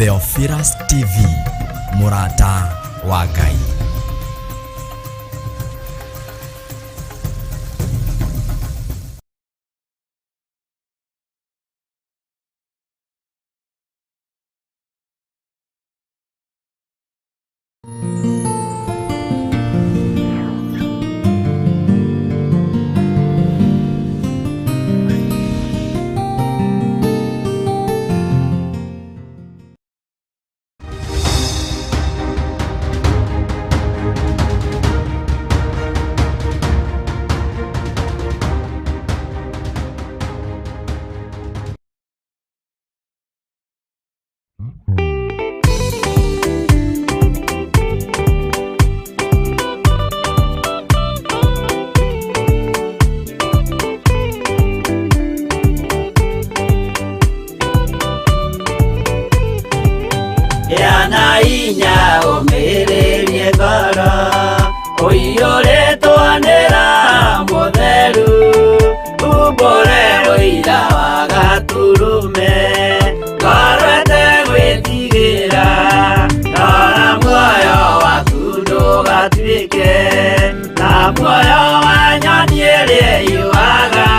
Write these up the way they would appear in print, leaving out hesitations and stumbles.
Theophilus TV, mũrata wa Ngai. Gĩa na hinya ũmĩrĩrie ngoro ũiyũrĩtwo nĩ Roho Mũtheru, umbũre ũira wa Gatũrũme, ngoro ĩtegwĩtigĩra, rora muoyo waku ndũgatuĩke ta muoyo wa nyoni ĩrĩa ĩyũaga,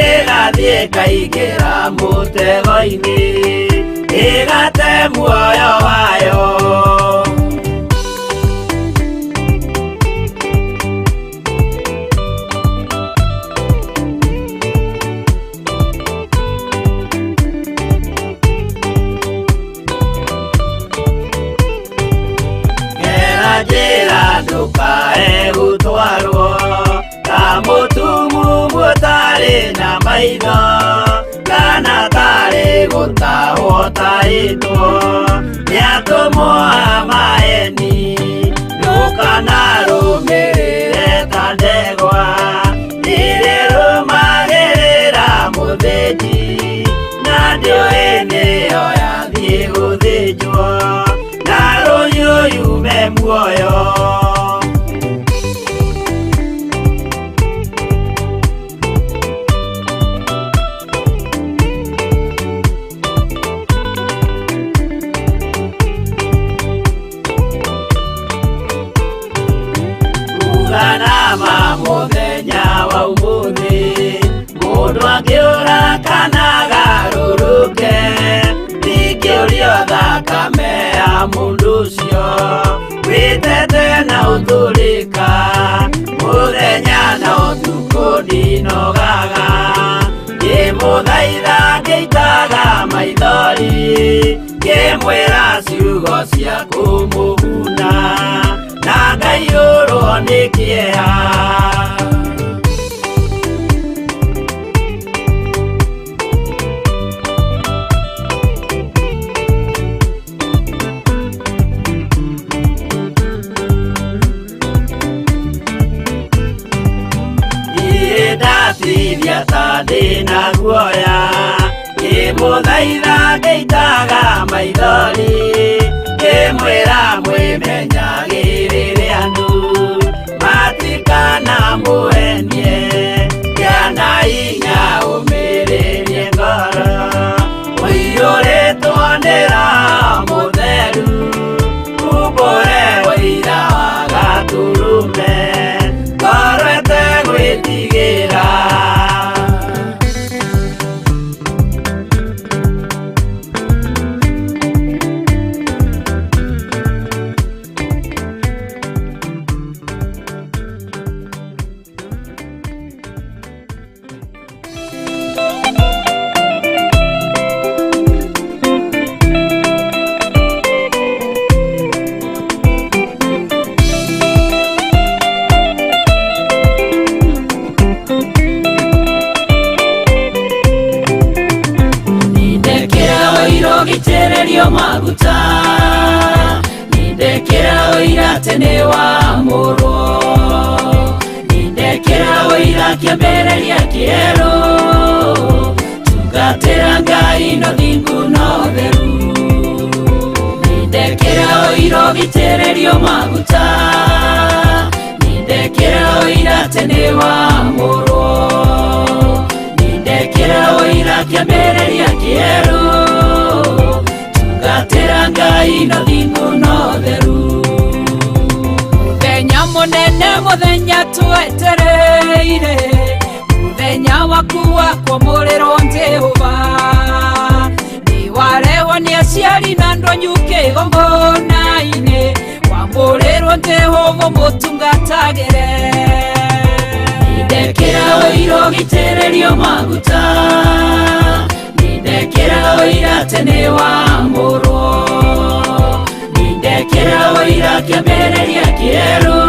ĩgathiĩ ĩkaingĩra mũtego-inĩ, ĩgate muoyo wayo. Gera njĩra ndũkae gũtwarwo ta mũtumumu ũtarĩ na maitho, kana tarĩ gũtahwo tahĩtwo nĩ atũmwo a maeni, ndũkanarũmĩrĩre ta ndegwa ĩrĩrũmagĩrĩra mũthĩnji, na ndĩũĩ nĩyo yathiĩ gũthĩnjwo, na rũhiũ yume muoyo. Uga na ma mũthenya wa ũmũthĩ, mũndũ angĩũra kana agarũrũke, ndingĩũrio thakame ya mũndũ ũcio, wĩtete na ũtũrĩka, mũthenya na ũtukũ ndinogaga, ngĩmũthaitha ngĩitaga maithori, ngĩmwĩra ciugo cia kũmũguna, na ngaiyũrwo nĩ kĩeha. Niĩ ndatithia ta ndĩna guoya, ngĩmũthaitha ngĩitaga maithori, ngĩmwĩra mwĩmenyagĩrĩre andũ, matikanamũhenie, gĩa na hinya ũmĩrĩrie ngoro, ũiyũrĩtwo nĩ Roho Mũtheru, umbũre ũira wa Gatũrũme, ngoro ĩtegwĩtigĩra. Nindekera ũira ũgitĩrĩrio maguta, nindekera ũira tene wa mũrwo, nindekera ũira kĩambĩrĩria kĩerũ, tungatĩra Ngai no thingu no theru. Nindekera ũira ũgitĩrĩrio maguta, nindekera ũira tene wa mũrwo, nindekera ũira kĩambĩrĩria kĩerũ, tungatĩra Ngai no thingu no theru. Muthenya munene muthenya twetereire, muthenya waku wa kwamũrĩrwo Jehova. Nĩwarehwo nĩ aciari na ndonyu kĩgongona-inĩ, wamũrĩrwo Jehova mũtungatagĩre. Nĩndekĩra ũira ũgitĩrĩrio maguta, nĩndekĩra ũira atĩ nĩwamũrwo, nĩndekĩra ũira kĩambĩrĩria kĩerũ,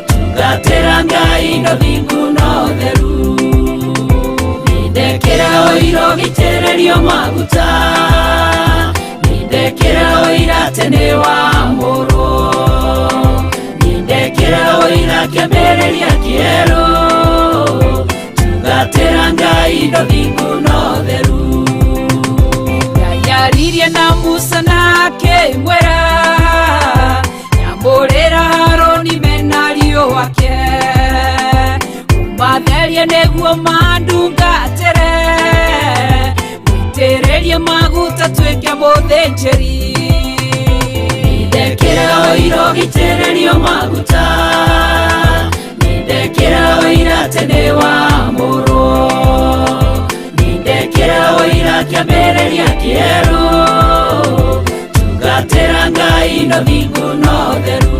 tungatĩra Ngai no thingu no theru. Nĩndekĩra ũira ũgitĩrĩrio maguta, nĩndekĩra ũira atĩ nĩwamũrwo, nĩndekĩra ũira kĩambĩrĩria kĩerũ, tungatĩra Ngai no thingu no theru. Ngai aririe na Musa na akĩmwĩra, nyamũrĩra Harũni mena ariũ ake, ũmatherie nĩguo mandungatĩre, mũitĩrĩrie maguta tuĩke mũthĩnjĩri. Nĩndekĩra ũira ũgitĩrĩrio maguta, nĩndekĩra ũira atĩ nĩwamũrwo, nĩndekĩra ũira kĩambĩrĩria kĩerũ, tungatĩra Ngai no thingu no theru.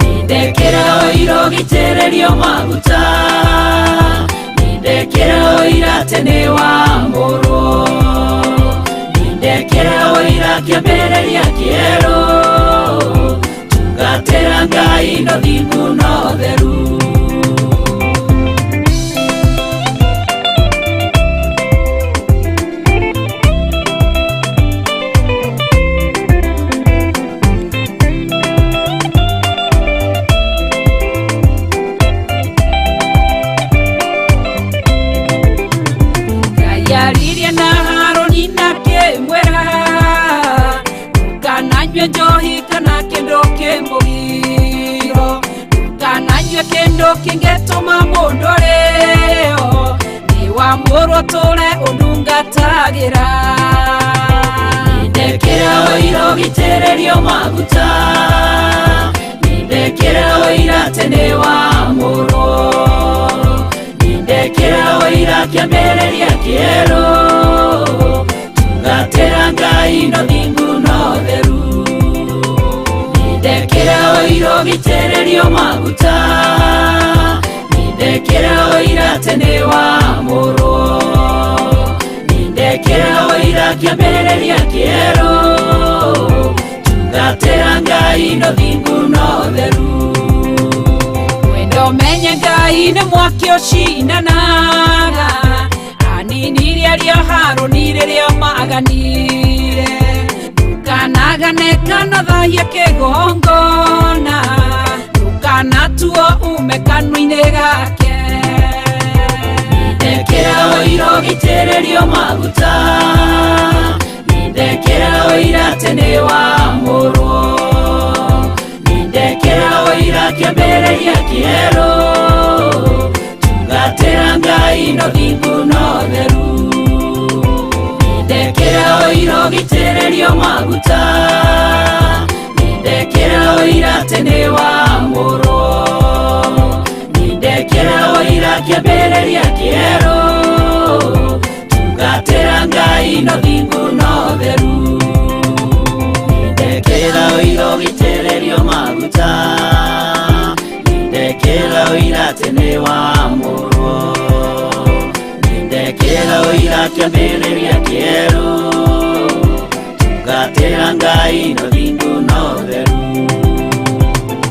Nĩndekĩra ũira ũgitĩrĩrio maguta, nĩndekĩra ũira atĩ nĩwamũrwo, nĩndekĩra ũira kĩambĩrĩria kĩerũ, tungatĩra Ngai no thingu no theru. Ngai aririe na Harũni na akĩmwĩra, ndũkananyue njohi kana kĩndũ kĩmũgiro, ndũkananyue kĩndũ kĩngĩtũma mũndũ arĩo, nĩwamũrwo tũre ũndungatagĩra. Nĩndekĩra ũira ũgitĩrĩrio maguta, nĩndekĩra ũira atĩ nĩwamũrwo, nĩndekĩra ũira kĩambĩrĩria kĩerũ, tungatĩra Ngai no thingu no theru. Nĩndekĩra ũira ũgitĩrĩrio maguta, nĩndekĩra ũira atĩ nĩwamũrwo, nĩndekĩra ũira kĩambĩrĩria kĩerũ, tungatĩra Ngai no thingu no theru. Wendo menye Ngai nĩ mwaki ũcinanaga, aninirie aria Harũni rĩrĩa maganire, ndũkanagane kana thahie kĩgongona, ndũkanatuo ume kanua-inĩ gake. Nĩndekĩra ũira ũgitĩrĩrio maguta, nĩndekĩra ũira atĩ nĩwamũrwo, nĩndekĩra ũira kĩambĩrĩria kĩerũ, tungatĩra Ngai no thingu no theru. Nĩndekĩra ũira ũgitĩrĩrio maguta, nĩndekĩra ũira atĩ nĩwamũrwo, nĩndekĩra ũira kĩambĩrĩria kĩerũ, tungatĩra Ngai no thingu no theru. Nĩndekĩra ũira ũgitĩrĩrio maguta, nĩndekĩra ũira atĩ nĩwamũrwo, nĩndekĩra ũira kĩambĩrĩria kĩerũ, tungatĩra Ngai no thingu no theru.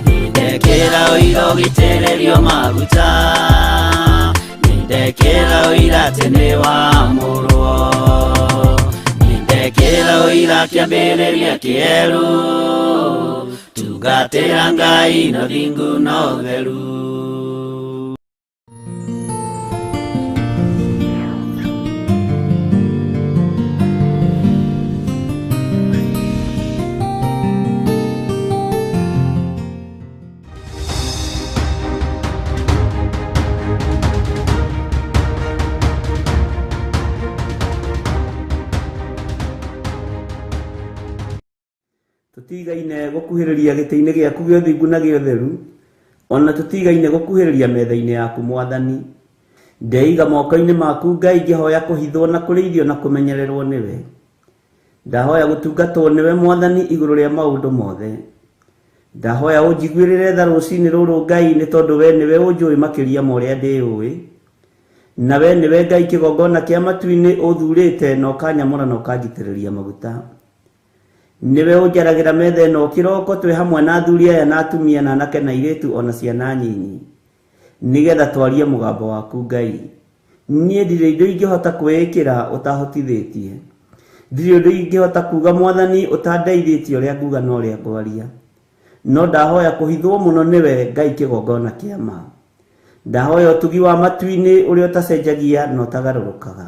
Nĩndekĩra ũira ũgitĩrĩrio maguta, nĩndekĩra ũira atĩ nĩwamũrwo, nĩndekĩra ũira kĩambĩrĩria kĩerũ, tungatĩra Ngai no thingu no theru. Tũtigaine gũkuhĩrĩria gĩtĩ-inĩ gĩaku gĩa ũthingu na gĩa ũtheru, ona tũtigaine gũkuhĩrĩria metha-inĩ yaku Mwathani. Ndeiga moko-inĩ maku Ngai ngĩhoya kũhithwo na kũrĩithio na kũmenyererwo nĩwe. Ndahoya gũtungatwo nĩwe Mwathani igũrũ rĩa maũndũ mothe. Ndahoya ũnjiguĩrĩre tha rũcinĩ rũrũ Ngai nĩ tondũ we nĩwe ũnjũĩ makĩria ma ũrĩa ndĩũĩ. Na we nĩwe Ngai kĩgongona kĩa matu-inĩ ũthurĩte na ũkanyamũra na ũkanjitĩrĩria maguta. Nĩwe ũnjaragĩra metha ĩno kĩroko twĩ hamwe na athuri aya na atumia na anake na airĩtu ona ciana nyinyi, nĩgetha twarie mũgambo waku Ngai. Niĩ ndirĩ indo ingĩhota kwĩĩkĩra ũtahotithĩtie. Ndirĩ ũndũ ingĩhota kuga Mwathani ũtandeithĩtie ũrĩa nguga na ũrĩa ngwaria. No ndahoya kũhithwo mũno nĩwe Ngai kĩgongona kĩa ma. Ndahoya ũtugi wa matu-inĩ ũrĩa ũtacenjagia na ũtagarũrũkaga.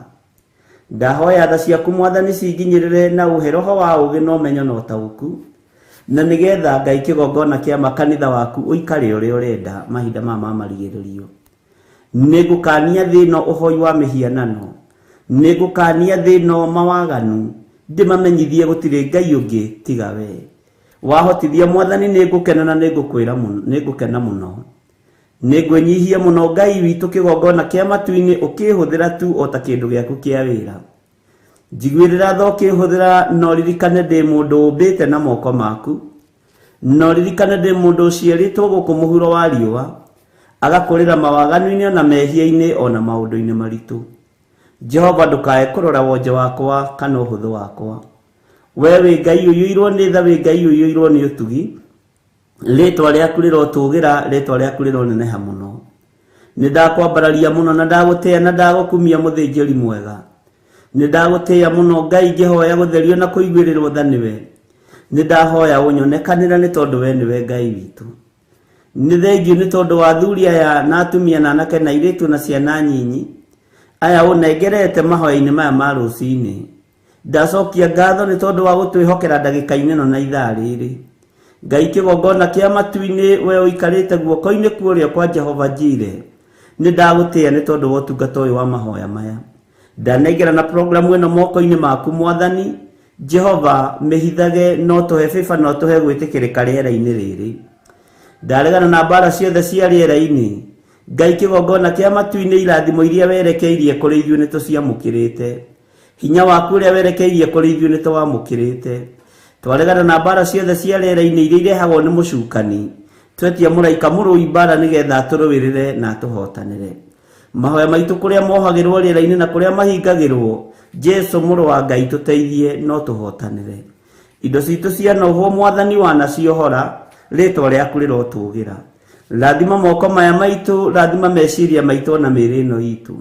Ndahoya tha ciaku Mwathani cinginyĩrĩre na ũhe roho wa ũũgĩ na ũmenyo na ũtaũku, na nĩgetha Ngai kĩgongona kĩa ma kanitha waku ũikare ũrĩa ũrenda mahinda maya ma marigĩrĩrio. Nĩngũkania thĩ ĩno ũhoi wa mĩhianano, nĩngũkania thĩ ĩno mawaganu, ndĩmamenyithie gũtirĩ Ngai ũngĩ tiga we. Wahotithia Mwathani nĩngũkena na nĩngũkwĩra mũno, nĩngũkena mũno. Nĩngwĩnyihia mũno Ngai witũ kĩgongona kĩa matu-inĩ ũkĩhũthĩra tu o ta kĩndũ gĩaku kĩa wĩra. Njiguĩrĩra tha ũkĩhũthĩra no ririkane ndĩ mũndũ ũmbĩte na moko maku. No ririkane ndĩ mũndũ ũciarĩtwo gũkũ mũhuro wa riũa, agakũrĩra mawaganu-inĩ ona mehia-inĩ ona maũndũ-inĩ maritũ. Jehova ndũkae kũrora wonje wakwa kana ũhũthũ wakwa. We wĩ Ngai ũiyũirwo nĩ tha, wĩ Ngai ũiyũirwo nĩ ũtugi. Rĩtwa rĩaku rĩrotũgĩra, rĩtwa rĩaku rĩroneneha mũno. Nĩ ndakwambararia mũno na ndagũtĩĩa na ndagũkumia mũthĩnjĩri mwega. Nĩ ndagũtĩĩa mũno Ngai ngĩhoya gũtherio na kũiguĩrĩrwo tha nĩwe. Nĩ ndahoya ũnyonekanĩre nĩ tondũ we nĩwe Ngai witũ. Nĩ thengiũ nĩ tondũ wa athuri aya na atumia na anake na airĩtu na ciana nyinyi aya ũnengerete mahoya-inĩ maya ma rũcinĩ. Ndacokia ngatho nĩ tondũ wa gũtwĩhokera ndagĩka-inĩ ĩno na ithaa rĩrĩ. Ngai kĩgongona kĩa matu-inĩ we ũikarĩte guoko-inĩ kwa ũrĩo kwa Jehova Jire. Nĩ ndagũtĩĩa nĩ tondũ wa ũtungata ũyũ wa mahoya maya. Ndanengera na programu ĩno moko-inĩ maku Mwathani. Jehova mĩhithage no tũhe bĩba no tũhe gwĩtĩkĩrĩka rĩera-inĩ rĩrĩ. Ndaregana na mbara ciothe cia rĩera-inĩ. Ngai kĩgongona kĩa matu-inĩ irathimo iria werekeirie kũrĩ ithuĩ nĩ tũciamũkĩrĩte. Hinya waku ũrĩa werekeirie kũrĩ ithuĩ nĩ tũwamũkĩrĩte. Twaregana na mbara ciothe cia rĩera-inĩ iria irehagwo nĩ mũcukani. Twetia mũraika mũrũi mbara nĩgetha atũrũĩrĩre na atũhotanĩre. Mahoya maitũ kũrĩa mohagĩrwo rĩera-inĩ na kũrĩa mahingagĩrwo, Jesu mũrũ wa Ngai tũteithie no tũhotanĩre. Indo citũ cianohwo Mwathani wanaciohora, rĩtwa rĩaku rĩrotũgĩra. Rathima moko maya maitũ, rathima meciria maitũ na mĩĩrĩ ĩno itũ.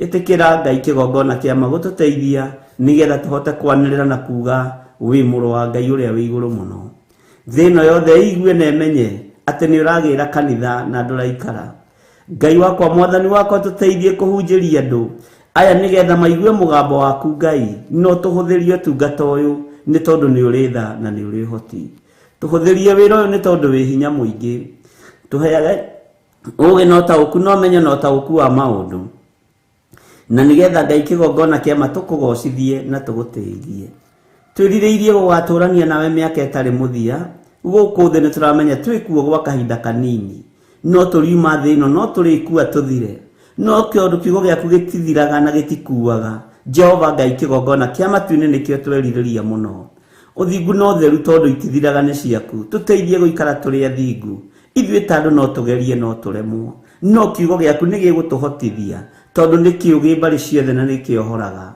Ĩtĩkĩra Ngai kĩgongona kĩa ma gũtũteithia nĩgetha tũhote kwanĩrĩra na kuga wĩ mũrũ wa Ngai ũrĩa wĩ igũrũ mũno. Thĩ ĩno yothe ĩigue na ĩmenye atĩ nĩ ũragĩra kanitha na ndũraikara. Ngai wakwa Mwathani wakwa tũteithie kũhunjĩria andũ aya nĩgetha maigue mũgambo waku Ngai, no tũhũthĩrie ũtungata ũyũ nĩ tondũ nĩ ũrĩ tha na nĩ ũrĩ ũhoti. Tũhũthĩrie wĩra ũyũ nĩ tondũ wĩ hinya mũingĩ. Tũheage ũũgĩ na ũtaũku na ũmenyo na ũtaũku wa maũndũ, na nĩgetha Ngai kĩgongona kĩa ma tũkũgocithie na tũgũtĩithie. Twĩrirĩirie gũgatũrania nawe mĩaka ĩtarĩ mũthia. Gũkũ thĩ nĩ tũramenya twĩkuo gwa kahinda kanini, no tũriuma thĩ ĩno no tũrĩkua tũthire, no kĩũndũ kiugo gĩaku gĩtithiraga na gĩtikuaga. Jehova Ngai kĩgongona kĩa matu-inĩ nĩkĩo twerirĩria mũno. Ũthingu na ũtheru tondũ itithiraga nĩ ciaku. Tũteithie gũikara tũrĩ athingu. Ithuĩ ta andũ no tũgerie no tũremwo, no kiugo gĩaku nĩ gĩgũtũhotithia tondũ nĩ kĩũgĩ mbarĩ ciothe na nĩ kĩohoraga.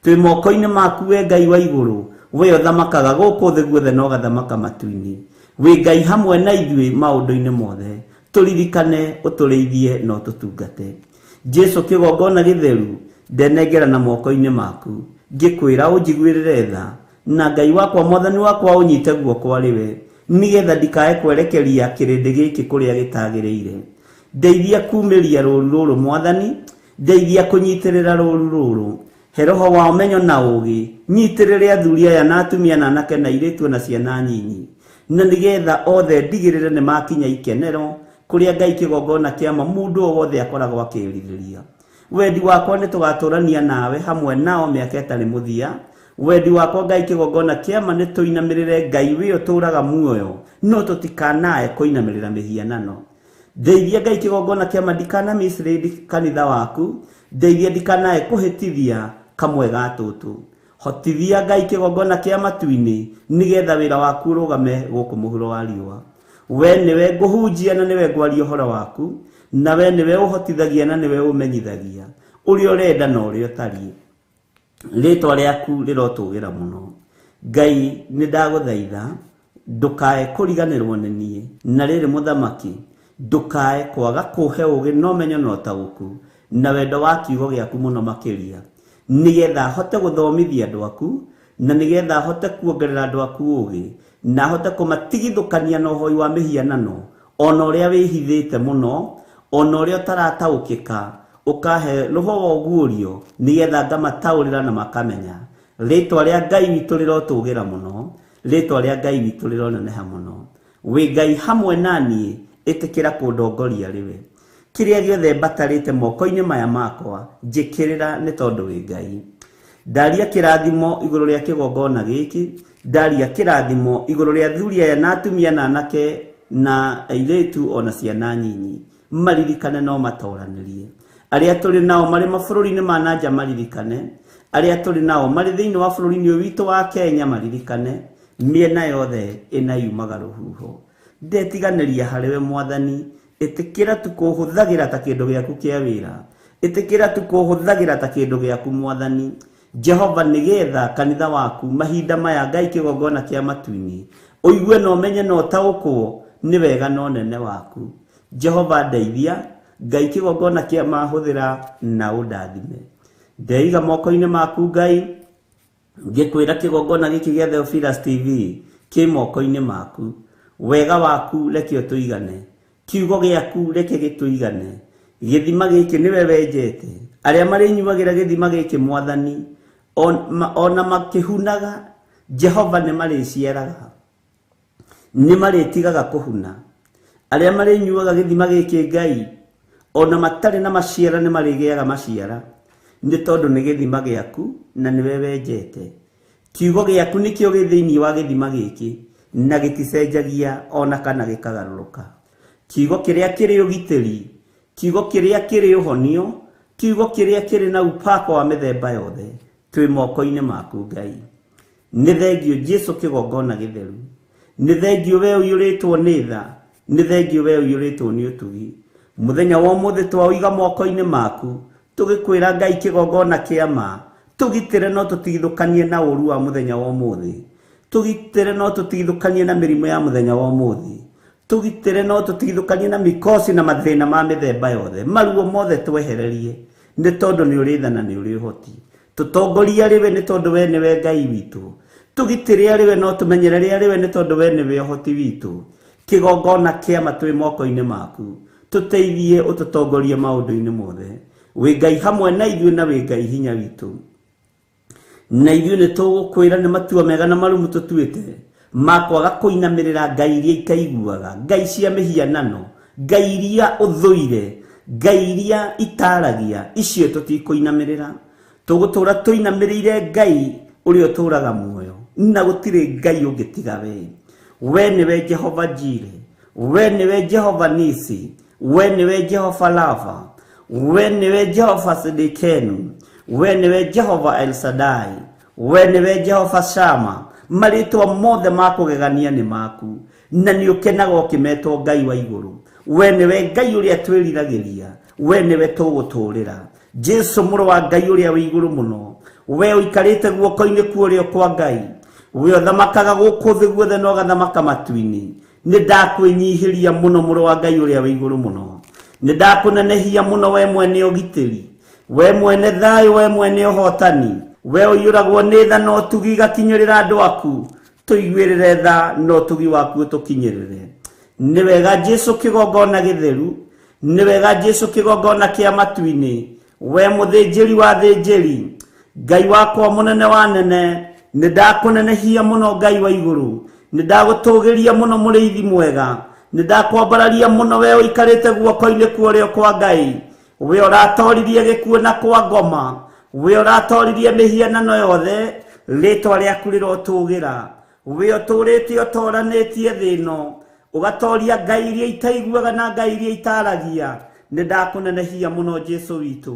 Twĩ moko-inĩ maku we Ngai wa igũrũ, we ũthamakaga gũkũ thĩ guothe na ũgathamaka matu-inĩ. Wĩ Ngai hamwe na ithuĩ maũndũ-inĩ mothe. Tũririkane, ũtũrĩithie na ũtũtungate. Jesu kĩgongona gĩtheru, ndenengera na moko-inĩ maku. Ngĩkwĩra ũnjiguĩrĩre tha, na Ngai wakwa Mwathani wakwa ũnyite guoko arĩ we, nĩgetha ndikae kwerekeria kĩrĩndĩ gĩkĩ kũrĩa gĩtagĩrĩire. Ndeithia kumĩria rũũru rũrũ Mwathani, ndeithia kũnyitĩrĩra rũũru rũrũ. He roho wa ũmenyo na ũũgĩ, nyitĩrĩre athuri aya na atumia na anake na airĩtu na ciana nyinyi, na nĩgetha othe ndigĩrĩre nĩ makinya ikenero kũrĩa Ngai kĩgongona kĩa ma mũndũ o wothe akoragwo akĩrirĩria. Wendi wakwa nĩ tũgatũrania nawe hamwe nao mĩaka ĩtarĩ mũthia. Wendi wakwa Ngai kĩgongona kĩama nĩ tũinamĩrĩre Ngai wĩ ũtũũraga muoyo, no tũtikanae kũinamĩrĩra mĩhianano. Ndeithia Ngai kĩgongona kĩama ndikana mislead kanitha waku, ndeithia ndikanae kũhĩtithia kamwe ga tũtũ. Hotithia Ngai kĩgongona kĩa matu-inĩ nĩgetha wĩra waku ũrũgame gũkũ mũhuro wa riũa. We nĩwe ngũhunjia na nĩwe ngwaria ũhoro waku, na we nĩwe ũhotithagia na nĩwe ũmenyithagia ũrĩa ũrenda na ũrĩa ũtariĩ. Rĩtwa rĩaku rĩrotũgĩra mũno. Ngai nĩ ndagũthaitha ndũkae kũriganĩrwo nĩ niĩ, na rĩrĩ mũthamaki ndũkae kwaga kũhe ũgĩ na ũmenyo na ũtaũku na wendo wa kiugo gĩaku mũno makĩria, nĩgetha hote gũthomithia andũ aku, na nĩgetha hote kuongerera andũ aku ũgĩ, na hote kũmatigithũkania na ũhoi wa mĩhianano, ona ũrĩa wĩhithĩte mũno, ona ũrĩa ũtarataũkĩka, ũkahe roho wa ũguũrio nĩgetha ngamataũrĩra na makamenya. Rĩtwa rĩa Ngai witũ rĩrotũgĩra mũno, rĩtwa rĩa Ngai witũ rĩroneneha mũno. Wĩ Ngai hamwe na niĩ, ĩtĩkĩra kũndongoria rĩwe. Kĩrĩa gĩothe mbatarĩte moko-inĩ maya makwa, njĩkĩrĩra nĩ tondũ wĩ Ngai. Ndaria kĩrathimo igũrũ rĩa kĩgongona gĩkĩ, ndaria kĩrathimo igũrũ rĩa athuri aya na atumia na anake na airĩtu ona ciana nyinyi, maririkane no matoranĩrie. Arĩa tũrĩ nao marĩ mabũrũri-inĩ ma na nja maririkane, arĩa tũrĩ nao marĩ thĩinĩ wa bũrũri-inĩ ũyũ witũ wa Kenya maririkane, mĩena yothe ĩna yumaga rũhuho. Ndetiganĩria harĩwe Mwathani, ĩtĩkĩra tu kũhũthagĩra ta kĩndũ gĩaku kĩa wĩra, ĩtĩkĩra tu kũhũthagĩra ta kĩndũ gĩaku Mwathani Jehova, nĩgetha kanitha waku mahinda maya Ngai kĩgongona kĩa matu-inĩ ũigue na ũmenye na ũtaũkwo nĩ wega na ũnene waku. Jehova ndeithia, Ngai kĩgongona kĩa mahũthĩra na ũndathime. Ndeiga moko-inĩ maku Ngai, ngĩkwĩra kĩgongona gĩkĩ gĩa Theophilus TV kĩ moko-inĩ maku. Wega waku reke ũtũigane, kiugo gĩaku reke gĩtũigane. Gĩthima gĩkĩ nĩwe wenjete, arĩa marĩnyuagĩra gĩthima gĩkĩ Mwathani, ona makĩhunaga Jehova nĩ marĩciaraga, nĩ marĩtigaga kũhuna. Arĩa marĩnyuaga gĩthima gĩkĩ Ngai, ona matarĩ na maciara nĩ marĩgĩaga maciara, nĩ tondũ nĩ gĩthima gĩaku na nĩwe wenjete. Kiugo gĩaku nĩkĩo gĩ thĩinĩ wa gĩthima gĩkĩ, na gĩticenjagia ona kana gĩkagarũrũka. Kiugo kĩrĩa kĩrĩ ũgitĩri, kiugo kĩrĩa kĩrĩ ũhonio, kiugo kĩrĩa kĩrĩ na upako wa mĩthemba yothe, twĩ moko-inĩ maku Ngai. Nĩ thengio Jesu kĩgongona gĩtheru, nĩ thengio we ũiyũrĩtwo nĩ tha, nĩ thengio we ũiyũrĩtwo nĩ ũtugi. Mũthenya wa ũmũthĩ twaũiga moko-inĩ maku, tũgĩkwĩra Ngai kĩgongona kĩa ma, tũgitĩre no tũtigithũkanie na ũru wa mũthenya wa ũmũthĩ, tũgitĩre no tũtigithũkanie na mĩrimũ ya mũthenya wa ũmũthĩ, tũgitĩre no tũtigithũkanie na mikosi na mathĩna ma mĩthemba yothe, maruo mothe twehererie, nĩ tondũ nĩ ũrĩ tha na nĩ ũrĩ ũhoti. Tũtongorie arĩ we nĩ tondũ we nĩwe Ngai witũ, tũgitĩre arĩ we no tũmenyerere arĩ we nĩ tondũ we nĩwe ũhoti witũ. Kĩgongona kĩa ma twĩ moko-inĩ maku, tũteithie ũtũtongorie maũndũ-inĩ mothe. Wĩ Ngai hamwe na ithuĩ na wĩ Ngai hinya witũ, na ithuĩ nĩ tũgũkwĩra nĩ matua mega na marumu tũtuĩte ma kwaga kũinamĩrĩra ngai iria itaiguaga, ngai cia mĩhianano, ngai iria ũthũire, ngai iria itaragia, icio tũtikũinamĩrĩra. Tũgũtũra tũinamĩrĩire Ngai ũrĩa ũtũraga muoyo, na gũtirĩ Ngai ũngĩ tiga we. We nĩwe Jehova Jire, we nĩwe Jehova Nisi, we nĩwe Jehova Lava, we nĩwe Jehova Sidikenu, we nĩwe Jehova El Shaddai, we nĩwe Jehova Shama. Marĩtwa mothe ma kũgegania nĩ maku, na nĩ ũkenaga ũkĩmetwo Ngai wa igũrũ. We nĩwe Ngai ũrĩa twĩriragĩria, we nĩwe tũgũtũũrĩra. Jesu mũrũ wa Ngai ũrĩa wĩ igũrũ mũno, we ũikarĩte guoko-inĩ kwa ũrĩo kwa Ngai, we ũthamakaga gũkũ thĩ guothe na ũgathamaka matu-inĩ, nĩ ndakwĩnyihĩria mũno mũrũ wa Ngai ũrĩa wĩ igũrũ mũno, nĩ ndakũnenehia mũno we mwene ũgitĩri, we mwene thayũ, we mwene ũhotani, we ũiyũragwo nĩ tha na ũtugi igakinyĩrĩra andũ aku, tũiguĩrĩre tha na ũtugi waku ũtũkinyĩrĩre. Nĩ wega Jesu kĩgongona gĩtheru, nĩ wega Jesu kĩgongona kĩa matu-inĩ, we mũthĩnjĩri wa thĩnjĩri, Ngai wakwa mũnene wa nene, nĩ ndakũnenehia mũno Ngai wa igũrũ, nĩ ndagũtũgĩria mũno mũrĩithi mwega, nĩ ndakwambararia mũno we ũikarĩte guoko-inĩ kwa ũrĩo kwa Ngai, we ũratoririe gĩkuũ na kwa ngoma, we ũratoririe mĩhianano yothe. Rĩtwa rĩaku rĩrotũgĩra. We ũtũrĩte ũtoranĩtie thĩ ĩno, ũgatoria ngai iria itaiguaga na ngai iria itaragia. Nĩ ndakũnenehia mũno Jesu witũ,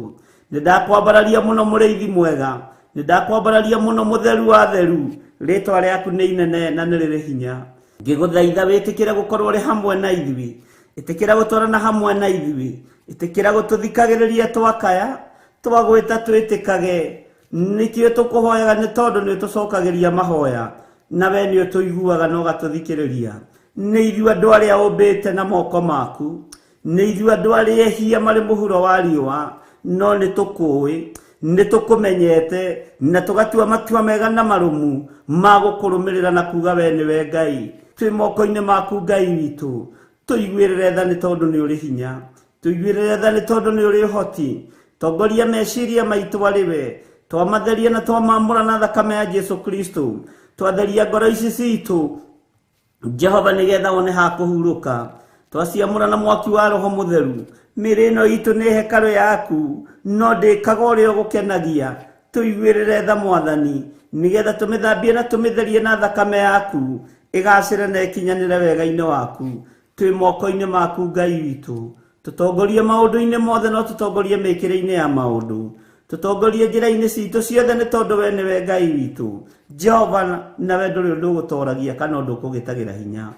nĩ ndakwambararia mũno mũrĩithi mwega, nĩ ndakwambararia mũno mũtheru wa theru. Rĩtwa rĩaku nĩ inene na nĩ rĩrĩ hinya. Ngĩgũthaitha wĩtĩkĩre gũkorwo ũrĩ hamwe na ithuĩ, ĩtĩkĩra gũtwarana hamwe na ithuĩ, ĩtĩkĩra gũtũthikagĩrĩria twakaya, twagwĩta twĩtĩkage. Nĩkĩo tũkũhoyaga nĩ tondũ nĩ ũtũcokagĩria mahoya, na we nĩ ũtũiguaga na ũgatũthikĩrĩria. Nĩ ithuĩ andũ arĩa ũmbĩte na moko maku, nĩ ithuĩ andũ arĩa ehia marĩ mũhuro wa riũa, no nĩ tũkũĩ, nĩ tũkũmenyete, na tũgatua matua mega na marũmu ma gũkũrũmĩrĩra na kuga we nĩwe Ngai. Twĩ moko-inĩ maku Ngai witũ, tũiguĩrĩre tha nĩ tondũ nĩ ũrĩ hinya, tũiguĩrĩre tha nĩ tondũ nĩ ũrĩ ũhoti. Tongoria meciria maitũ arĩ we, twamatheria na twamamũra na thakame ya Jesu Kristo, twatheria ngoro ici citũ Jehova nĩgetha wone ha kũhurũka, twaciamũra na mwaki wa Roho Mũtheru. Mĩĩrĩ ĩno itũ nĩ hekarũ yaku, no ndĩkaga ũrĩa ũgũkenagia. Tũiguĩrĩre tha Mwathani, nĩgetha tũmĩthambie na tũmĩtherie na thakame yaku, ĩgacĩre na ĩkinyanĩre wega-inĩ waku. Twĩ moko-inĩ maku Ngai witũ, tũtongorie maũndũ-inĩ mothe, no tũtongorie mĩkĩre-inĩ ya maũndũ, tũtongorie njĩra-inĩ citũ ciothe, nĩ tondũ we nĩwe Ngai witũ Jehova, nawe ndũrĩ ũndũ ũgũtoragia kana ũndũ ũkũgĩtagĩra hinya.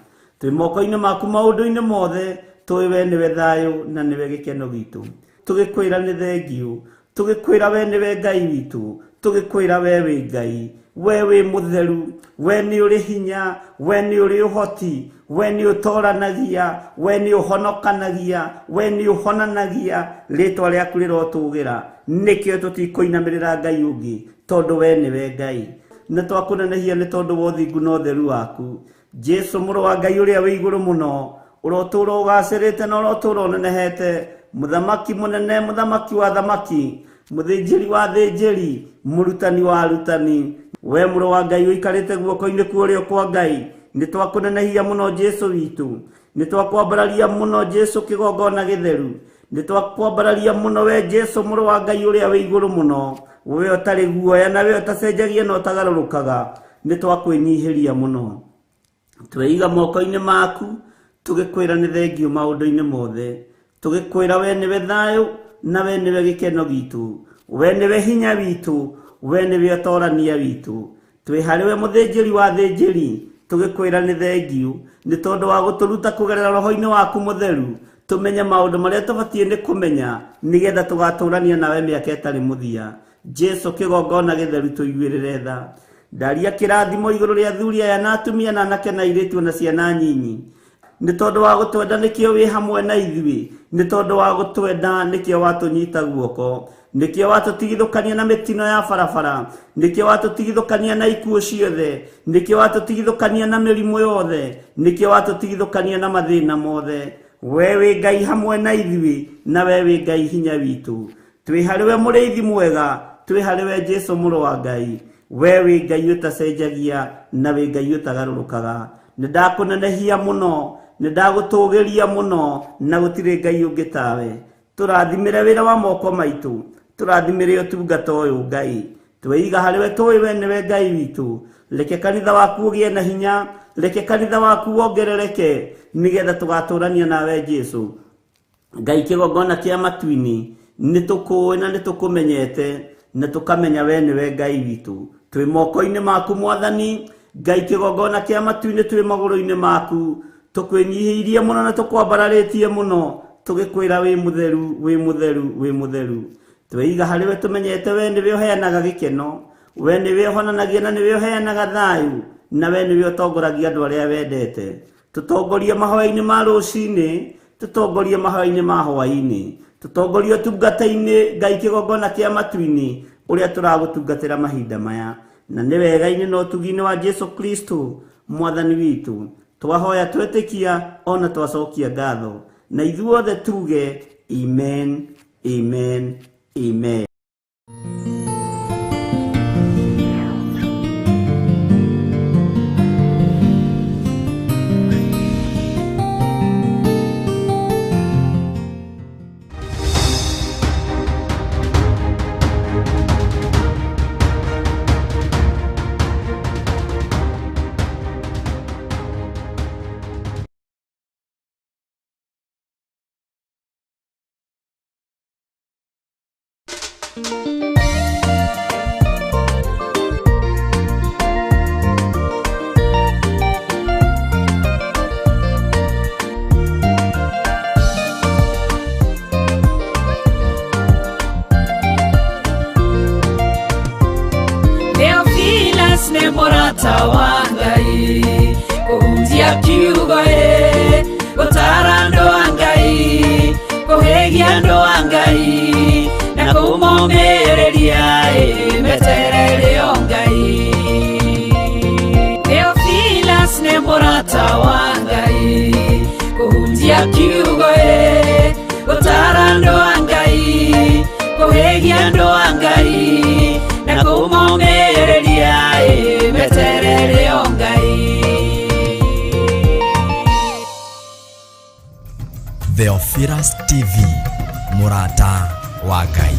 Twĩ moko-inĩ maku maũndũ-inĩ mothe, tũĩ we nĩwe thayũ na nĩwe gĩkeno gitũ. Tũgĩkwĩra nĩ thengiũ, tũgĩkwĩra we nĩwe Ngai witũ, tũgĩkwĩra we wĩ Ngai, we wĩ mũtheru, we nĩ ũrĩ hinya, we nĩ ũrĩ ũhoti, we nĩ ũtoranagia, we nĩ ũhonokanagia, we nĩ ũhonanagia. Rĩtwa rĩaku rĩrotũgĩra. Nĩkĩo tũtikũinamĩrĩra Ngai ũngĩ, tondũ we nĩwe Ngai. Nĩ twakũnenehia nĩ tondũ wa ũthingu na ũtheru waku. Jesu mũrũ wa Ngai ũrĩa wĩ igũrũ mũno, ũrotũũra ũgacĩrĩte na ũrotũũra ũnenehete, mũthamaki mũnene, mũthamaki wa thamaki, mũthĩnjĩri wa thĩnjĩri, mũrutani wa arutani. We mũrũ wa Ngai ũikarĩte guoko-inĩ kwa ũrĩo kwa Ngai, nĩ twakũnenehia mũno Jesu witũ, nĩ twakwambararia mũno Jesu kĩgongona gĩtheru, nĩ twakwambararia mũno we Jesu mũrũ wa Ngai ũrĩa wĩ igũrũ mũno, we ũtarĩ guoya na we ũtacenjagia na ũtagarũrũkaga, nĩ twakwĩnyihĩria mũno. Tweiga moko-inĩ maku, tũgĩkwĩra nĩ thengiũ maũndũ-inĩ mothe, tũgĩkwĩra we nĩwe thayũ na we nĩwe gĩkeno gitũ, we nĩwe hinya witũ, we nĩwe ũtorania witũ. Twĩ harĩ we mũthĩnjĩri wa thĩnjĩri, tũgĩkwĩra nĩ thengiũ nĩ tondũ wa gũtũruta kũgerera roho-inĩ waku mũtheru, tũmenye maũndũ marĩa tũbatiĩ nĩ kũmenya nĩgetha tũgatũrania nawe mĩaka ĩtarĩ mũthia. Jesu kĩgongona gĩtheru, tũiguĩrĩre tha. Ndaria kĩrathimo igũrũ rĩa athuri aya na atumia na anake na airĩtu na ciana nyinyi, nĩ tondũ wa gũtwenda nĩkĩo wĩ hamwe na ithuĩ, nĩ tondũ wa gũtwenda nĩkĩo watũnyita guoko, nĩkĩo watũtigithũkania na mĩtino ya barabara, nĩkĩo watũtigithũkania na ikuũ ciothe, nĩkĩo watũtigithũkania na mĩrimũ yothe, nĩkĩo watũtigithũkania na mathĩna mothe. We wĩ Ngai hamwe na ithuĩ, na we wĩ Ngai hinya witũ. Twĩ harĩ we mũrĩithi mwega, twĩ harĩ we Jesu mũrũ wa Ngai. We wĩ Ngai ũtacenjagia na wĩ Ngai ũtagarũrũkaga. Nĩ ndakũnenehia mũno, nĩ ndagũtũgĩria mũno, na gũtirĩ Ngai ũngĩ tawe. Tũrathimĩre wĩra wa moko maitũ, tũrathimĩre ũtungata ũyũ Ngai. Tweiga harĩ we, tũĩ we nĩwe Ngai witũ. Reke kanitha waku ũgĩe na hinya, reke kanitha waku wongerereke, nĩgetha tũgatũrania nawe Jesu. Ngai kĩgongona kĩa matu-inĩ, nĩ tũkũĩ na nĩ tũkũmenyete, na tũkamenya we nĩwe Ngai witũ. Twĩ moko-inĩ maku Mwathani Ngai kĩgongona kĩa matu-inĩ, twĩ magũrũ-inĩ maku, tũkwĩnyihĩirie mũno na tũkwambararĩtie mũno, tũgĩkwĩra wĩ mũtheru, wĩ mũtheru, wĩ mũtheru. Tweiga harĩ we, tũmenyete we nĩwe ũheanaga gĩkeno, we nĩwe ũhonanagia na nĩwe ũheanaga thayũ, na we nĩwe ũtongoragia andũ arĩa wendete. Tũtongorie mahoya-inĩ ma rũcinĩ, tũtongorie mahoya-inĩ ma hwaĩ-inĩ, tũtongorie ũtungata-inĩ Ngai kĩgongona kĩa matu-inĩ, ũrĩa tũragũtungatĩra mahinda maya, na nĩ wega-inĩ na ũtugi-inĩ wa Jesu Kristo Mwathani witũ. Twahoya twetĩkia ona twacokia ngatho, na ithuothe tuge amen, amen, amen. Theophilus nĩ mũrata wa Ngai, kũhunjia kiugo ĩ, gũtara andũ a Ngai, kũhĩgia andũ a Ngai, na kũmomĩrĩria ĩ, meterere o Ngai. Theophilus nĩ mũrata wa Ngai, kũhunjia kiugo ĩ, gũtara andũ a Ngai, kũhĩgia andũ a Ngai, na kũmomĩrĩria ĩ, meterere o Ngai. Theophilus TV, mũrata wa Ngai.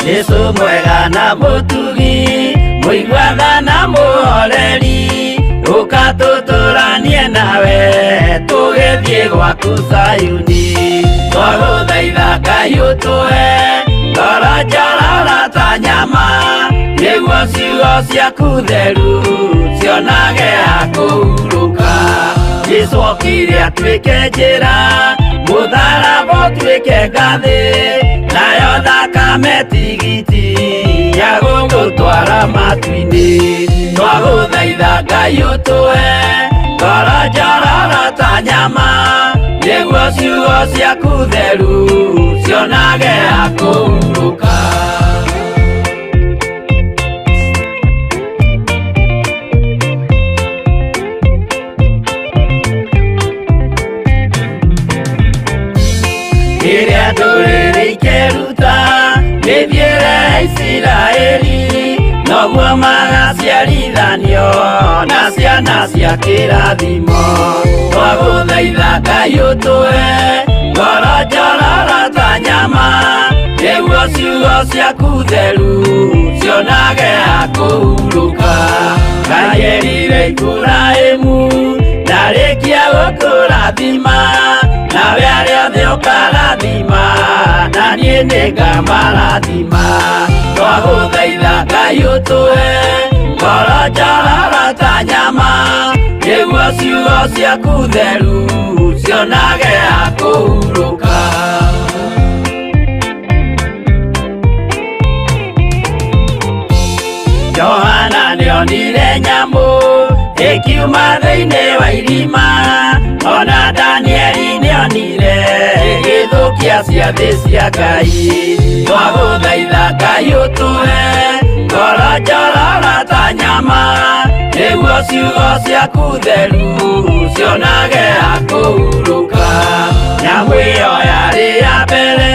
Jesu mwega na mũtugi, mũiguana na mũhoreri, ũka tũtũranie nawe tũgĩthiĩ gwaku Zayuni. Twagũthaitha Ngai ũtũhe ngoro njororo ta nyama, nĩguo ciugo ciaku theru cionage ha kũhurũka. Jesu okire atuĩke njĩra, mũtharaba ũtuĩke ngathĩ, nayo thakame tigiti ya gũgũtwara matu-inĩ. Twagũthaitha Ngai ũtũhe ngoro njororo ta nyama, nĩguo ciugo ciaku theru cionage ha kũhurũka. Rĩrĩa ndũrĩrĩ ikeruta mĩthiĩre ya Isiraeli, noguo magaciarithanio na ciana cia kĩrathimo. Twagũthaitha Ngai ũtũhe ngoro njororo ta nyama, nĩguo ciugo ciaku theru cionage ha kũhurũka. Ngai erire Iburahĩmu, ndarĩkia gũkũrathima, nawe arĩa othe ũkarathima, na niĩ nĩngamarathima. Twagũthaitha Ngai ũtũhe ngoro njororo ta nyama, nĩguo ciugo ciaku theru cionage ha kũhurũka. Johana nĩonire nyamũ ĩkiuma thĩinĩ wa irima, ona Danieli nĩonire ĩgĩthũkia ciathĩ cia Ngai. Twagũthaitha Ngai ũtũhe ngoro njororo ta nyama, nĩguo ciugo ciaku theru cionage ha kũhurũka. Nyamũ ĩyo yarĩ ya mbere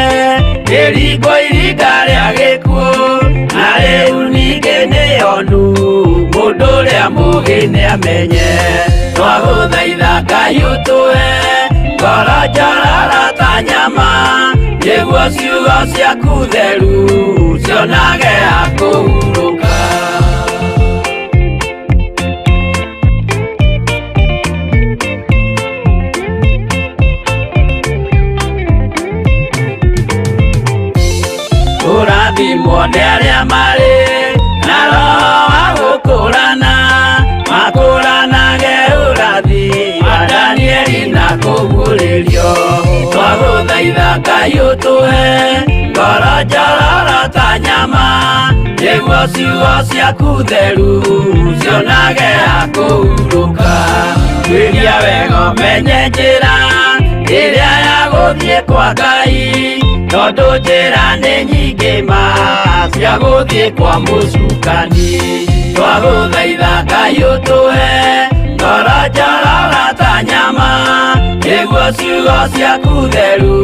ĩringwo iringa rĩa gĩkuũ, na rĩu ningĩ nĩyonu mũndũ ũrĩa mũũgĩ nĩamenye. Twagũthaitha Ngai ũtũhe ngoro njororo ta nyama, nĩguo ciugo ciaku theru cionage ha kũhurũka. Kũrathimwo nĩ arĩa marĩ na roho wa gũkũrana, makũranage ũrathi wa Danieli na kũguũrĩrio. Twagũthaitha Ngai ũtũhe ngoro njororo ta nyama, nĩguo ciugo ciaku theru cionage ha kũhurũka. Tuĩria wega ũmenye njĩra ĩrĩa ya gũthiĩ kwa Ngai, tondũ njĩra nĩ nyingĩ ma cia gũthiĩ kwa mũcukani. Twagũthaitha Ngai ũtũhe ngoro njororo ta nyama, nĩguo ciugo ciaku theru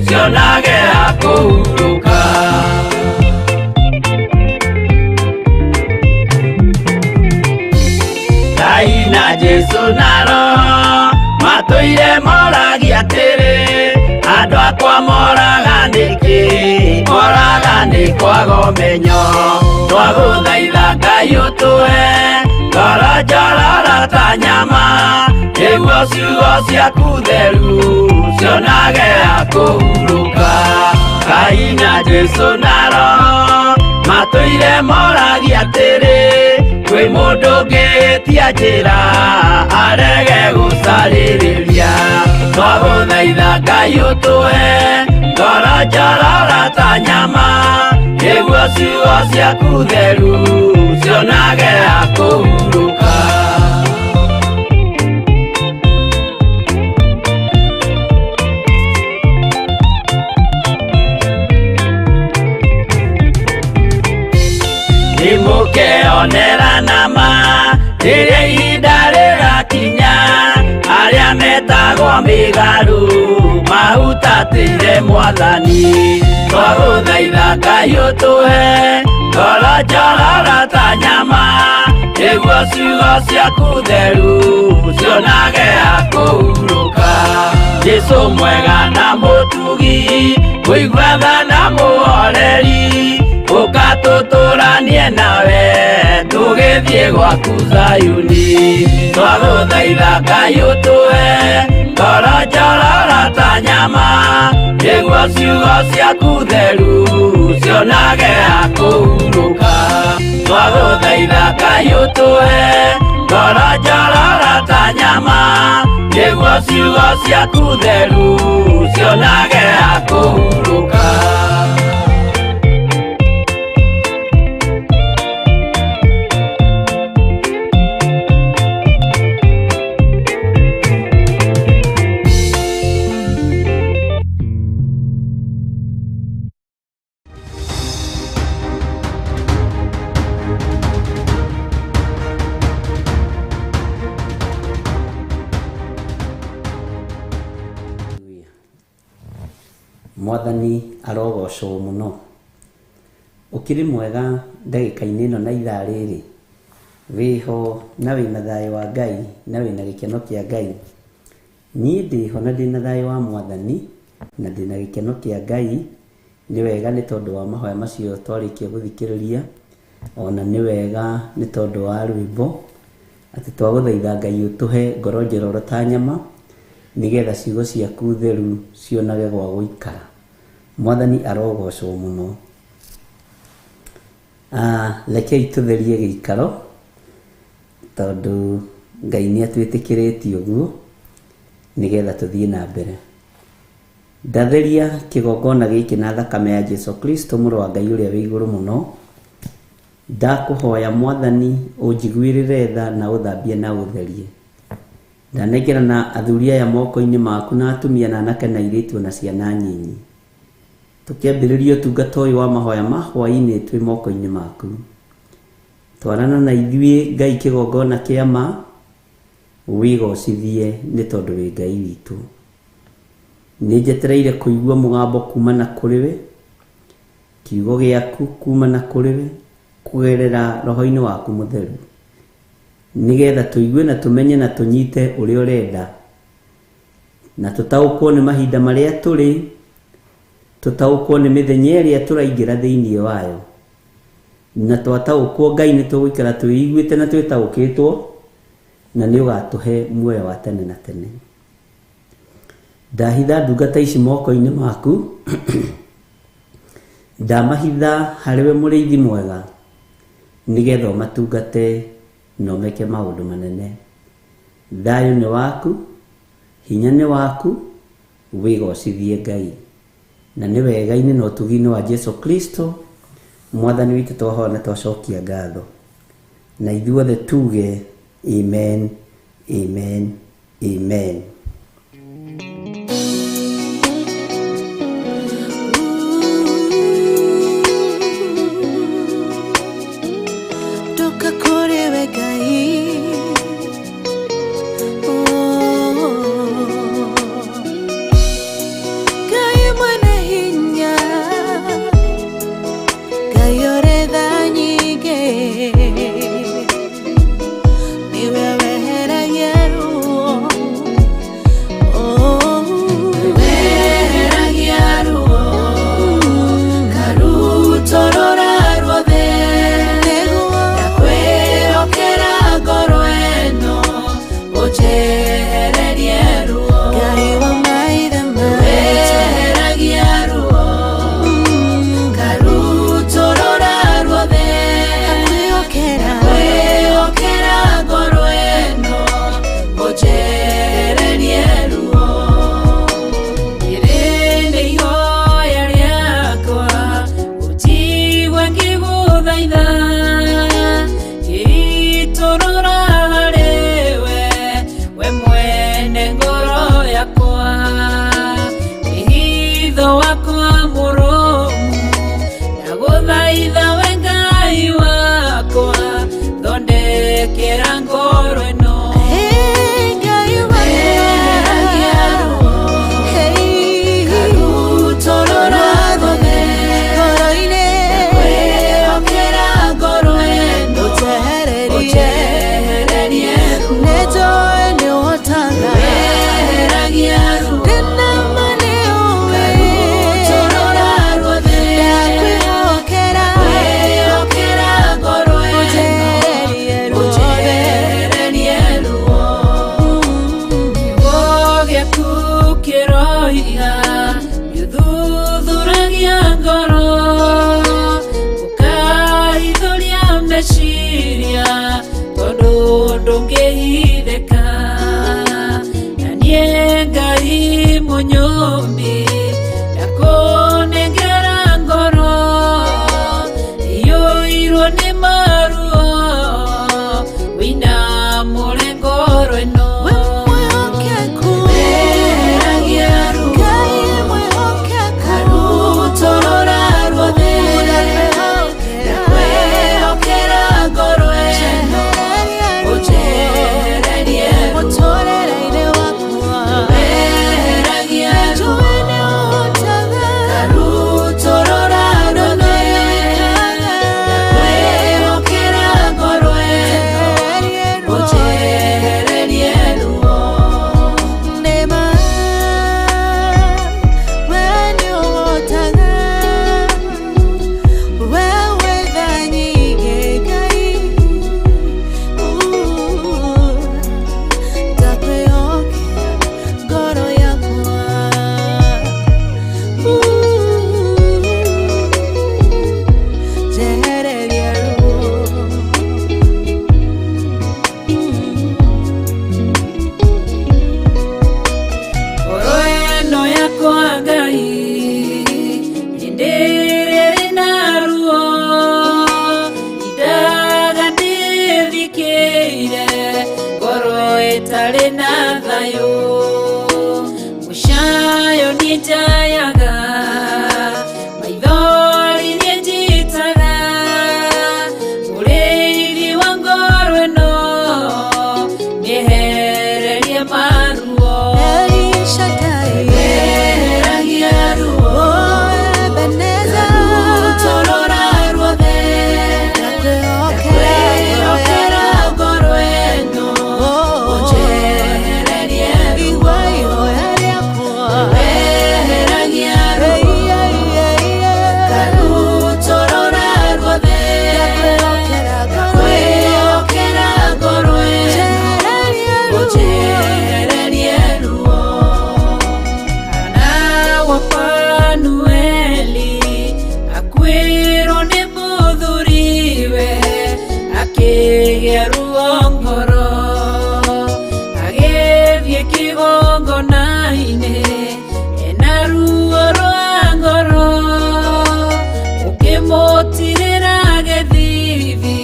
cionage ha kũhurũka. Ngai na Jesu na Roho matũire moragia atĩrĩ, andũ akwa moraga nĩkĩ? Moraga nĩ kwaga ũmenyo. ũmenyo. Twagũthaitha Ngai ũtũhe ngoro njororo ta nyama, nĩguo ciugo ciaku theru cionage ha kũhurũka. Ngai na Jesũ na Roho matũire moragia atĩrĩ, kwĩ mũndũ ũngĩtia njĩra arege gũcarĩrĩria. Twagũthaitha Ngai ũtũhe ngoro njororo ta nyama, nĩguo ciugo ciaku theru cionage ha kũhurũka. Nĩmũkeonera nama rĩrĩa ihinda rĩgakinya, arĩa metagwo mĩgarũ mahutatĩire Mwathani. Twagũthaitha Ngai ũtũhe ngoro njororo ta nyama, nĩguo ciugo ciaku theru cionage ha kũhurũka. Jesũ mwega na mũtugi, mũigua tha na mũhoreri, ũka tũtũranie nawe tũgĩthiĩ gwaku Zayuni. Twagũthaitha Ngai ũtũhe ngoro njororo ta nyama, nĩguo ciugo ciaku theru cionage ha kũhurũka. Twagũthaitha Ngai ũtũhe ngoro njororo ta nyama, nĩguo ciugo ciaku theru cionage ha kũhurũka. Mwathani arogocwo mũno. Ũkĩrĩ mwega ndagĩka-inĩ ĩno na ithaa rĩrĩ, wĩho na wĩna thayũ wa Ngai na wĩna gĩkeno kĩa Ngai. Niĩ ndĩho na ndĩna thayũ wa Mwathani na ndĩna gĩkeno kĩa Ngai. Nĩ wega nĩ tondũ wa mahoya macio twarĩkia gũthikĩrĩria, ona nĩ wega nĩ tondũ wa rwĩmbo atĩ twagũthaitha Ngai ũtũhe ngoro njororo ta nyama, nĩgetha ciugo ciaku theru cionage gwa gũikara. Mwathani arogocwo mũno. Rekei tũtherie gĩikaro tondũ Ngai nĩ atwĩtĩkĩrĩtie ũguo nĩgetha tũthiĩ na mbere. Ndatheria kĩgongona gĩkĩ na thakame ya Jesu Kristo mũrũ wa Ngai ũrĩa wĩ igũrũ mũno. Ndakũhoya Mwathani ũnjiguĩrĩre tha na ũthambie na ũtherie. Ndanengerana athuri aya moko-inĩ maku na atumia na anake na airĩtu na ciana nyinyi. Tũkĩambĩrĩria ũtungata ũyũ wa mahoya ma hwaĩ-inĩ twĩ moko-inĩ maku. Twarana na ithuĩ Ngai kĩgongona kĩa ma, wĩgocithie nĩ tondũ wĩ Ngai witũ. Nĩ njetereire kũigua mũgambo kuma na kũrĩ we, kiugo gĩaku kuma na kũrĩ we, kũgerera roho-inĩ waku mũtheru, nĩgetha tũigue na tũmenye na tũnyite ũrĩa ũrenda, na tũtaũkwo nĩ mahinda marĩa tũrĩ, tũtaũkwo nĩ mĩthenya ĩrĩa tũraingĩra thĩinĩ wayo, na twataũkwo Ngai nĩ tũgũikara twĩiguĩte na twĩtaũkĩtwo, na nĩ ũgatũhe muoyo wa tene na tene. Ndahitha ndungata ici moko-inĩ maku, ndamahitha harĩ we mũrĩithi mwega, nĩgetha ũmatungate na ũmeke maũndũ manene. Thayũ nĩ waku, hinya nĩ waku, wĩgocithie Ngai. Na nĩ wega-inĩ na ũtugi-inĩ wa Jesu Kristo Mwathani witũ twahoya na twacokia ngatho. Na ithuothe tuge amen, amen, amen. Toka kũrĩ we Ngai. Oh. Ngai mwene hinya, Ngai ũrĩ tha nyingĩ, nĩwe weheragia ruo. ũroiga nĩũthuthuragia ngoro ũkaithũria meciria tondũ ndũngĩhithĩka na niĩ Ngai mũnyũmbi ndakũnengera ngoro iyũirwo nĩ maruo wĩinamũre ngoro ĩno We mwĩhokeku, Weheragia ruo Ngai mwĩhokeku, Karutorora ruothe ndakwĩhokera ngoro ĩno ũnjehererie ruo mũtũrĩre-inĩ wakwa Weheragia ruo njũĩ nĩ ũhotaga Karutorora ruothe ndakwĩhokera ngoro ĩno ũnjehererie ruo Nĩma we nĩũhotaga, we wĩ tha nyingĩ Ngai, ndakwĩhokera ngoro yakwa, njehereria ruo. Ngoro ĩno yakwa Ngai hĩndĩ ĩrĩa ĩrĩ na ruo indaga ndĩthikĩire ngoro ĩtarĩ na thayũ mũcayo niĩ njayaga maithori niĩ njitaga mũrĩithi wa ngoro ĩno nĩehererie maruo El Shaddai, Weheragia ruo oh Ebenezer, Karutorora ruothe ndakwĩhokera ndakwĩhokera ngoro ĩno ũnjehererie ruo igua ihoya rĩakwa. Weheragia ruo Karutorora ruothe ndakwĩhokera ngoro ĩno ũnjehererie ruo Hana wa Fanueli akuĩrwo nĩ mũthuriwe akĩgĩa ruo ngoro agĩthiĩ kĩgongona-inĩ ena ruo rwa ngoro ũkĩmũtirĩra gĩthithi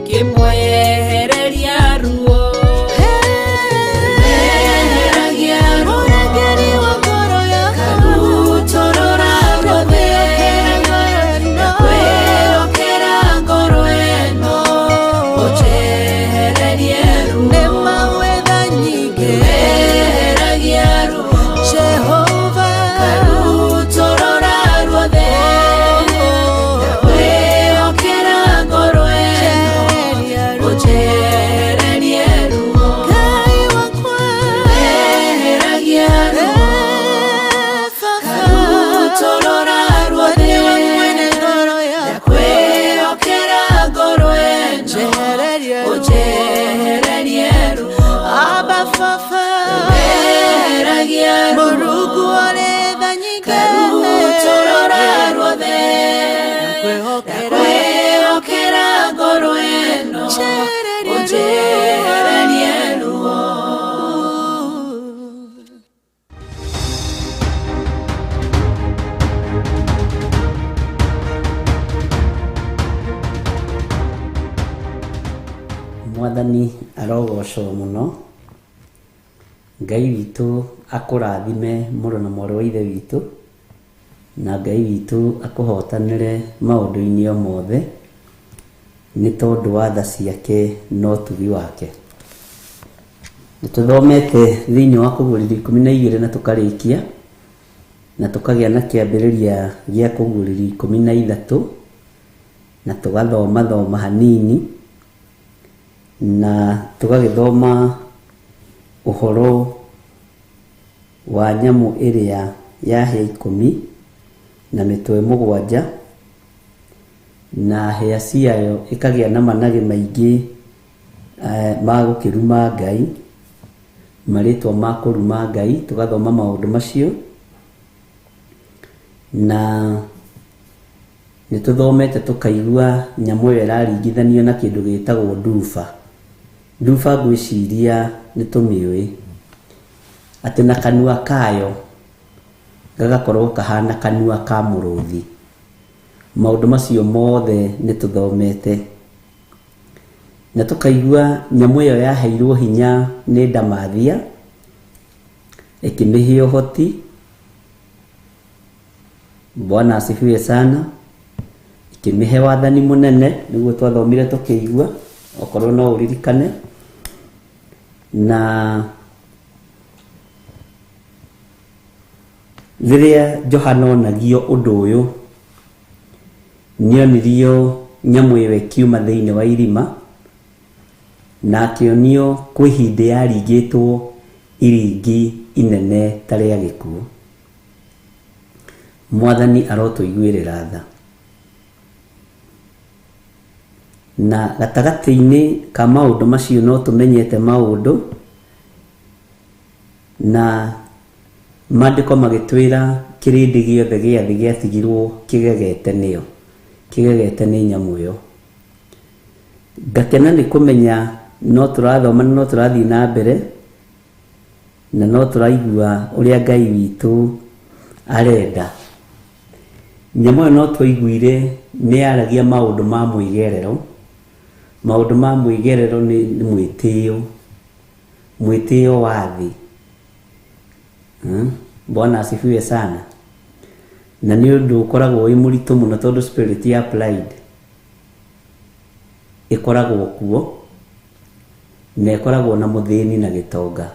kĩmwehereria ruo Weheragia ruo Karutorora ruothe ndakwĩhokera ngoro ĩno ũnjehererie ruo Weheragia ruo Karutorora ruothe ndakwĩhokera ngoro ĩno ũnjehererie ruo Weheragia ruo Karutorora ruothe ndakwĩhokera ngoro ĩno ũnjehererie ruo Abba Fafa, Weheragia ruo Mũrungu ũrĩ tha nyingĩ, Karutorora ruothe ndakwĩhokera ndakwĩhokera ngoro ĩno ũnjehererie ruo Mwathani arogocwo mũno. Ngai witũ akũrathime mũrũ na mwarĩ wa ithe witũ, na Ngai witũ akũhotanĩre maũndũ-inĩ o mothe nĩ tondũ wa tha ciake na ũtugi wake. Nĩ tũthomete thĩinĩ wa Kũguũrĩrio 12 na tũkarĩkia na tũkagĩa na kĩambĩrĩria gĩa Kũguũrĩrio 13 na tũgathoma thoma hanini na tũgagĩthoma ũhoro wa nyamũ ĩrĩa ya hĩa 10 na mĩtwe 7 na hĩa ciayo ĩkagĩa na managĩ maingĩ ma gũkĩruma Ngai, marĩtwa ma kũruma Ngai, tũgathoma maũndũ macio. Na nĩ tũthomete tũkaigua nyamũ ĩyo ĩraringithanio na kĩndũ gĩtagwo nduba. Nduba ngwĩciria nĩ tũmĩũĩ. Atĩ na kanua kayo gagakorwo kahana kanua ka mũrũthi. Maũndũ macio mothe nĩ tũthomete. Na tũkaigua nyamũ ĩyo yaheirwo hinya nĩ ndamathia, ĩkĩmĩhe ũhoti. Bwana asifiwe sana. Ĩkĩmĩhe wathani mũnene, nĩguo twathomire tũkĩigua, okorwo no ũririkane. Na rĩrĩa Johana onagio ũndũ ũyũ, nĩonirio nyamũ ĩyo ĩkiuma thĩinĩ wa irima, na akĩonio kwĩ hĩndĩ yaringĩtwo iringi inene ta rĩa gĩkuũ. Mwathani arotũiguĩrĩra tha. Na gatagatĩ-inĩ ka maũndũ macio no tũmenyete maũndũ, na maandĩko magĩtwĩra kĩrĩndĩ gĩothe gĩa thĩ gĩatigirwo kĩgegete nĩyo, kĩgegete nĩ nyamũ ĩyo. Ngakena nĩ kũmenya no tũrathoma na no tũrathiĩ na mbere, na no tũraigua ũrĩa Ngai witũ arenda. Nyamũ ĩyo no twaiguire nĩ yaragia maũndũ ma mwĩgerero. Maũndũ ma mwĩgerero nĩ mwĩtĩo, mwĩtĩo wa thĩ. Bwana asifiwe sana. Na nĩ ũndũ ũkoragwo wĩ mũritũ mũno tondũ spirit ya pride ĩkoragwo kuo, na ĩkoragwo na mũthĩni na gĩtonga,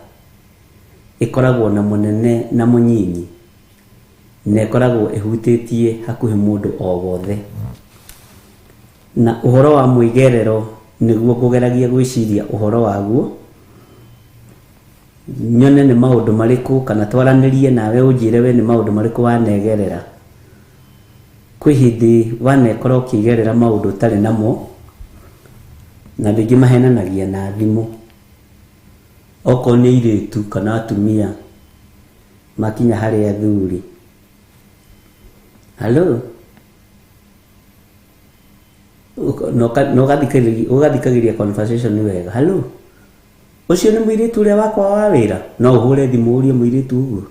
ĩkoragwo na mũnene na mũnyinyi, na ĩkoragwo ĩhutĩtie hakuhĩ mũndũ o wothe. Na ũhoro wa mwĩgerero nĩguo ngũgeragia gwĩciria ũhoro waguo, nyone nĩ maũndũ marĩkũ, kana twaranĩrie nawe ũnjĩre we nĩ maũndũ marĩkũ wanegerera. Kwĩ hĩndĩ wanekora ũkĩgerera maũndũ ũtarĩ namo, na andũ aingĩ mahenanagia na thimũ. Okorwo nĩ airĩtu kana atumia makinya harĩ athuri, hello, na ũgathikagĩrĩria conversation wega, hello, ũcio nĩ mũirĩtu ũrĩa wakwa wa wĩra? No ũhũre thimũ ũrie mũirĩtu ũguo.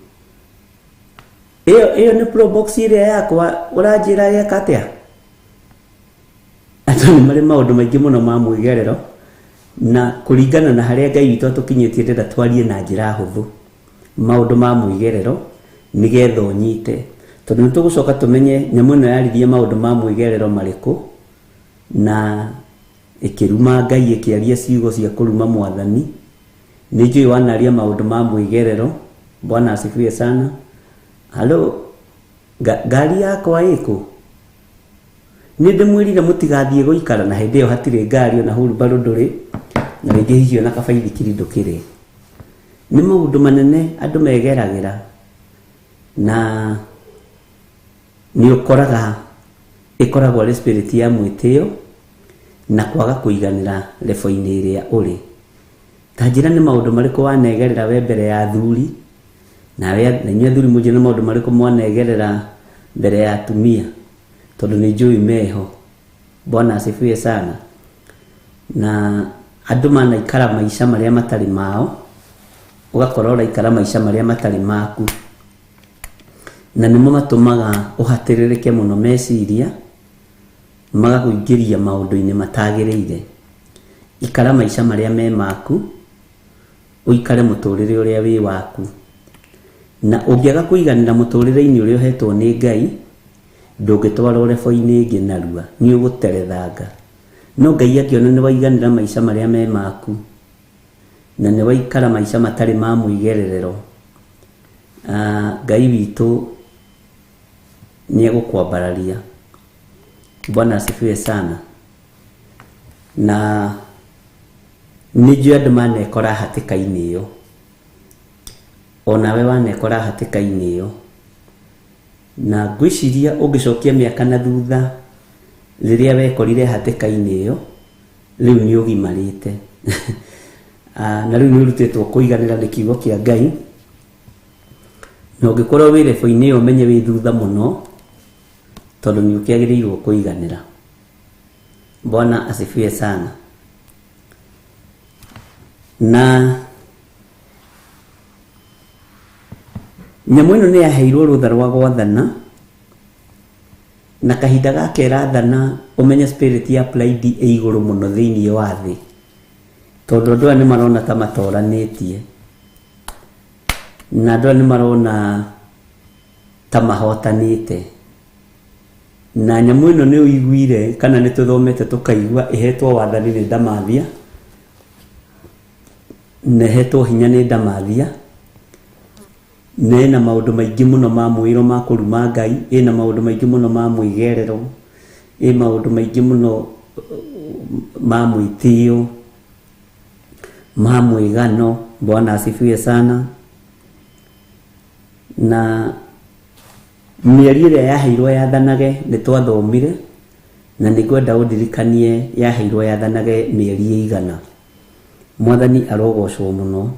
Ĩyo ĩyo nĩ probox ĩrĩa yakwa ũranjĩra yeka atĩa? Andũ nĩ marĩ maũndũ maingĩ mũno ma mwĩgerero, na kũringana na harĩa Ngai witũ atũkinyĩtie ndĩrenda twarie na njĩra hũthũ maũndũ ma mwĩgerero nĩgetha ũnyite, tondũ nĩ tũgũcoka tũmenye nyamũ ĩno yaririe maũndũ ma mwĩgerero marĩkũ, na ĩkĩruma Ngai, ĩkĩaria ciugo cia kũruma Mwathani. Nĩ njũĩ wanaria maũndũ ma mwĩgerero. Bwana asifiwe sana. Halo, ngari yakwa ĩkũ? Nĩ ndĩmwĩrire mũtigathiĩ gũikara, na hĩndĩ ĩyo hatirĩ ngari, ona hurumbarũ ndũrĩ, na rĩngĩ hihi ona kabaithikiri ndũkĩrĩ. Nĩ maũndũ manene andũ megeragĩra, na nĩ ũkoraga ĩkoragwo arĩ spirit ya mwĩtĩo na kwaga kũiganĩra level-inĩ ĩrĩa ũrĩ. Ta njĩra nĩ maũndũ marĩkũ wanegerera we mbere ya athuri, nawe na inyuĩ athuri mũnjĩre nĩ maũndũ marĩkũ mwanegerera mbere ya atumia, tondũ nĩ njũĩ meho. Bwana asifiwe sana. Na andũ manaikara maica marĩa matarĩ mao, ũgakora ũraikara maica marĩa matarĩ maku, na nĩmo matũmaga ũhatĩrĩrĩke mũno meciria, magakũingĩria maũndũ-inĩ matagĩrĩire. Ikara maica marĩa me maku, ũikare mũtũrĩre ũrĩa wĩ waku. Na ũngĩaga kũiganĩra mũtũrĩre-inĩ ũrĩa ũhetwo nĩ Ngai, ndũngĩtwarwo level-inĩ ĩngĩ narua, nĩ ũgũterethanga. No Ngai angĩona nĩ waiganĩra maica marĩa me maku, na nĩ waikara maica matarĩ ma mwĩgererero, Ngai witũ nĩ egũkwambararia. Bwana asifiwe sana. Na nĩ njũĩ andũ manekora hatĩka-inĩ ĩyo, onawe wanekora hatĩka-inĩ ĩyo, na ngwĩciria ũngĩcokia mĩaka na thutha rĩrĩa wekorire hatĩka-inĩ ĩyo, rĩu nĩ ũgimarĩte na rĩu nĩ ũrutĩtwo kũiganĩra nĩ kiugo kĩa Ngai. Na ũngĩkorwo wĩ level-inĩ ĩyo ũmenye wĩ thutha mũno, Tondũ nĩ ũkĩagĩrĩirwo kũiganĩra. Bwana asifiwe sana. Na nyamũ ĩno nĩ yaheirwo rũtha rwa gwathana, na kahinda gaka ĩrathana ũmenye spirit ya pride ĩ igũrũ mũno thĩinĩ wa thĩ, tondũ andũ aya nĩ marona ta matoranĩtie, na andũ aya nĩ marona ta mahotanĩte. Na nyamũ ĩno nĩ ũiguire kana nĩ tũthomete tũkaigua ĩhetwo wathani nĩ Ndamathia, na ĩhetwo hinya nĩ Ndamathia, na ĩna maũndũ maingĩ mũno ma mwĩro ma kũruma Ngai, ĩna maũndũ maingĩ mũno ma mwĩgerero, ĩ maũndũ maingĩ mũno ma mwĩtĩo, ma mwĩgano. Bwana asifiwe sana. Na mĩeri ĩrĩa yaheirwo yathanage nĩ twathomire, na nĩ ngwenda ũndirikanie yaheirwo yathanage mĩeri ĩigana. Mwathani arogocwo mũno.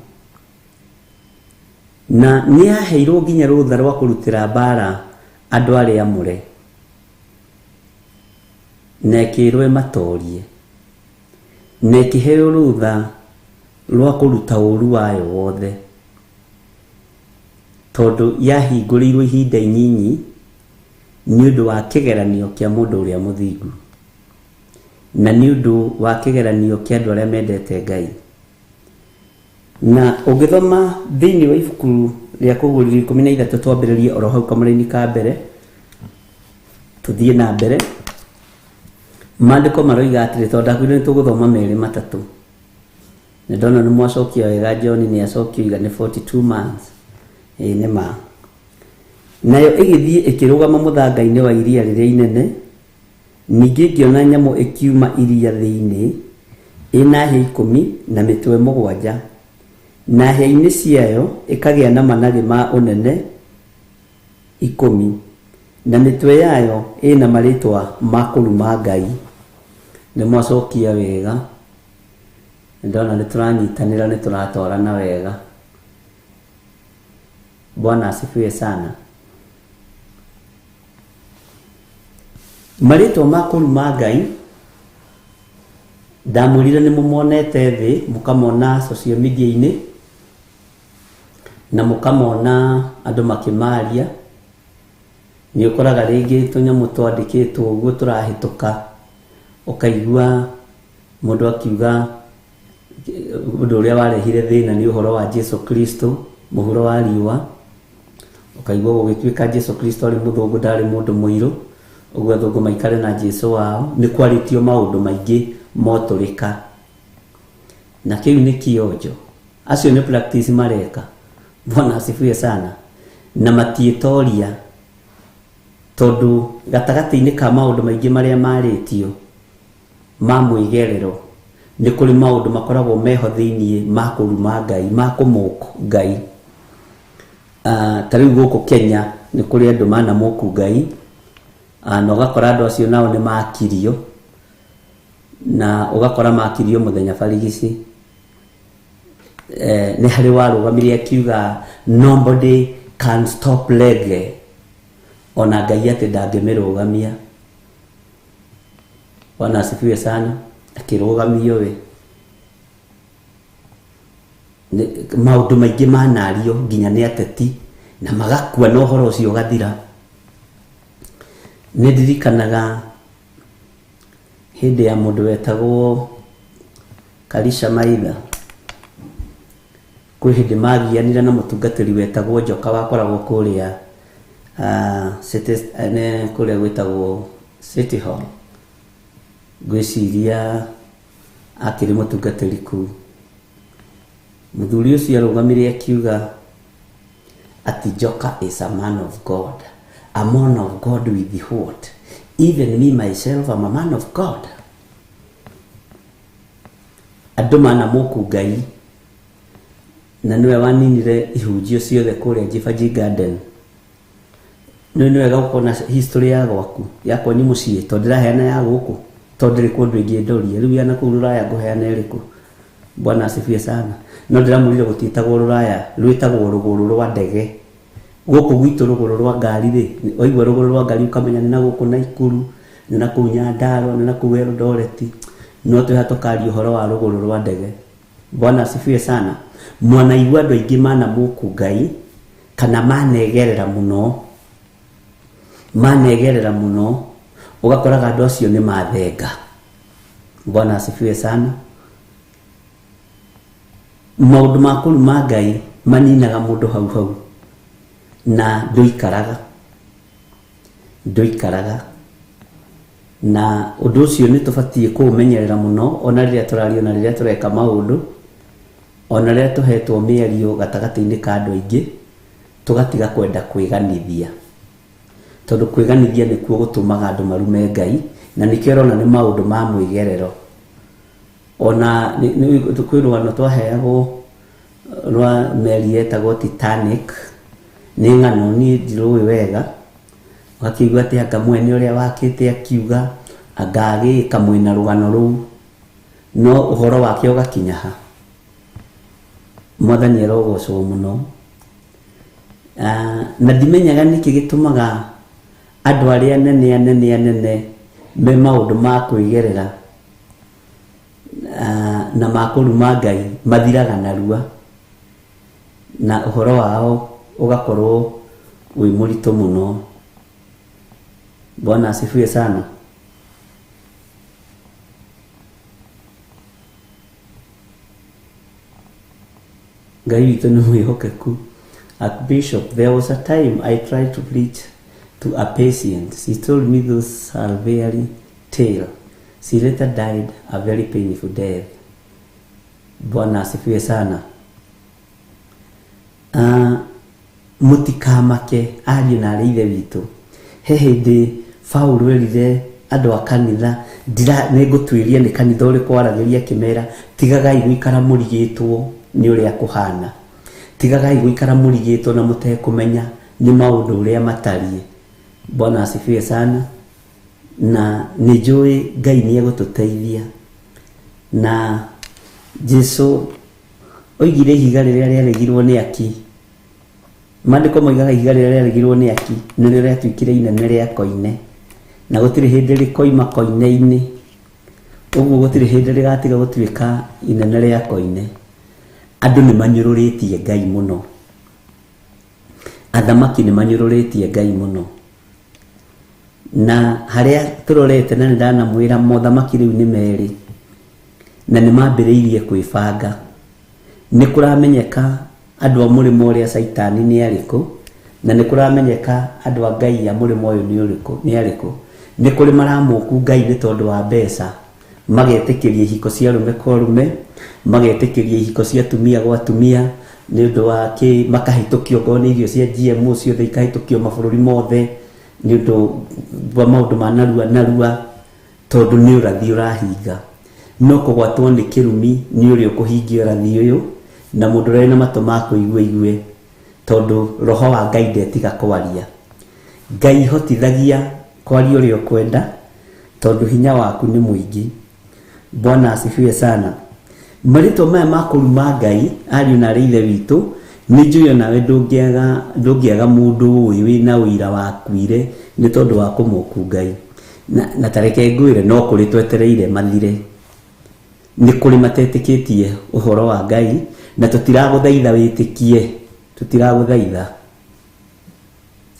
Na nĩ yaheirwo nginya rũtha rwa kũrutĩra mbara andũ arĩa amũre, na ĩkĩrwo ĩmatorie, na ĩkĩheo rũtha rwa kũruta ũru wayo wothe, tondũ yahingũrĩirwo ihinda inyinyi nĩ ũndũ wa kĩgeranio kĩa mũndũ ũrĩa mũthingu, na nĩ ũndũ wa kĩgeranio kĩa andũ arĩa mendete Ngai. Na ũngĩthoma thĩinĩ wa ibuku rĩa Kũguũrĩrio 13, twambĩrĩrie oro hau kamũraini ka mbere tũthiĩ na mbere, maandĩko maroiga atĩrĩ, tondũ ndakwĩrire nĩ tũgũthoma merĩ matatũ, nĩ ndona nĩ mwacokia wega. John nĩ acokia oiga nĩ 42 months. Ĩĩ nĩ ma. Nayo ĩgĩthiĩ ĩkĩrũgama mũthanga-inĩ wa iria rĩrĩa inene. Ningĩ ngĩona nyamũ ĩkiuma iria thĩinĩ, ĩna hĩa 10 na mĩtwe 7, na hĩa-inĩ ciayo ĩkagĩa na managĩ ma ũnene 10, na mĩtwe yayo ĩna marĩtwa ma kũruma Ngai. Nĩ mwacokia wega, ndona nĩ tũranyitanĩra, nĩ tũratwarana wega. Bwana asifiwe sana. Marĩtwa ma kũruma Ngai ndamwĩrire nĩ mũmonete thĩ, mũkamona social media-inĩ, na mũkamona andũ makĩmaria. Nĩ ũkoraga rĩngĩ tũnyamũ twandĩkĩtwo ũguo tũrahĩtũka, ũkaigua mũndũ akiuga ũndũ ũrĩa warehire thĩna nĩ ũhoro wa Jesu Kristo mũhuro wa riũa, ũkaigua gũgĩtuĩka Jesu Kristo arĩ mũthũngũ, ndarĩ mũndũ mũirũ, ũguo athũngũ maikare na Jesu wao. Nĩ kwarĩtio maũndũ maingĩ motũrĩka, na kĩu nĩ kĩonjo. Acio nĩ practice mareka. Bwana asifiwe sana. Na matiĩtoria, tondũ gatagatĩ-inĩ ka maũndũ maingĩ marĩa marĩtio ma mwĩgerero, nĩ kũrĩ maũndũ makoragwo meho thĩiniĩ ma kũruma Ngai, ma kũmũk Ngai. Ta rĩu gũkũ Kenya nĩ kũrĩ andũ manamũku Ngai, na ũgakora andũ acio nao nĩ makirio, na ũgakora makirio mũthenya barigici. Nĩ harĩ warũgamire akiuga nobody can stop reggae, ona Ngai atĩ ndangĩmĩrũgamia. Bwana asifiwe sana. Akĩrũgamio we. Maũndũ maingĩ manario nginya nĩ ateti na magakua na ũhoro ũcio ũgathira. Nĩ ndirikanaga hĩndĩ ya mũndũ wetagwo Karisha Maitha, kwĩ hĩndĩ magianire na mũtungatĩri wetagwo Njoka wakoragwo kũrĩa City, kũrĩa gwĩtagwo City Hall, ngwĩciria akĩrĩ mũtungatĩri kũu. Mũthuri ũcio arũgamire akiuga ati Njoka is a man of God. A man of God with what? Even me myself am a man of God. Andũ manamũku Ngai, na nĩwe waninire ihunjio ciothe kũrĩa Jibaji Garden. Nĩ wega gũkorwo na history ya gwaku, ya kwanyu mũciĩ, tondũ ndĩraheana ya gũkũ, tondũ ndĩrĩ kũndũ ĩngĩ ndorie. Rĩu ya nakũu rũraya ngũheana ĩrĩkũ? Bwana asifiwe sana. No ndĩramwĩrire gũtiĩtagwo rũraya, rwĩtagwo rũgũrũ rwa ndege. Gũkũ gwitũ rũgũrũ rwa ngari rĩ, waigua rũgũrũ rwa ngari ũkamenya nĩ na gũkũ Naikuru, nĩ na kũu Nyandarua, nĩ na kũu Eldoret, no twĩ haha tũkaria ũhoro wa rũgũrũ rwa ndege. Bwana asifiwe sana. Mwanaigua andũ aingĩ manamũku Ngai kana manegerera mũno, manegerera mũno, ũgakoraga andũ acio nĩ mathenga. Bwana asifiwe sana. Maũndũ ma kũruma Ngai maninaga mũndũ hau hau na ndũikaraga, ndũikaraga. Na ũndũ ũcio nĩ tũbatiĩ kũũmenyerera mũno ona rĩrĩa tũraria ona rĩrĩa tũreka maũndũ, ona rĩrĩa tũhetwo mĩario gatagatĩ-inĩ ka andũ aingĩ, tũgatiga kwenda kwĩganithia. Tondũ kwĩganithia nĩkuo gũtũmaga andũ marume Ngai, na nĩkĩo ũrona nĩ maũndũ ma mwĩgerero. Ona kwĩ rũgano twaheagwo rwa meri yetagwo Titanic, nĩ ng'ano niĩ ndirũĩ wega, ũgakĩigua atĩ anga mwene ũrĩa wakĩte akiuga, anga agĩka mwĩna rũgano rũu, no ũhoro wake ũgakinya ha? Mwathani arogocwo mũno. Na ndimenyaga nĩkĩ gĩtũmaga andũ arĩa anene anene anene me maũndũ ma kwĩgerera na ma kũruma Ngai mathiraga narua na ũhoro wao ũgakorwo wĩ mũritũ mũno. Bwana asifiwe sana. Ngai witũ nĩ mwĩhokeku. Archbishop, there was a time I tried to preach to a patient. She told me those are very tale. She later died a very painful death. Bwana asifiwe sana. Mũtikamake ariũ na arĩ ithe witũ. He hĩndĩ Paũlũ erire andũ a kanitha, nĩ ngũtuĩria nĩ kanitha ũrĩkũ aragĩria akĩmera, tigagai gũikara mũrigĩtwo nĩ ũrĩa kũhana. Tigagai gũikara mũrigĩtwo na mũtekũmenya nĩ maũndũ ũrĩa matariĩ. Bwana asifiwe sana. Na nĩ njũĩ Ngai nĩ egũtũteithia. Na Jesu oigire ihiga rĩrĩa rĩaregirwo nĩ aki. Maandĩko moigaga ihiga rĩrĩa rĩaregirwo nĩ aki nĩrĩo rĩatuĩkire inene rĩa koine. Na gũtirĩ hĩndĩ rĩkoima koine-inĩ. Ũguo gũtirĩ hĩndĩ rĩgatiga gũtuĩka inene rĩa koine. Andũ nĩ manyũrũrĩtie Ngai mũno. Athamaki nĩ manyũrũrĩtie Ngai mũno. Na harĩa tũrorete na nĩ ndanamwĩra mothamaki rĩu nĩ merĩ na nĩ mambĩrĩirie kwĩbanga. Nĩ kũramenyeka andũ a mũrĩmo ũrĩa caitani nĩ arĩkũ, na nĩ kũramenyeka andũ a Ngai a mũrĩmo ũyũ nĩ ũrĩkũ, nĩ arĩkũ. Nĩ kũrĩ maramũku Ngai nĩ tondũ wa mbeca, magetĩkĩria ihiko cia arũme kwa arũme, magetĩkĩria ihiko cia atumia gwa atumia, nĩ ũndũ wa kĩ, makahĩtũkio okorwo nĩ irio cia GMO ciothe ikahĩtũkio mabũrũri mothe, nĩ ũndũ wa maũndũ ma narua narua, tondũ nĩ ũrathi ũrahinga. No kũgwatwo nĩ kĩrumi nĩ ũrĩa ũkũhingia ũrathi ũyũ, na mũndũ ũrĩa wĩna matũ ma kũigua aigue, tondũ roho wa Ngai ndetiga kwaria. Ngai hotithagia kwaria ũrĩa ũkwenda, tondũ hinya waku nĩ mũingĩ. Bwana asifiwe sana. Marĩtwa maya ma kũruma Ngai, ariũ na arĩ ithe witũ, nĩ njũĩ onawe ndũngĩaga, ndũngĩaga mũndũ ũĩ wĩna ũira wakuire nĩ tondũ wa kũmoku Ngai. Na tareke ngwĩre no kũrĩ twetereire mathire. Nĩ kũrĩ matetĩkĩtie ũhoro wa Ngai, na tũtiragũthaitha wĩtĩkie, tũtiragũthaitha.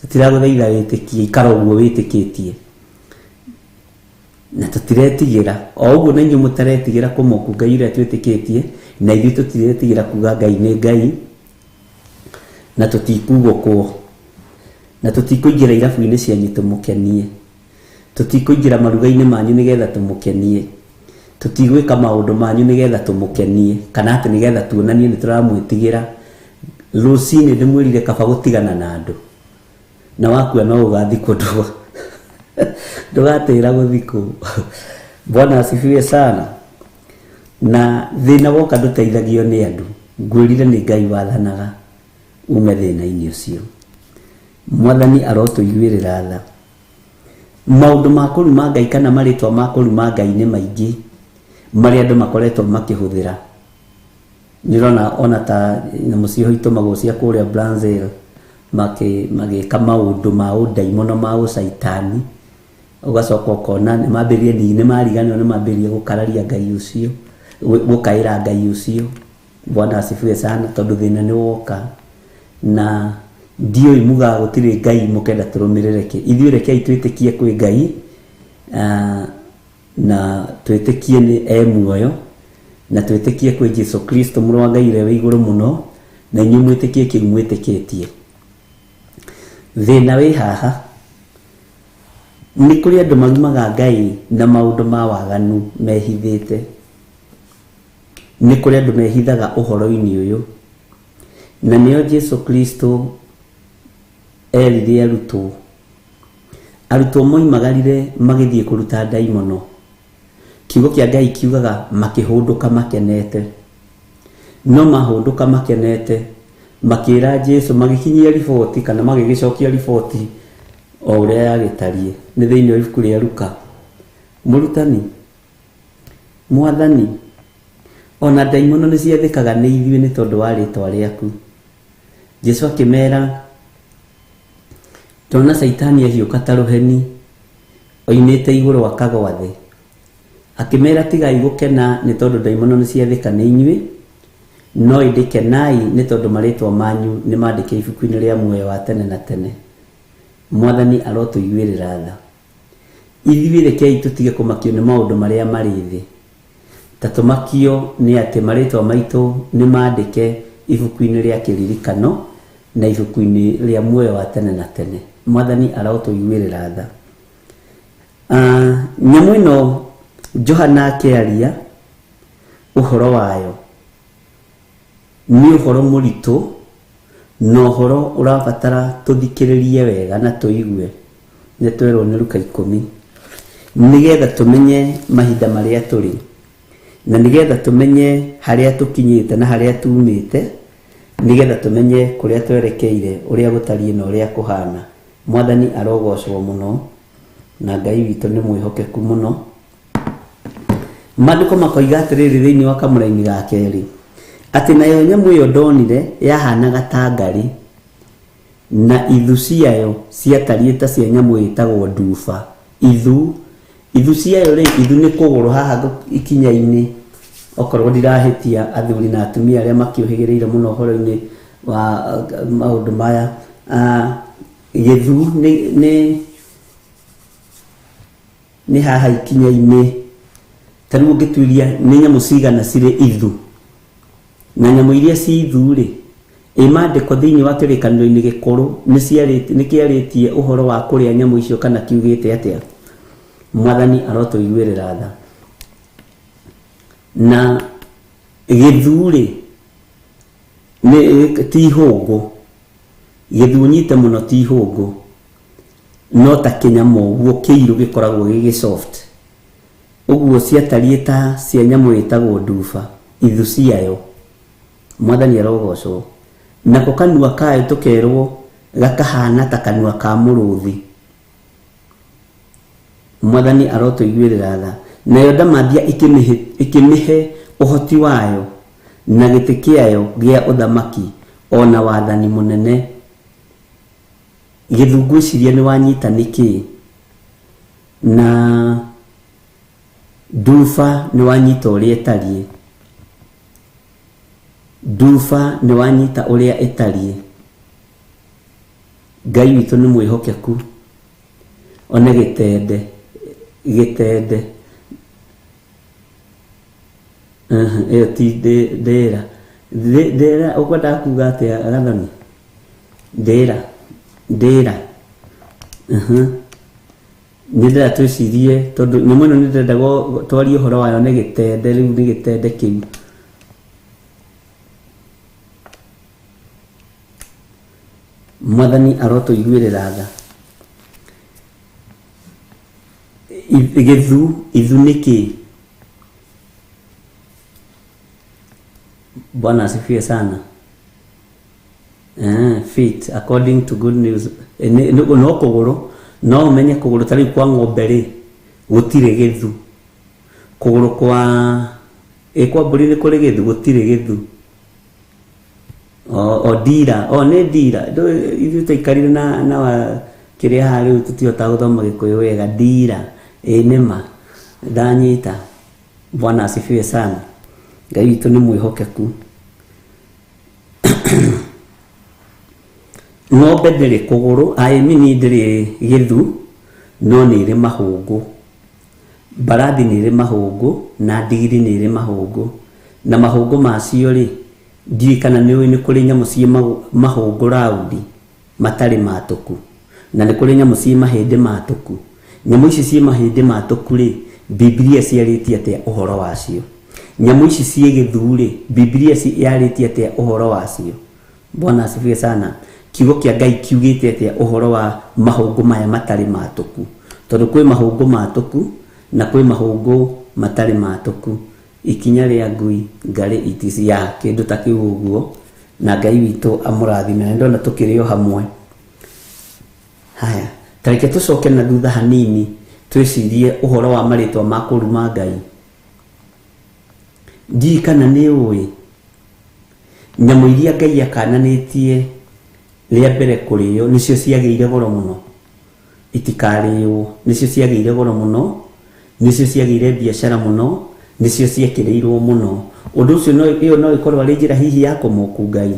Tũtiragũthaitha wĩtĩkie, ikara ũguo wĩtĩkĩtie. Na tũtiretigĩra, o ũguo na inyuĩ mũtaretigĩra kũmoku Ngai ũrĩa twĩtĩkĩtie, na ithuĩ tũtiretigĩra kuga Ngai nĩ Ngai, na tũtikugũkwo, na tũtikũingĩra irabu-inĩ cianyu tũmũkenie, tũtikũingĩra maruga-inĩ manyu nĩgetha tũmũkenie, tũtigwĩka maũndũ manyu nĩgetha tũmũkenie, kana atĩ nĩgetha tuonanie nĩ tũramwĩtigĩra. Rũcinĩ ndĩmwĩrire kaba gũtigana na andũ, na wakua no ũgathikwo, ndũgatĩra gũthikwo. Bwana asifiwe sana. Na thĩna woka ndũteithagio nĩ andũ, ngwĩrire nĩ Ngai wathanaga ume thĩna-inĩ ũcio. Mwathani arotũiguĩrĩra tha. Maũndũ ma kũruma Ngai kana marĩtwa ma kũruma Ngai nĩ maingĩ marĩa andũ makoretwo makĩhũthĩra. Nĩ ũrona ona ta nyamũ ciho itũmagwo cia kũrĩa Brazil, Magĩka maũndũ ma ũndaimono ma ũcaitani, ũgacoka ũkona nĩ mambĩrĩrie ningĩ nĩ mariganĩrwo nĩ mambĩrĩrie gũkararia Ngai ũcio, gũkaĩra Ngai ũcio. Bwana asifiwe sana, tondũ thĩna nĩ woka. Na ndiũĩ mugaga gũtirĩ Ngai mũkenda tũrũmĩrĩre kĩ. Ithuĩ rekei twĩtĩkie kwĩ Ngai, na twĩtĩkie nĩ e muoyo, na twĩtĩkie kwĩ Jesu Kristo mũrũ wa Ngai ũrĩa wĩ igũrũ mũno, na inyuĩ mwĩtĩkie kĩu mwĩtĩkĩtie. Thĩna wĩ haha, nĩ kũrĩ andũ marumaga Ngai na maũndũ ma waganu mehithĩte. Nĩ kũrĩ andũ mehithaga ũhoro-inĩ ũyũ, na nĩo Jesu Kristo erire arutwo. Arutwo moimagarire magĩthiĩ kũruta ndaimono. Kiugo kĩa Ngai kiugaga makĩhũndũka makenete. No mahũndũka makenete, makĩra Jesu, magĩkinyia riboti kana magĩgĩcokia riboti o ũrĩa yagĩtariĩ. Nĩ thĩinĩ wa ibuku rĩa Luka. Mũrutani, Mwathani, ona ndaimono nĩ ciathĩkaga nĩ ithuĩ nĩ tondũ wa rĩtwa rĩaku. Jesu akĩmera, ndona Caitani ahiũka ta rũheni oimĩte igũrũ akagwa thĩ. Akĩmera, tigai gũkena nĩ tondũ ndaimono nĩ ciathĩka nĩ inyuĩ, no ĩndĩ kenai nĩ tondũ marĩtwa manyu nĩ mandĩke ibuku-inĩ rĩa muoyo wa tene na tene. Mwathani arotũiguĩrĩra tha. Ithuĩ rekei tũtige kũmakio nĩ maũndũ marĩa marĩ thĩ, ta tũmakio nĩ atĩ marĩtwa maitũ nĩ mandĩke ibuku-inĩ rĩa kĩririkano na ibuku-inĩ rĩa muoyo wa tene na tene. Mwathani arotũiguĩrĩra tha. Nyamũ ĩno Johana akĩaria ũhoro wayo nĩ ũhoro mũritũ na ũhoro ũrabatara tũthikĩrĩrie wega na tũigue. Nĩ twerwo nĩ Luka 10 nĩgetha tũmenye mahinda marĩa tũrĩ, na nĩgetha tũmenye harĩa tũkinyĩte na harĩa tumĩte, nĩgetha tũmenye kũrĩa twerekeire, ũrĩa gũtariĩ na ũrĩa kũhana. Mwathani arogocwo mũno, na Ngai witũ nĩ mwĩhokeku mũno. Maandĩko makoiga atĩrĩrĩ thĩinĩ wa kamũraini ga kerĩ, atĩ nayo nyamũ ĩyo ndonire yahanaga ta ngarĩ, na ithu ciayo ciatariĩ ta cia nyamũ ĩtagwo nduba. Ithu, ithu ciayo rĩ, ithu nĩ kũgũrũ haha ikinya-inĩ, okorwo ndirahĩtia athuri na atumia arĩa makĩũhĩgĩrĩire mũno ũhoro-inĩ wa maũndũ maya. Gĩthu nĩ haha ikinya-inĩ. Ta rĩu ũngĩtuĩria nĩ nyamũ cigana cirĩ ithu, na nyamũ iria ci ithu rĩ, ĩ maandĩko thĩinĩ wa kĩrĩkanĩro-inĩ gĩkũrũ nĩ kĩarĩtie ũhoro wa kũrĩa nyamũ icio kana kiugĩte atĩa? Mwathani arotũiguĩrĩra tha. Na gĩthu rĩ, nĩ ti hũngũ. Gĩthu nyite mũno ti hũngũ, no ta kĩnyamũ ũguo kĩirũ gĩkoragwo gĩgĩ soft. Ũguo ciatariĩ ta cia nyamũ ĩtagwo nduba, ithu ciayo. Mwathani arogocwo. Nako kanua kayo tũkerwo gakahana ta kanua ka mũrũthi. Mwathani arotũiguĩrĩra tha. Nayo ndamathia ĩkĩmĩhe ũhoti wayo na gĩtĩ kĩayo gĩa ũthamaki ona wathani mũnene. Gĩthu ngwĩciria nĩ wanyita nĩkĩ, na nduba nĩ wanyita ũrĩa ĩtariĩ. Nduba nĩ wanyita ũrĩa ĩtariĩ. Ngai witũ nĩ mwĩhokeku. One gĩtende, gĩtende. Ĩyo ti ndĩra. Ndĩra ũkwendaga kuga atĩa Gathoni? Ndĩra, ndĩra. Nĩ ndĩrenda twĩcirie tondũ nyamũ ĩno nĩ ndĩrenda twarie ũhoro wayo nĩ gĩtende, rĩu nĩ gĩtende kĩu. Mwathani arotũiguĩrĩra tha. Gĩthu, ithu nĩ kĩĩ? Bwana asifiwe sana. Fit according to good news. No kũgũrũ, no ũmenye kũgũrũ ta rĩu kwa ng'ombe rĩ, gũtirĩ gĩthu. Kũgũrũ kwa mbũri nĩ kũrĩ gĩthu, gũtirĩ gĩthu. O ndira, o nĩ ndira. Ithuĩ twaikarire na wa kĩrĩa haha rĩu tũtihotaga gũthoma Gĩkũyũ wega. Ndira, ĩ nĩma ndanyita. Bwana asifiwe sana. Ngai witũ nĩ mwĩhokeku. Ng'ombe ndĩrĩ kũgũrũ, aĩmini ndĩrĩ gĩthu, no nĩ ĩrĩ mahũngũ. Mbarathi nĩ ĩrĩ mahũngũ na ndigiri nĩ ĩrĩ mahũngũ. Na mahũngũ macio rĩ, ndiũĩ kana nĩ ũĩ nĩ kũrĩ nyamũ ciĩ mahũngũ raundi matarĩ matũku, na nĩ kũrĩ nyamũ ciĩ mahĩndĩ matũku. Nyamũ ici ciĩ mahĩndĩ matũku rĩ, Bibilia ciarĩtie atĩa ũhoro wacio? Nyamũ ici ciĩ gĩthu rĩ, Bibilia yarĩtie atĩa ũhoro wacio? Bwana asifiwe sana. Kiugo kĩa Ngai kiugĩte atĩa ũhoro wa mahũngũ maya matarĩ matũku? Tondũ kwĩ mahũngũ matũku na kwĩ mahũngũ matarĩ matũku. Ikinya rĩa ngui ngarĩ itisi ya kĩndũ ta kĩu ũguo, na Ngai witũ amũrathime. Na ndona tũkĩrĩ o hamwe. Haya, ta reke tũcoke na thutha hanini twĩcirie ũhoro wa marĩtwa ma kũruma Ngai. Ndiũĩ kana nĩ ũĩ nyamũ iria Ngai akananĩtie rĩa mbere kũrĩo nĩcio ciagĩire goro mũno, itikarĩo. Nĩcio ciagĩire goro mũno, nĩcio ciagĩire biacara mũno, nĩcio ciekĩrĩirwo mũno. Ũndũ ũcio no ĩyo no ĩkorwo arĩ njĩra hihi ya kũmoku Ngai.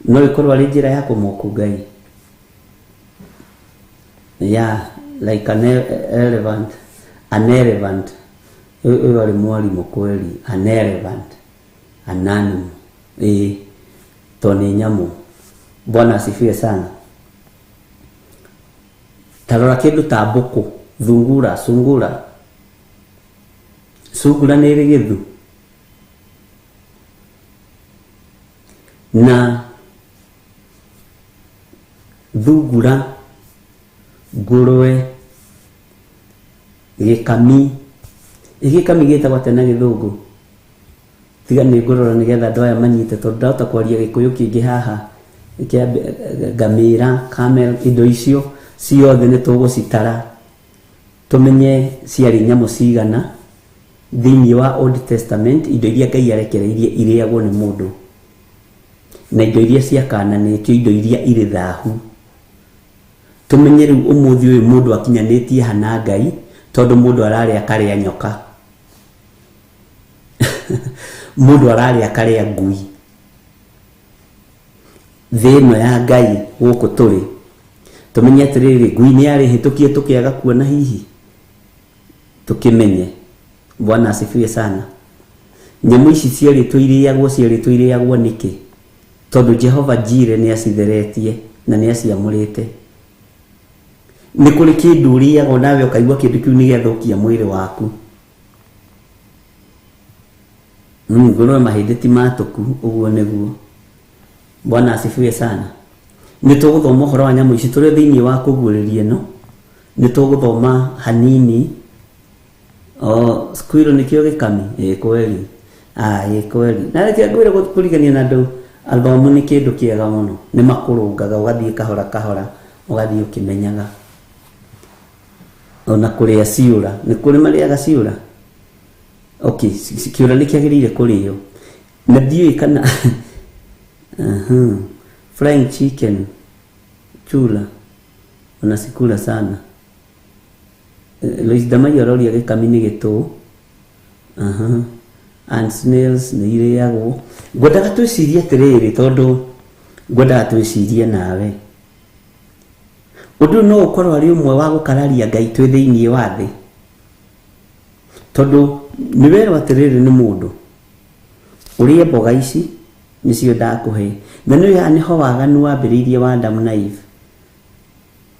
No ĩkorwo arĩ njĩra ya kũmoku Ngai. Yeah, like an elephant, an elephant. Ũyũ arĩ mwarimũ kweli, an elephant, an animal. Ĩĩ, to nĩ nyamũ. Bwana asifiwe sana. Ta rora kĩndũ ta mbũkũ, thungura, sungura. Sungura nĩ ĩrĩ gĩthu. Na thungura, ngũrwe, gĩkami. Ĩ gĩkami gĩtagwo atĩa na Gĩthũngũ? Tiga nĩ ngũrora nĩgetha andũ aya manyite, tondũ ndahota kwaria Gĩkũyũ kĩingĩ haha. Kĩa ngamĩra, camel, indo icio ciothe nĩ tũgũcitara tũmenye ciarĩ nyamũ cigana thĩinĩ wa Old Testament, indo iria Ngai arekereirie irĩagwo nĩ mũndũ, na indo iria ciakananĩtio, indo iria irĩ thahu. Tũmenye rĩu ũmũthĩ ũyũ mũndũ akinyanĩtie hana Ngai, tondũ mũndũ ararĩa karĩa nyoka, mũndũ ararĩa karĩa ngui. Thĩ ĩno ya Ngai gũkũ tũrĩ, tũmenye atĩrĩrĩ, ngui nĩ yarĩ hĩtũkie tũkĩaga kuona hihi, tũkĩmenye. Bwana asifiwe sana. Nyamũ ici cierĩtwo irĩagwo, cierĩtwo irĩagwo nĩkĩ? Tondũ Jehova Jire nĩ acitheretie na nĩ aciamũrĩte. Nĩ kũrĩ kĩndũ ũrĩaga nawe ũkaigua kĩndũ kĩu nĩ gĩathũkia mwĩrĩ waku. Ngũrũwe mahĩndĩ ti matũku, ũguo nĩguo. Bwana asifiwe sana. Nĩ tũgũthoma ũhoro wa nyamũ ici tũrĩ thĩinĩ wa kũguũrĩria ĩno. Nĩ tũgũthoma hanini. O squirrel nĩkĩo gĩkami? Ĩ kweli. Ah, ĩ kweli. Na reke ngwĩre kũrigania na andũ athomu nĩ kĩndũ kĩega mũno. Nĩ makũrũngaga ũgathiĩ kahora kahora, ũgathiĩ ũkĩmenyaga. Ona kũrĩa ciũra, nĩ kũrĩ marĩaga ciũra? Okay, kĩũra nĩ kĩagĩrĩire kũrĩo. Na ndiũĩ kana flying chicken, chura, wanasikula sana. Lois Damayo aroria gĩkami nĩ gĩtũ. And snails nĩ irĩagwo. Ngwendaga twĩcirie atĩrĩrĩ, tondũ ngwendaga twĩcirie nawe. Ũndũ no ũkorwo arĩ ũmwe wa gũkararia Ngai twĩ thĩinĩ wa thĩ. Tondũ nĩ werwo atĩrĩrĩ nĩ mũndũ, ũrĩe mboga ici nĩcio ndakũhe. Na nĩ haha nĩho waganu wambĩrĩirie wa Adam na Eve.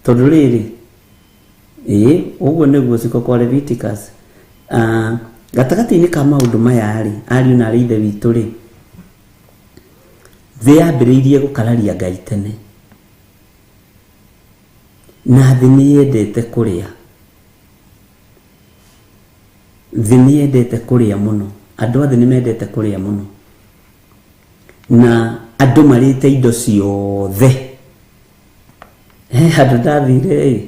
Tondũ rĩrĩ, ĩĩ, ũguo nĩguo ciko kwa Leviticus. Gatagatĩ-inĩ ka maũndũ maya rĩ, ariũ na arĩ ithe witũ rĩ, thĩ yambĩrĩirie gũkararia Ngai tene. Na thĩ nĩ yendete kũrĩa. Thĩ nĩ yendete kũrĩa mũno. Andũ a thĩ nĩ mendete kũrĩa mũno. Na andũ marĩte indo ciothe. He handũ ndathire ĩ,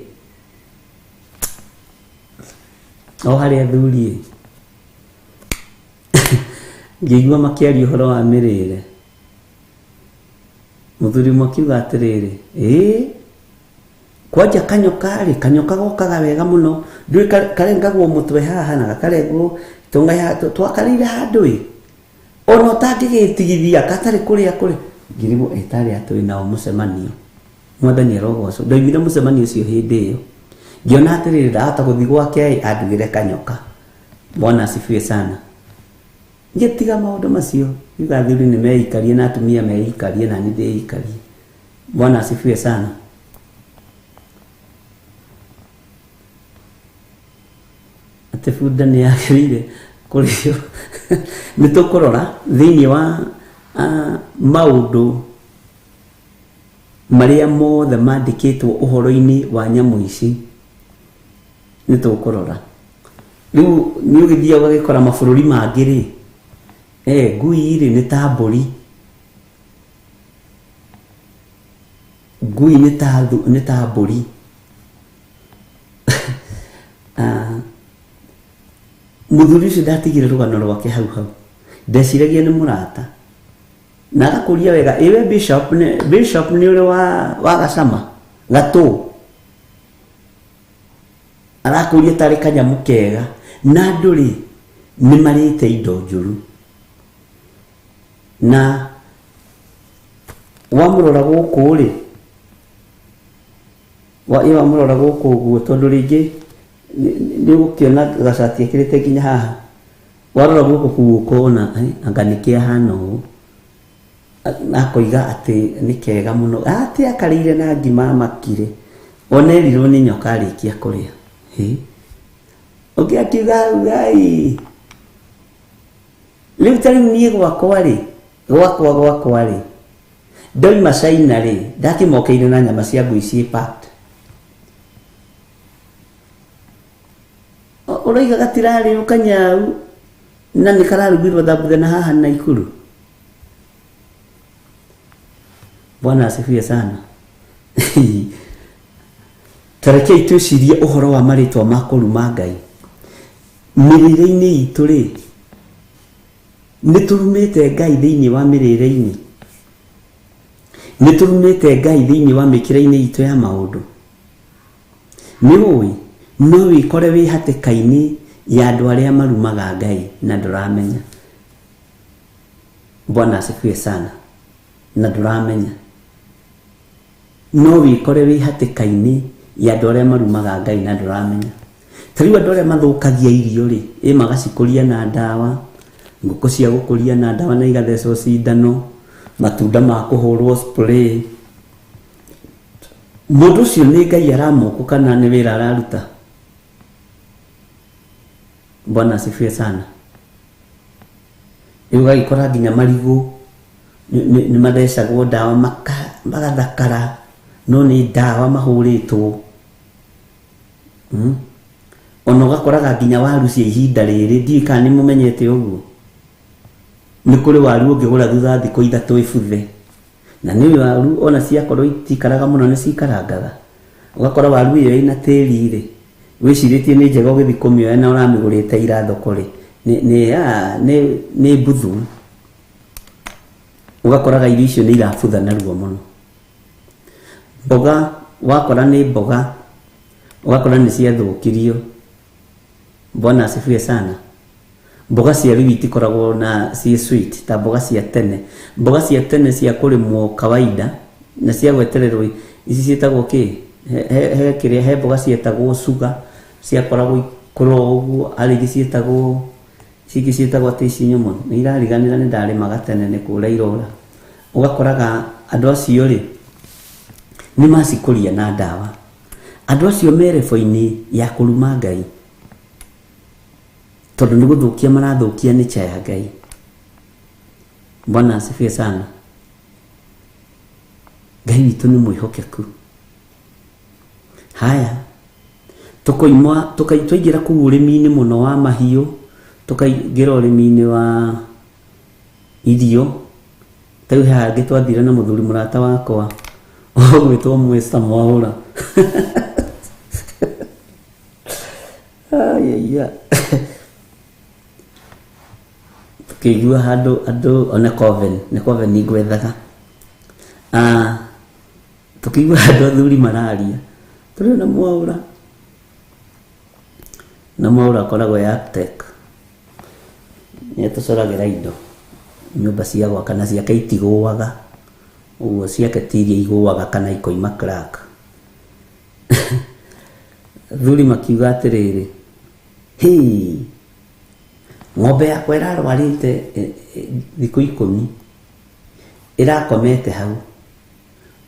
o harĩa athuri ĩ, ngĩigua makĩaria ũhoro wa mĩrĩre. Mũthuri ũmwe akiuga atĩrĩrĩ, ĩĩ kwanja kanyoka rĩ, kanyoka gokaga wega mũno, ndũĩ karengagwo mũtwe haha na gakarengwo tũnga haha, twakarĩire handũ ĩ ona ũtangĩgĩtigithia gatarĩ kũrĩa kũrĩ. Ngĩrigwo ĩtarĩ atũĩ nao mũcemanio, mwathani arogocwo. Ndoimire mũcemanio ũcio hĩndĩ ĩyo ngĩona atĩrĩrĩ, ndahota gũthiĩ gwake ĩ andugĩre kanyoka. Bwana asifiwe sana. Ngĩtiga maũndũ macio, ngiuga athuri nĩ meikarie na atumia meikarie na niĩ ndĩikarie. Bwana asifiwe sana. Atĩ bunda nĩ yagĩrĩire kũrĩo. Nĩ tũkũrora thĩinĩ wa maũndũ marĩa mothe mandĩkĩtwo ũhoro-inĩ wa nyamũ ici, nĩ tũkũrora. Rĩu nĩ ũgĩthiaga ũgagĩkora mabũrũri mangĩ rĩ, ngui rĩ nĩ ta mbũri, ngui nĩ ta mbũri. Mũthuri ũcio ndatigire rũgano rwake hau hau, ndeciragia nĩ mũrata na agakũria wega, ĩwe bishop nĩ bishop nĩ ũrĩ wa gacama gatũ, arakũria tarĩ kanyamũ kega, na andũ rĩ nĩ marĩte indo njũru. Na wamũrora gũkũ rĩ, wamũrora gũkũ ũguo, tondũ rĩngĩ nĩ ũgũkĩona gacati ekĩrĩte nginya haha, warora gũkũ kũu ũkona anga nĩ kĩahana ũũ, na akoiga atĩ nĩ kega mũno, atĩ akarĩire na ngima amakire, ona erirwo nĩ nyoka arĩkia kũrĩa. Hĩ, ũngĩ akiuga ai, rĩu ta rĩu niĩ gwakwa rĩ, gwakwa rĩ, ndoima China rĩ, ndakĩmokeire na nyama cia ngui ciĩ packed. Ũroiga gatirarĩo kanyau na nĩ kararugirwo thambutha na haha Naikuru. Bwana asifiwe sana. Tarekei twĩcirie ũhoro wa marĩtwa ma kũruma Ngai. Mĩrĩre-inĩ itũ rĩ, nĩ tũrumĩte Ngai thĩinĩ wa mĩrĩre-inĩ, nĩ tũrumĩte Ngai thĩinĩ wa mĩkĩre-inĩ itũ ya maũndũ. Nĩ ũĩ no wĩkore wĩ hatĩka-inĩ ya andũ arĩa marumaga Ngai na ndũramenya. Bwana asifiwe sana. Na ndũramenya. No wĩkore wĩ hatĩka-inĩ ya andũ arĩa marumaga Ngai na ndũramenya. Ta rĩu andũ arĩa mathũkagia irio rĩ, ĩ magacikũria na ndawa, ngũkũ cia gũkũria na ndawa na igathecwo cindano, matunda ma kũhũrwo spray. Mũndũ ũcio nĩ Ngai aramũkũ kana nĩ wĩra araruta? Bwana asifiwe sana. Rĩu ũgagĩkora nginya marigũ nĩ mathecagwo ndawa magathakara, no nĩ ndawa mahũrĩtwo. Ona ũgakoraga nginya waru cia ihinda rĩrĩ, ndiũĩ kana nĩ mũmenyete ũguo. Nĩ kũrĩ waru ũngĩgũra thutha thikũ ithatũ ĩbuthe. Na nĩ waru ona ciakorwo itikaraga mũno nĩ cikarangaga. Ũgakora waru ĩyo ĩna tĩri rĩ, wĩcirĩtie nĩ njega ũgĩthiĩ kũmĩoya na ũramĩgũrĩte ira thoko rĩ, nĩ mbuthu. Ũgakoraga irio icio nĩ irabutha narua mũno. Mboga wakora nĩ mboga, ũgakora nĩ ciathũkirio. Bwana asifiwe sana. Mboga cia rĩu itikoragwo na ciĩ sweet ta mboga cia tene. Mboga cia tene cia kũrĩmwo kawaida na cia gwetererwo ici ciĩtagwo kĩ? He kĩrĩa, he mboga cietagwo sugar, ciakoragwo ikũrũ ũguo, harĩ ingĩ ciĩtagwo, ici ingĩ ciĩtagwo atĩ ici nyũmũ, nĩ irariganĩra nĩ ndarĩmaga tene nĩ kũra irora. Ũgakoraga andũ acio rĩ, nĩ macikũria na ndawa. Andũ acio me rebo-inĩ ya kũruma Ngai, tondũ nĩ gũthũkia marathũkia nature ya Ngai. Bwana asifiwe sana. Ngai witũ nĩ mwĩhokeku. Haya, tukoima twaingĩra kũu ũrĩmi-inĩ mũno wa mahiũ, tũkaingĩra ũrĩmi-inĩ wa irio. Ta rĩu he hangĩ twathire na mũthuri mũrata wakwa ũgwĩtwo Mr. Mwaũra. Aiya. Tukĩigua handũ andũ one coven, nĩ coven ngwethaga. Ah, tũkĩigua andũ athuri mararia tũrĩ na Mwaũra, na Mwaũra akoragwo e architect, nĩ atũcoragĩra indo nyũmba cia gwaka na ciake itigũaga ũguo, ciake ti iria igũaga kana ikoima crack. Athuri makiuga atĩrĩrĩ, hĩ, ng'ombe yakwa ĩrarwarĩte thikũ 10, ĩrakomete hau,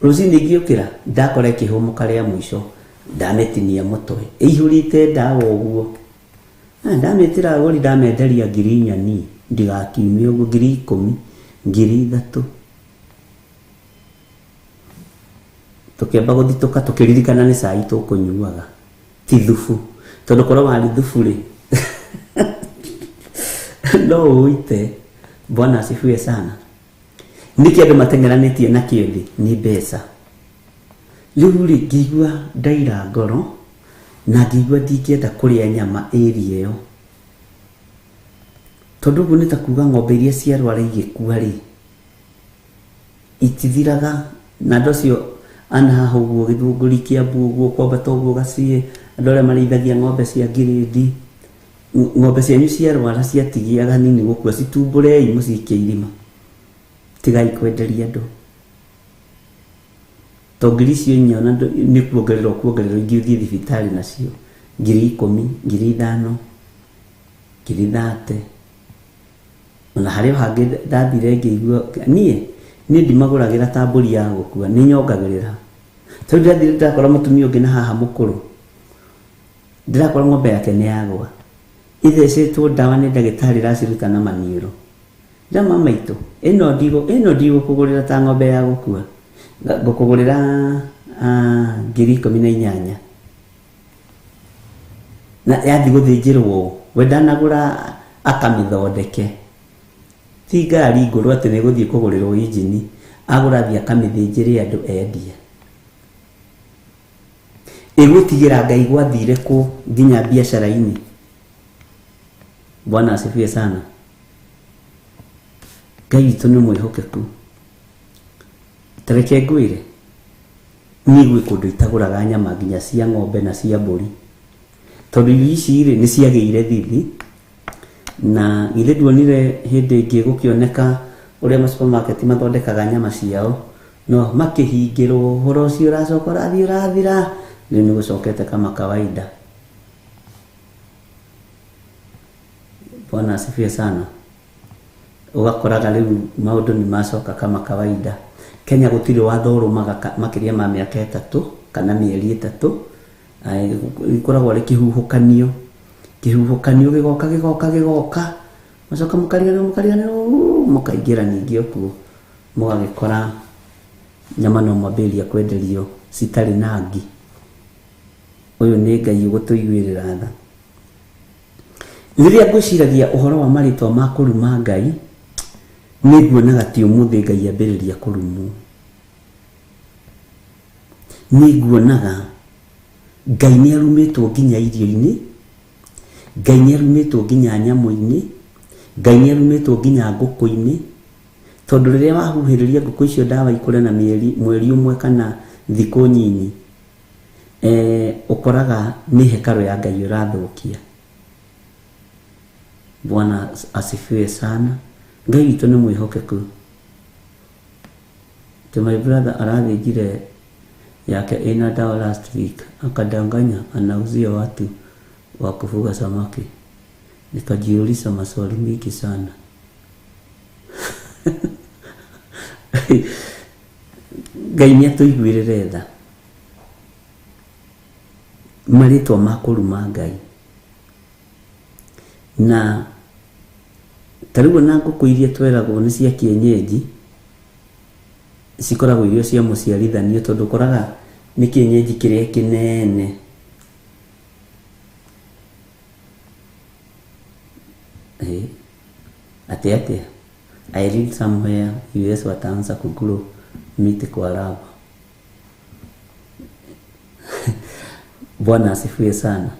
rũcinĩ ngĩũkĩra ndakora ĩkĩhũmũka rĩa mũico, ndamĩtinia mũtwe ĩihũrĩte ndawa ũguo. Ndamĩtĩra agũri, ndamenderia 4,000 ni ndigakiume ũguo, 10,000, 3,000. Tũkĩamba gũthitũka tũkĩririkana nĩ cai tũkũnyuaga, ti thubu, tondũ korwo warĩ thubu rĩ no ũite. Bwana asifiwe sana. Nĩkĩ andũ mateng'eranĩtie na kĩo thĩ? Nĩ mbeca. Rĩu rĩ ngĩigua ndaira ngoro na ngĩigua ndingĩenda kũrĩa nyama ĩria ĩyo, tondũ ũguo nĩ ta kuga ng'ombe iria ciarwara igĩkua rĩ itithiraga. Na andũ acio ana haha ũguo Gĩthũngũri, Kĩambu ũguo, kwambata ũguo Gaciĩ, andũ arĩa marĩithagia ng'ombe cia ngirĩndi, ng'ombe cianyu ciarwara ciatigia hanini gũkua, citumbũrei mũcikie irima, tigai kwenderia andũ. To 4,000 ona nĩ kuongerera ũkuongerera ingĩ ũthiĩ thibitarĩ nacio, 10,000, 5,000, 30,000. Ona harĩ o hangĩ ndathire ngĩigua niĩ ndimagũragĩra ta mbũri ya gũkua, nĩ nyongagĩrĩra. Tondũ ndathire ndakora mũtumia ũngĩ na haha mũkũrũ, ndĩrakora ng'ombe yake nĩ yagwa, ithecetwo ndawa nĩ ndagĩtarĩ ĩraciruta na maniũrũ. Ndama maitũ, ĩno ndigũkũgũrĩra ta ng'ombe ya gũkua, ngũkũgũrĩra 18,000. Na yathi gũthĩnjĩrwo, we ndanagũra akamĩthondeke, ti ngari ngũrũ atĩ nĩ gũthiĩ kũgũrĩrwo injini, agũra athiĩ akamĩthĩnjĩre andũ endia. Ĩgũtigĩra Ngai gwathire kũ nginya biacara-inĩ. Bwana asifiwe sana. Ngai witũ nĩ mwĩhokeku. Ta reke ngwĩre, niĩ gwĩ kũndũ itagũraga nyama nginya cia ng'ombe na cia mbũri, tondũ irio ici rĩ nĩ ciagĩire thithi. Na githĩ nduonire hĩndĩ ĩngĩ gũkĩoneka ũrĩa ma supermarket mathondekaga nyama ciao, no makĩhingĩrwo, ũhoro ũcio ũracoka ũrathiĩ ũrathira, rĩu nĩ gũcokete kama kawaida. Bwana asifiwe sana. Ũgakoraga rĩu maũndũ nĩ macoka kama kawaida. Kenya gũtirĩ watho ũrũmaga makĩria ma mĩaka 3 kana mĩeri 3, gĩkoragwo arĩ kĩhuhũkanio, kĩhuhũkanio gĩgoka gĩgoka gĩgoka, macoka mũkariganĩrwo mũkariganĩrwo, mũkaingĩra ningĩ okuo, mũgagĩkora nyama no mwambĩrĩria kwenderio citarĩ na ngi. Ũyũ nĩ Ngai ũgũtũiguĩrĩra tha. Rĩrĩa ngwĩciragia ũhoro wa marĩtwa ma kũruma Ngai, nĩ nguonaga ti ũmũthĩ Ngai ambĩrĩria kũrumwo. Nĩ nguonaga Ngai nĩ arumĩtwo nginya irio-inĩ, Ngai nĩ arumĩtwo nginya nyamũ-inĩ, Ngai nĩ arumĩtwo nginya ngũkũ-inĩ, tondũ rĩrĩa wahuhĩrĩria ngũkũ icio ndawa ikũre na mweri ũmwe kana thikũ nyinyi, ũkoraga nĩ hekarũ ya Ngai ũrathũkia. Bwana asifiwe sana. Ngai witũ nĩ mwĩhokeku. To my brother arathĩnjire yake ina dawa last week, akadanganya anauzia watu wa kufuga samaki. Nikajiuliza maswali mingi sana. Ngai nĩ atũiguĩrĩre tha. Marĩtwa ma kũruma Ngai. Na ta rĩu ona ngũkũ iria tweragwo nĩ cia kienyeji, cikoragwo irio cia mũciarithanio, tondũ ũkoraga nĩ kienyeji kĩrĩa kĩnene. Atĩ atĩa? I read somewhere US wataanza kugrow miti kwa lava. Bwana asifiwe sana.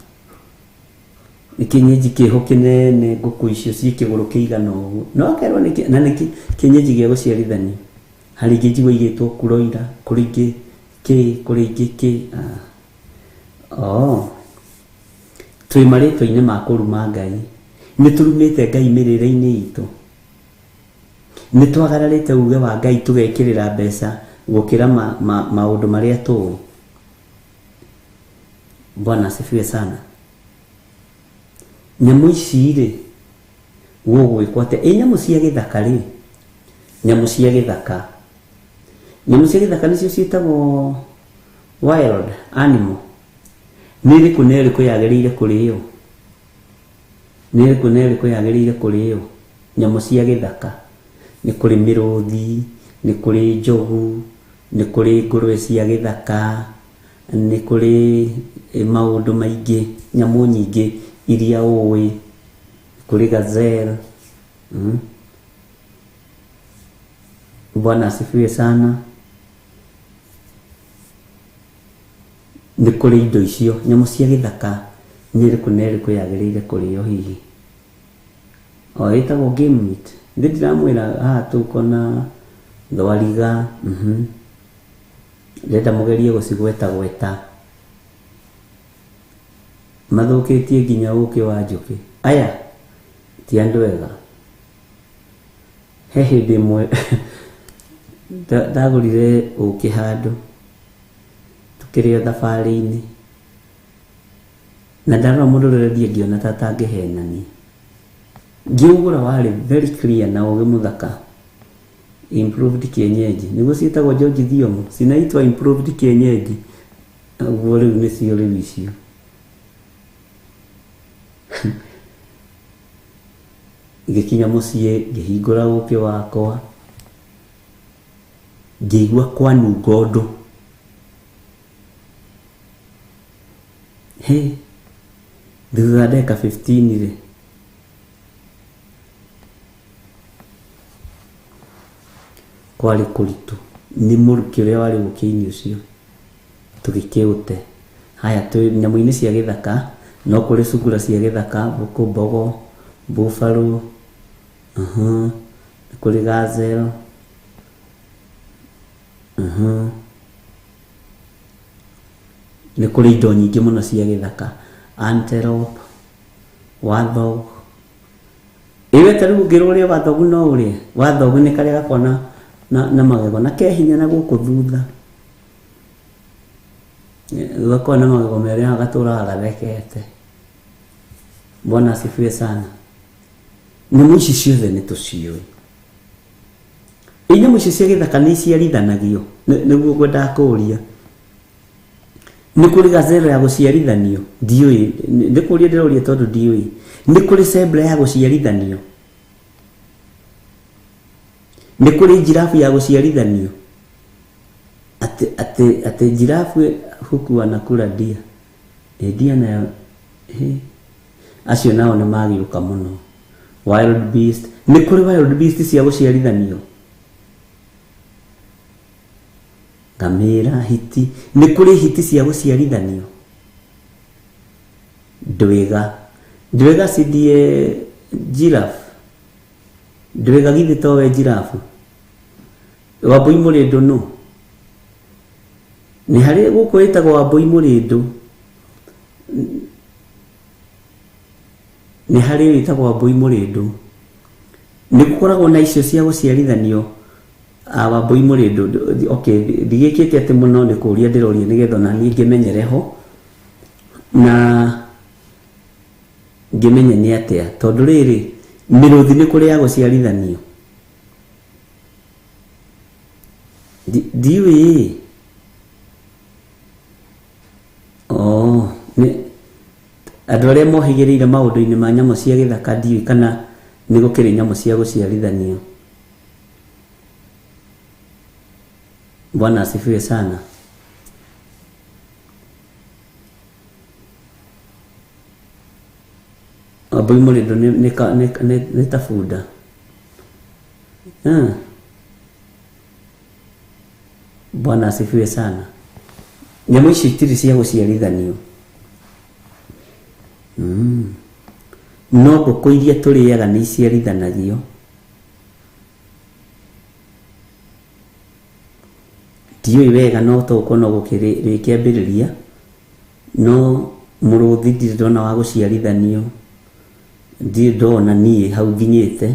Nĩ kienyeji kĩho kĩnene, ngũkũ icio ciĩ kĩgũrũ kĩigana ũguo. No akerwo nĩ na nĩ kienyeji gĩa gũciarithanio. Harĩ ingĩ njigua igĩtwo kuroira, kũrĩ ingĩ kĩ, kũrĩ ingĩ kĩ. Ah. Oh. Twĩ marĩtwa-inĩ ma kũruma Ngai. Nĩ tũrumĩte Ngai mĩrĩre-inĩ itũ. Nĩ twagararĩte uge wa Ngai tũgekĩrĩra mbeca gũkĩra ma, ma, maũndũ marĩa tũĩ. Bwana asifiwe sana. Nyamũ ici rĩ, gũgwĩkwo atĩa? Ĩ nyamũ cia gĩthaka rĩ, nyamũ cia gĩthaka, nyamũ cia gĩthaka nĩcio ciĩtagwo wild animal. Nĩ ĩrĩkũ na ĩrĩkũ yagĩrĩire kũrĩo? Nĩ ĩrĩkũ na ĩrĩkũ yagĩrĩire kũrĩo? Nyamũ cia gĩthaka. Nĩ kũrĩ mĩrũthi, nĩ kũrĩ njogu, nĩ kũrĩ ngũrwe cia gĩthaka, nĩ kũrĩ maũndũ maingĩ, nyamũ nyingĩ iria ũĩ, nĩ kũrĩ gazelle. Mm. Bwana asifiwe sana. Nĩ kũrĩ indo icio, nyamũ cia gĩthaka nĩ ĩrĩkũ na ĩrĩkũ yagĩrĩire kũrĩo hihi? O ĩtagwo game meat. Ndĩ ndiramwĩra haha tũkona thwariga, mhm. Ndĩrenda mũgerie gũcigweta gweta. Mathũkĩtie nginya ũkĩ wa njũkĩ. Aya ti andũ ega. He hĩndĩ ĩmwe ndagũrire ũkĩ handũ tũkĩrĩ o thabarĩ-inĩ, na ndarora mũndũ ũrĩa ũrendia ngĩona ta atangĩhenania. Ngĩũgũra warĩ very clear na ũgĩ mũthaka, improved kienyeji, nĩguo ciĩtagwo George Thiong'o, cinaitwa improved kienyeji, ũguo rĩu nĩcio rĩu icio. Ngĩkinya mũciĩ ngĩhingũra ũkĩ wakwa, ngĩigua kwanunga ũndũ. Hĩ, thutha wa ndagĩka 15 rĩ, kwarĩ kũritũ nĩ mũrukĩ ũrĩa warĩ ũkĩ-inĩ ũcio, tũgĩkĩũte. Haya twĩ nyamũ-inĩ cia gĩthaka, no kũrĩ sungura cia gĩthaka, mbũkũ, mbogo, buffalo, nĩ kũrĩ gazelle, Nĩ kũrĩ indo nyingĩ mũno cia gĩthaka, antelope, warthog. Ĩ we ta rĩu ũngĩrwo ũrĩe warthog no ũrĩe? Warthog nĩ karĩa gakoragwo na, na, na magego na ke hinya na gũkũ thutha. Gakoragwo na magego merĩ haha gatũraga gathekete. Bwana asifiwe sana. Nyamũ ici ciothe nĩ tũciũĩ. Ĩ nyamũ icio cia gĩthaka nĩ iciarithanagio? Nĩguo ngwendaga kũũria. Nĩ kũrĩ gazelle ya gũciarithanio? Ndiũĩ. Nĩ kũũria ndĩroria tondũ ndiũĩ. Nĩ kũrĩ zebra ya gũciarithanio? Nĩ kũrĩ giraffe ya gũciarithanio? Atĩ atĩ atĩ giraffe huku anakula deer. Ĩ deer nayo hĩ acio nao nĩ magĩũka mũno. Wild beast. Nĩ kũrĩ wild beast cia gũciarithanio? Ngamĩra, hiti. Nĩ kũrĩ hiti cia gũciarithanio? Ndwĩga. Ndwĩga si ndiye giraffe? Ndwĩga githĩ towe giraffe? Wambũi mũrĩndũ nũ? Nĩ harĩ gũkũ ĩtagwo wambũi mũrĩndũ. Nĩ harĩ wĩtagwo wambũi mũrĩndũ. Nĩ gũkoragwo na icio cia gũciarithanio Ah, Wambũi Mũrĩndũ, okay, ndigĩkĩte atĩ mũno nĩ kũria ndĩroria nĩgetha ona niĩ ngĩmenyere ho na ngĩmenye nĩ atĩa tondũ rĩrĩ mĩrũthi nĩ kũrĩ ya gũciarithanio ndiũĩ oh, nĩ andũ arĩa mohĩgĩrĩire maũndũ-inĩ ma nyamũ cia gĩthaka ndiũĩ kana nĩ gũkĩrĩ nyamũ cia gũciarithanio. Bwana asifiwe sana. Wambũi mũrĩndũ nĩ, nĩ, ka- nĩ, nĩ, nĩ ta bunda. Ah. Bwana asifiwe sana. Nyamũ ici itirĩ cia gũciarithanio. Mm. No ngũkũ iria tũrĩaga nĩ iciarithanagio. Ndiũĩ wega no tũgũkorwo no gũkĩambĩrĩria, no mũrũthi ndirĩ ndona wa gũciarithanio, ndirĩ ndona niĩ hau nginyĩte,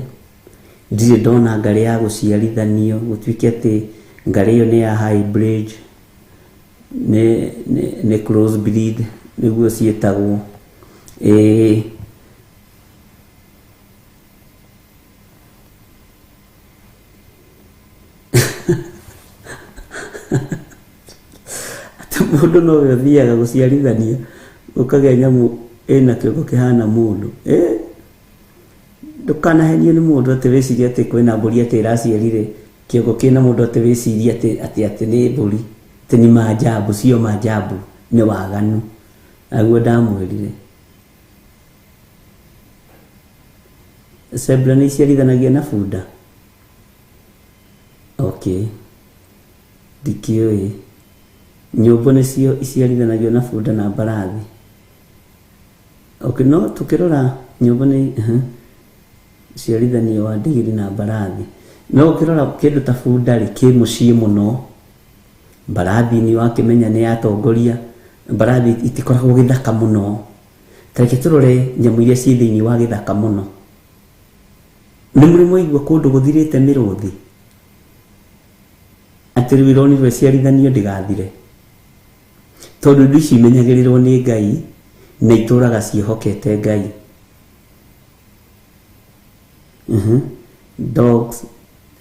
ndirĩ ndona ngarĩ ya gũciarithanio gũtuĩke atĩ ngarĩ ĩyo nĩ ya hybrid, nĩ cross breed nĩguo ciĩtagwo. Ĩĩ atĩ mũndũ nowe ũthiaga gũciarithania ũkagĩa nyamũ ĩna kĩongo kĩhana mũndũ. Ndũkanahenio nĩ mũndũ atĩ wĩcirie atĩ kwĩna mbũri atĩ ĩraciarire kĩongo kĩna mũndũ atĩ wĩcirie atĩ nĩ mbũri, atĩ ni maajabu, sio maajabu, nĩ waganu. Naguo ndamwĩrire. Zebra nĩ iciarithanagia na bunda? Okay, ndikĩũĩ. Nyũmbũ nĩcio iciarithanagio na bunda na mbarathi. Okay, no tukĩrora nyũmbũ nĩ ciarithanio wa ndigiri na mbarathi. No ũkĩrora kĩndũ ta bunda rĩ, kĩ mũciĩ mũno. Mbarathi nĩ wakĩmenya nĩ yatongoria. Mbarathi itikoragwo gĩthaka mũno. Ta reke tũrore nyamũ iria ciĩ thĩinĩ wa gĩthaka mũno. Nĩ mũrĩ mwaigua kũndũ gũthirĩte mĩrũthi? Atĩ rĩu ĩronirwo ĩciarithanio ndĩgathire. Tondũ indo ici imenyagĩrĩrwo nĩ Ngai na itũraga ciĩhokete Ngai. Dogs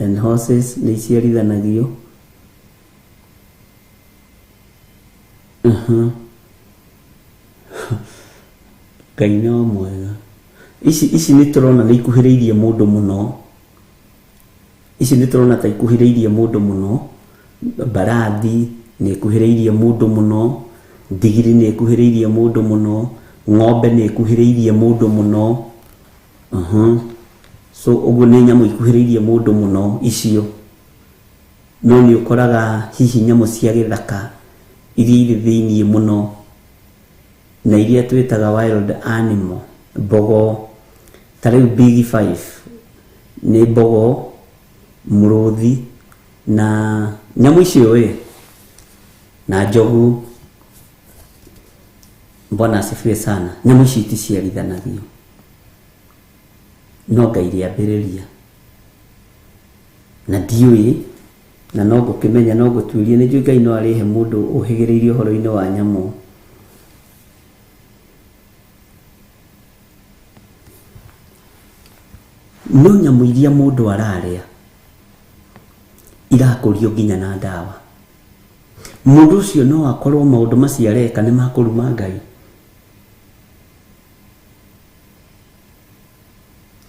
and horses nĩ iciarithanagio. Ngai no mwega. Ici nĩ tũrona nĩ ikuhĩrĩirie mũndũ mũno. Ici nĩ tũrona ta ikuhĩrĩirie mũndũ mũno. Mbarathi nĩ ĩkuhĩrĩirie mũndũ mũno, ndigiri nĩ ĩkuhĩrĩirie mũndũ mũno, ng'ombe nĩ ĩkuhĩrĩirie mũndũ mũno. So ũguo nĩ nyamũ ikuhĩrĩirie mũndũ mũno icio. No nĩ ũkoraga hihi nyamũ cia gĩthaka iria irĩ thĩiniĩ mũno na iria twĩtaga wild animal, mbogo, ta rĩu big five nĩ mbogo, mũrũthi na nyamũ icio ĩ na njogu. Bwana asifiwe sana. Nyamũ ici iticiarithanagio, no Ngai rĩambĩrĩria na ndiũĩ na no ngũkĩmenya, no ngũtuĩria. Nĩ njũĩ Ngai no arĩhe mũndũ ũhĩgĩrĩirie ũhoro-inĩ wa nyamũ. No nyamũ iria mũndũ ararĩa irakũrio nginya na ndawa. Mũndũ ũcio no akorwo maũndũ macio areka nĩ makũruma Ngai.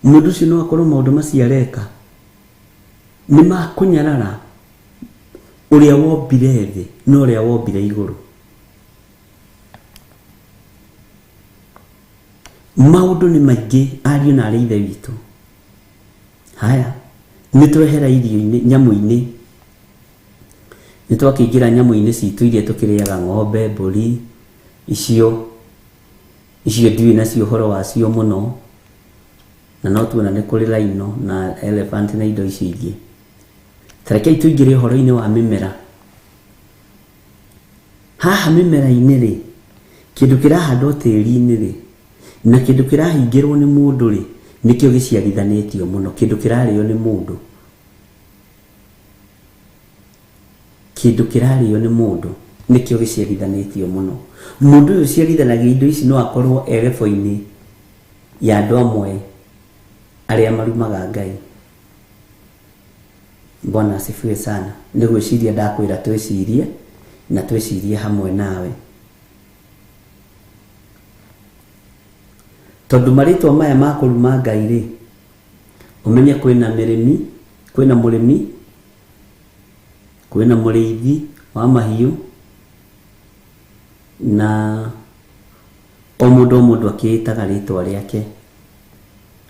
Mũndũ ũcio no akorwo maũndũ macio areka nĩ makũnyarara ũrĩa wombire thĩ na ũrĩa wombire igũrũ. Maũndũ nĩ maingĩ ariũ na arĩ ithe witũ. Haya, nĩ twehera irio-inĩ, nyamũ-inĩ. Nĩ twakĩingĩra nyamũ-inĩ citũ iria tũkĩrĩaga, ng'ombe, mbũri, icio ndiũĩ nacio ũhoro wacio mũno. Na no tuona nĩ kũrĩ rhino na elephant na indo icio ingĩ. Ta rekei tũingĩre ũhoro-inĩ wa mĩmera. Haha mĩmera-inĩ rĩ, kĩndũ kĩrahandwo tĩri-inĩ rĩ, na kĩndũ kĩrahingĩrwo nĩ mũndũ rĩ, nĩkĩo gĩciarithanĩtio mũno. Kĩndũ kĩrarĩo nĩ mũndũ. Kĩndũ kĩrarĩo nĩ mũndũ nĩkĩo gĩciarithanĩtio mũno. Mũndũ ũyũ ũciarithanagia indo ici no akorwo e level-inĩ ya andũ amwe arĩa marumaga Ngai. Bwana asifiwe sana. Nĩ gwĩciria ndakwĩra twĩcirie na twĩcirie hamwe nawe. Tondũ marĩtwa maya ma kũruma Ngai rĩ, ũmenye kwĩna mĩrĩmi, kwĩna mũrĩmi, kwĩna mũrĩithi wa mahiũ, na o mũndũ o mũndũ akĩĩtaga rĩtwa rĩake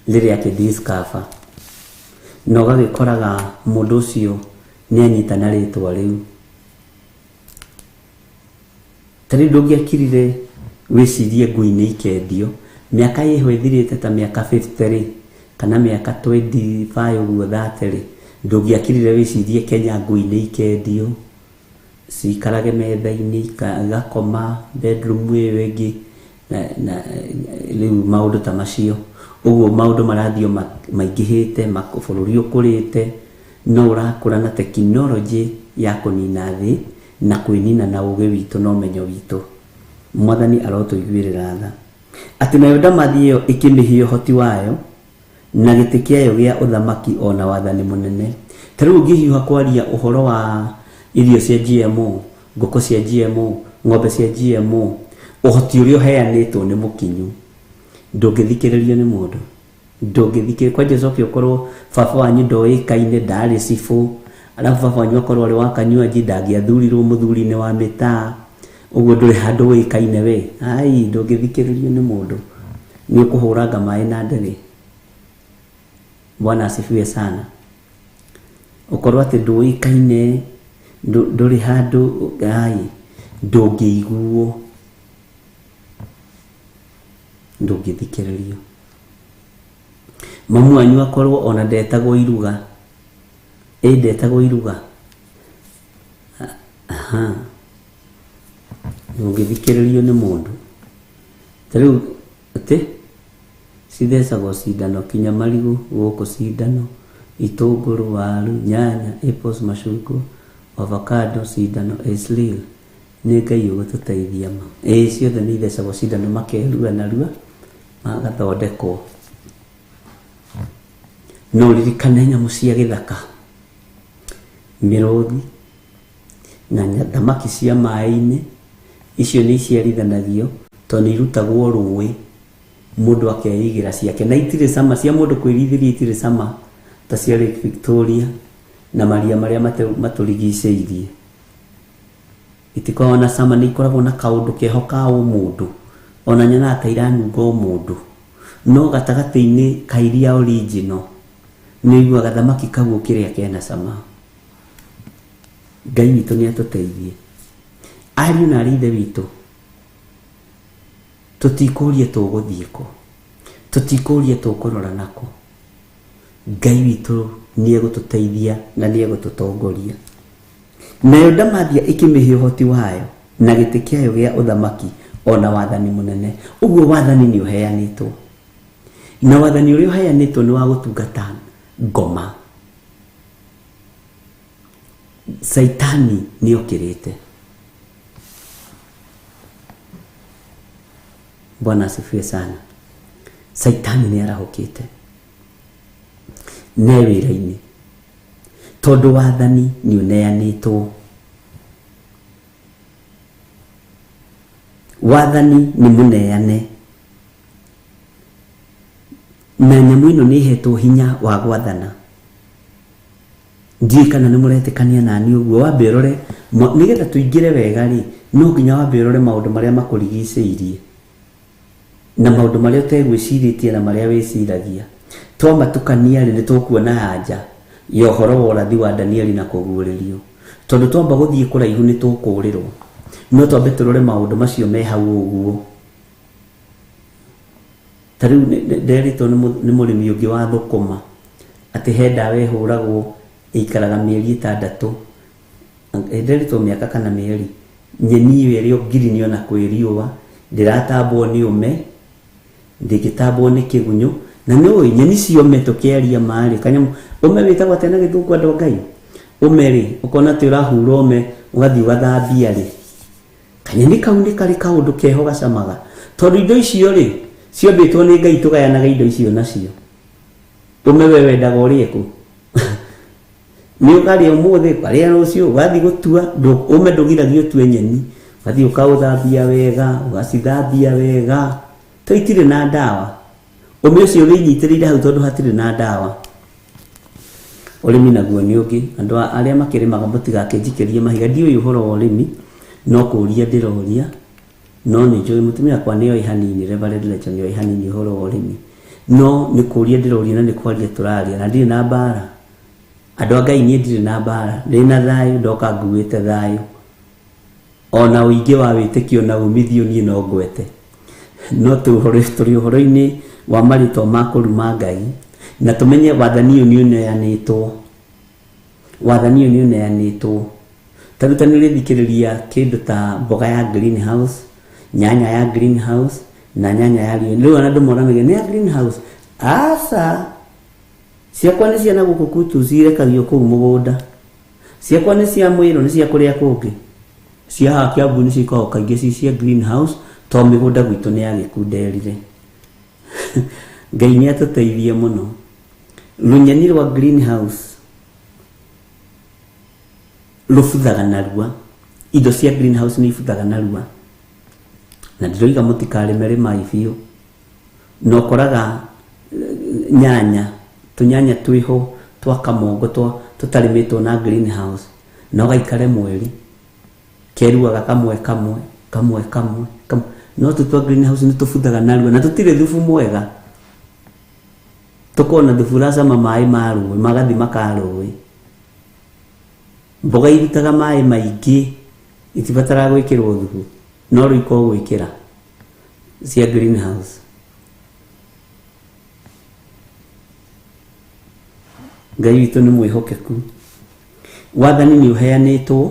rĩrĩa akĩdiscover, na ũgagĩkoraga mũndũ ũcio nĩ anyita na rĩtwa rĩu. Ta rĩu ndũngĩakirire wĩcirie ngui nĩ ikendio, mĩaka ĩho ĩthirĩte ta mĩaka 50 rĩ, kana mĩaka 25 ũguo 30 rĩ, ndũngĩakirire wĩcirie Kenya ngui nĩ ikendio. Ciikarage metha-inĩ, igakoma bedroom ĩyo ĩngĩ, na rĩu maũndũ ta macio. Ũguo maũndũ marathiĩ o maingĩhĩte, bũrũri ũkũrĩte, no ũrakũra na tekinoronjĩ ya kũnina thĩ na kwĩnina na ũgĩ witũ na ũmenyo witũ. Mwathani arotũiguĩrĩra tha. Atĩ nayo ndamathi ĩyo ĩkĩmĩhe ũhoti wayo, na gĩtĩ kĩayo gĩa ũthamaki o na wathani mũnene. Ta rĩu ũngĩhiũha kwaria ũhoro wa irio cia GMO, ngũkũ cia GMO, ng'ombe cia GMO, ũhoti ũrĩa ũheanĩtwo nĩ mũkinyu, ndũngĩthikĩrĩrio nĩ mũndũ. Ndũngĩthikĩrĩrio, kwanja ũcoke ũkorwo baba wanyu ndoĩkaine, ndarĩ cibũ, arabu baba wanyu akorwo arĩ wa kanyuanji, ndangĩathurirwo mũthuri-inĩ wa mĩtaa, ũguo ndũrĩ handũ ũĩkaine we. Ai, ndũngĩthikĩrĩrio nĩ mũndũ. Nĩ ũkũhũranga maĩ na ndege. Bwana asifiwe sana. Ũkorwo atĩ ndũĩkaine, ndũrĩ handũ, ai, ndũngĩiguo, ndũngĩthikĩrĩrio. Mamu wanyu akorwo ona ndetagwo iruga, ĩ ndetagwo iruga, aha, ndũngĩthikĩrĩrio nĩ mũndũ. Ta rĩu atĩ cithecagwo cindano kinya marigũ gũkũ cindano, itũngũrũ, waru, nyanya, apples, macungwa, avocado, cindano, is real. Nĩ Ngai ũgũtũteithia ma. Ĩĩ ciothe nĩ ithecagwo cindano makerua narua magathondekwo. No ũririkane nyamũ cia gĩthaka, mĩrũthi na thamaki cia maĩ-inĩ, icio nĩ iciarithanagio tondũ nĩ irutagwo rũĩ mũndũ akeigĩra ciake, na itirĩ cama cia mũndũ kwĩrithĩria, itirĩ cama ta cia Lake Victoria na maria marĩa matũrigicĩirie. Itikoragwo na cama, nĩ ikoragwo na kaũndũ keho ka ũmũndũ, ona nyonaga ta iranunga ũmũndũ, no gatagatĩ-inĩ ka iria original nĩ ũiguaga thamaki kau ũkĩrĩa kena cama. Ngai witũ nĩ atũteithie. Ariũ na arĩ ithe witũ, tũtikũria tũgũthiĩ kũ, tũtikũria tũkũrora nakũ. Ngai witũ nĩ egũtũteithia na nĩ egũtũtongoria. Nayo ndamathia ĩkĩmĩhe ũhoti wayo na gĩtĩ kĩayo gĩa ũthamaki o na wathani mũnene. Ũguo wathani nĩ ũheanĩtwo, na wathani ũrĩa ũheanĩtwo nĩ wa gũtungata ngoma. Caitani nĩ okĩrĩte. Bwana asifiwe sana. Caitani nĩ arahũkĩte ne wĩra-inĩ, tondũ wathani nĩ ũneanĩtwo. Wathani nĩ mũneane, na nyamũ ĩno nĩ ĩhetwo hinya wa gwathana. Ndiũĩ kana nĩ mũretĩkania nani ũguo. Wambe ũrore, nĩgetha tũingĩre wega rĩ, no nginya wambe ũrore maũndũ marĩa makũrigicĩirie na maũndũ marĩa ũtegwĩcirĩtie na marĩa wĩciragia. Twamatukania rĩ, nĩ tũkuona anja ya ũhoro wa ũrathi wa Danieli na kũguũrĩrio. Tondũ twamba gũthiĩ kũraihu nĩ tũkũrĩrwo. No twambe tũrore maũndũ macio me hau ũguo. Ta rĩu nderĩtwo nĩ mũrĩmi ũngĩ wa thũkũma atĩ he ndawa ĩhũragwo ĩikaraga mĩeri 6. Nderĩtwo mĩaka kana mĩeri. Nyeni ĩyo ĩrĩ o ngirini ona kwĩ riũa, ndĩratambwo nĩ ũme, ndĩngĩtambwo nĩ kĩgunyũ. Na nĩ ũĩ nyeni cia ũme tũkĩaria ma rĩ, kanyamũ ũme wĩtagwo atĩa na gĩthũngũ andũ a Ngai? Ũme rĩ, ũkona atĩ ũrahura ũme ũgathiĩ ũgathambia rĩ, kanyeni kau nĩ karĩ kaũndũ keho gacamaga. Tondũ indo icio rĩ, ciombĩtwo nĩ Ngai, tũgayanaga indo icio nacio. Ũme we wendaga ũrĩe kũ? Nĩ ũkarĩa ũmũthĩ, ũkarĩa rũciũ, ũgathiĩ gũtua, ũme ndũgiragia ũtue nyeni. Ũgathiĩ ũkaũthambia wega, ũgacithambia wega. To itirĩ na ndawa. Ũme ũcio wĩnyitĩrĩire hau tondũ hatirĩ na ndawa. Ũrĩmi naguo nĩ ũngĩ. Andũ arĩa makĩrĩmaga mũtigakĩnjikĩrie mahiga. Ndiũĩ ũhoro wa ũrĩmi, no kũria ndĩroria. No nĩ njũĩ mũtumia wakwa nĩ oĩ hanini, Reverend Rachel nĩ oĩ hanini ũhoro wa ũrĩmi. No nĩ kũria ndĩroria na nĩ kwaria tũraria, na ndirĩ na mbara. Andũ a Ngai niĩ ndirĩ na mbara, ndĩ na thayũ, ndoka nguĩte thayũ. Ona ũingĩ wa wĩtĩkio na umithio niĩ no ngwete. No tũrĩ ũhoro-inĩ wa marĩtwa ma kũruma Ngai, na tũmenye wathani ũyũ nĩ ũneanĩtwo. Wathani ũyũ nĩ ũneanĩtwo. Ta rĩu ta nĩ ũrĩthikĩrĩria kĩndũ ta mboga ya greenhouse, nyanya ya greenhouse na nyanya ya riũa. Rĩu ona andũ moranagia nĩ ya greenhouse. Aca, ciakwa nĩ cia na gũkũ kutu cirekagio kũu mũgũnda. Ciakwa nĩ cia mwĩrũ, nĩ cia kũrĩa kũngĩ. Cia haha Kiambu nĩ cikoragwo kaingĩ ci cia greenhouse tondũ mĩgũnda gwitũ nĩ ya gĩkunderire. Ngai nĩ atũteithie mũno. Rũnyeni rwa greenhouse rũbuthaga narua. Indo cia greenhouse nĩ ibuthaga narua. Na ndiroiga mũtikarĩme rĩmai biũ. Na ũkoraga nyanya, tũnyanya twĩho twa kamongo tũtarĩmĩtwo na greenhouse, no gaikare mweri. Keruaga kamwe kamwe, kamwe kamwe, kamwe. No tũ twa greenhouse nĩ tũbuthaga narua na tũtirĩ thubu mwega. Tũkoragwo na thubu ũracama maĩ ma rũĩ, magathima ka rũĩ. Mboga irutaga maĩ maingĩ, itibataraga gwĩkĩrwo thubu, no rĩu ikoragwo gwĩkĩra cia greenhouse. Ngai witũ nĩ mwĩhokeku. Wathani nĩ ũheanĩtwo,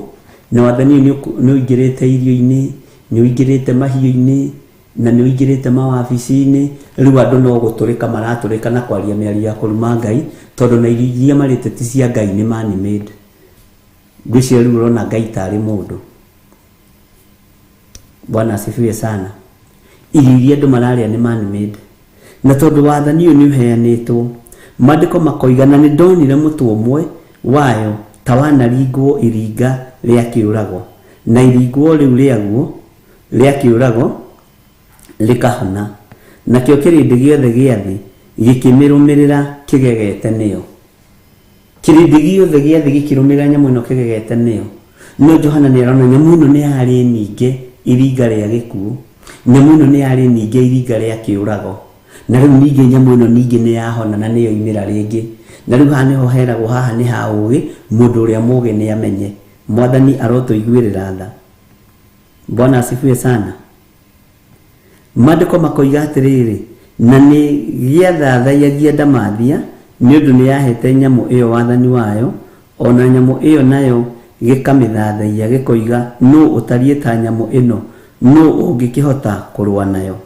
na wathani ũyũ nĩ ũingĩrĩte irio-inĩ, nĩ ũingĩrĩte mahiũ-inĩ, na nĩ ũingĩrĩte mawabici-inĩ. Rĩu andũ no gũtũrĩka maratũrĩka na kwaria mĩario ya kũruma Ngai, tondũ na irio iria marĩte ti cia Ngai, nĩ man made. Ngwĩciria rĩu ũrona Ngai tarĩ mũndũ. Bwana asifiwe sana. Irio iria andũ mararĩa nĩ man made. Na tondũ wathani ũyũ nĩ ũheanĩtwo, maandĩko makoiga, na nĩ ndonire mũtwe ũmwe wayo ta wanaringwo iringa rĩa kĩũrago, na iringwo rĩu rĩaguo rĩa kĩũrago rĩkahona, nakĩo kĩrĩndĩ gĩothe gĩa thĩ gĩkĩmĩrũmĩrĩra kĩgegete nĩyo. Kĩrĩndĩ gĩothe gĩa thĩ gĩkĩrũmĩrĩra nyamũ ĩno kĩgegete nĩyo. No Johana nĩ arona nyamũ ĩno nĩ yarĩ ninge iringa rĩa gĩkuũ, nyamũ ĩno nĩ yarĩ ninge iringa rĩa kĩũrago, na rĩu ningĩ nyamũ ĩno ningĩ nĩ yahona na nĩyo imĩra rĩngĩ. Na rĩu haha nĩho heragwo, haha nĩ ha ũgĩ, mũndũ ũrĩa mũgĩ nĩ amenye. Mwathani arotũiguĩrĩra tha. Bwana asifiwe sana. Maandĩko makoiga atĩrĩrĩ, na nĩ gĩathathaiyagia ndamathia, nĩ ũndũ nĩ yahete nyamũ ĩyo wathani wayo, ona nyamũ ĩyo nayo gĩkamĩthathaiya, gĩkoiga, nũ ũtariĩ ta nyamũ ĩno, nũ ũngĩkĩhota kũrũa nayo?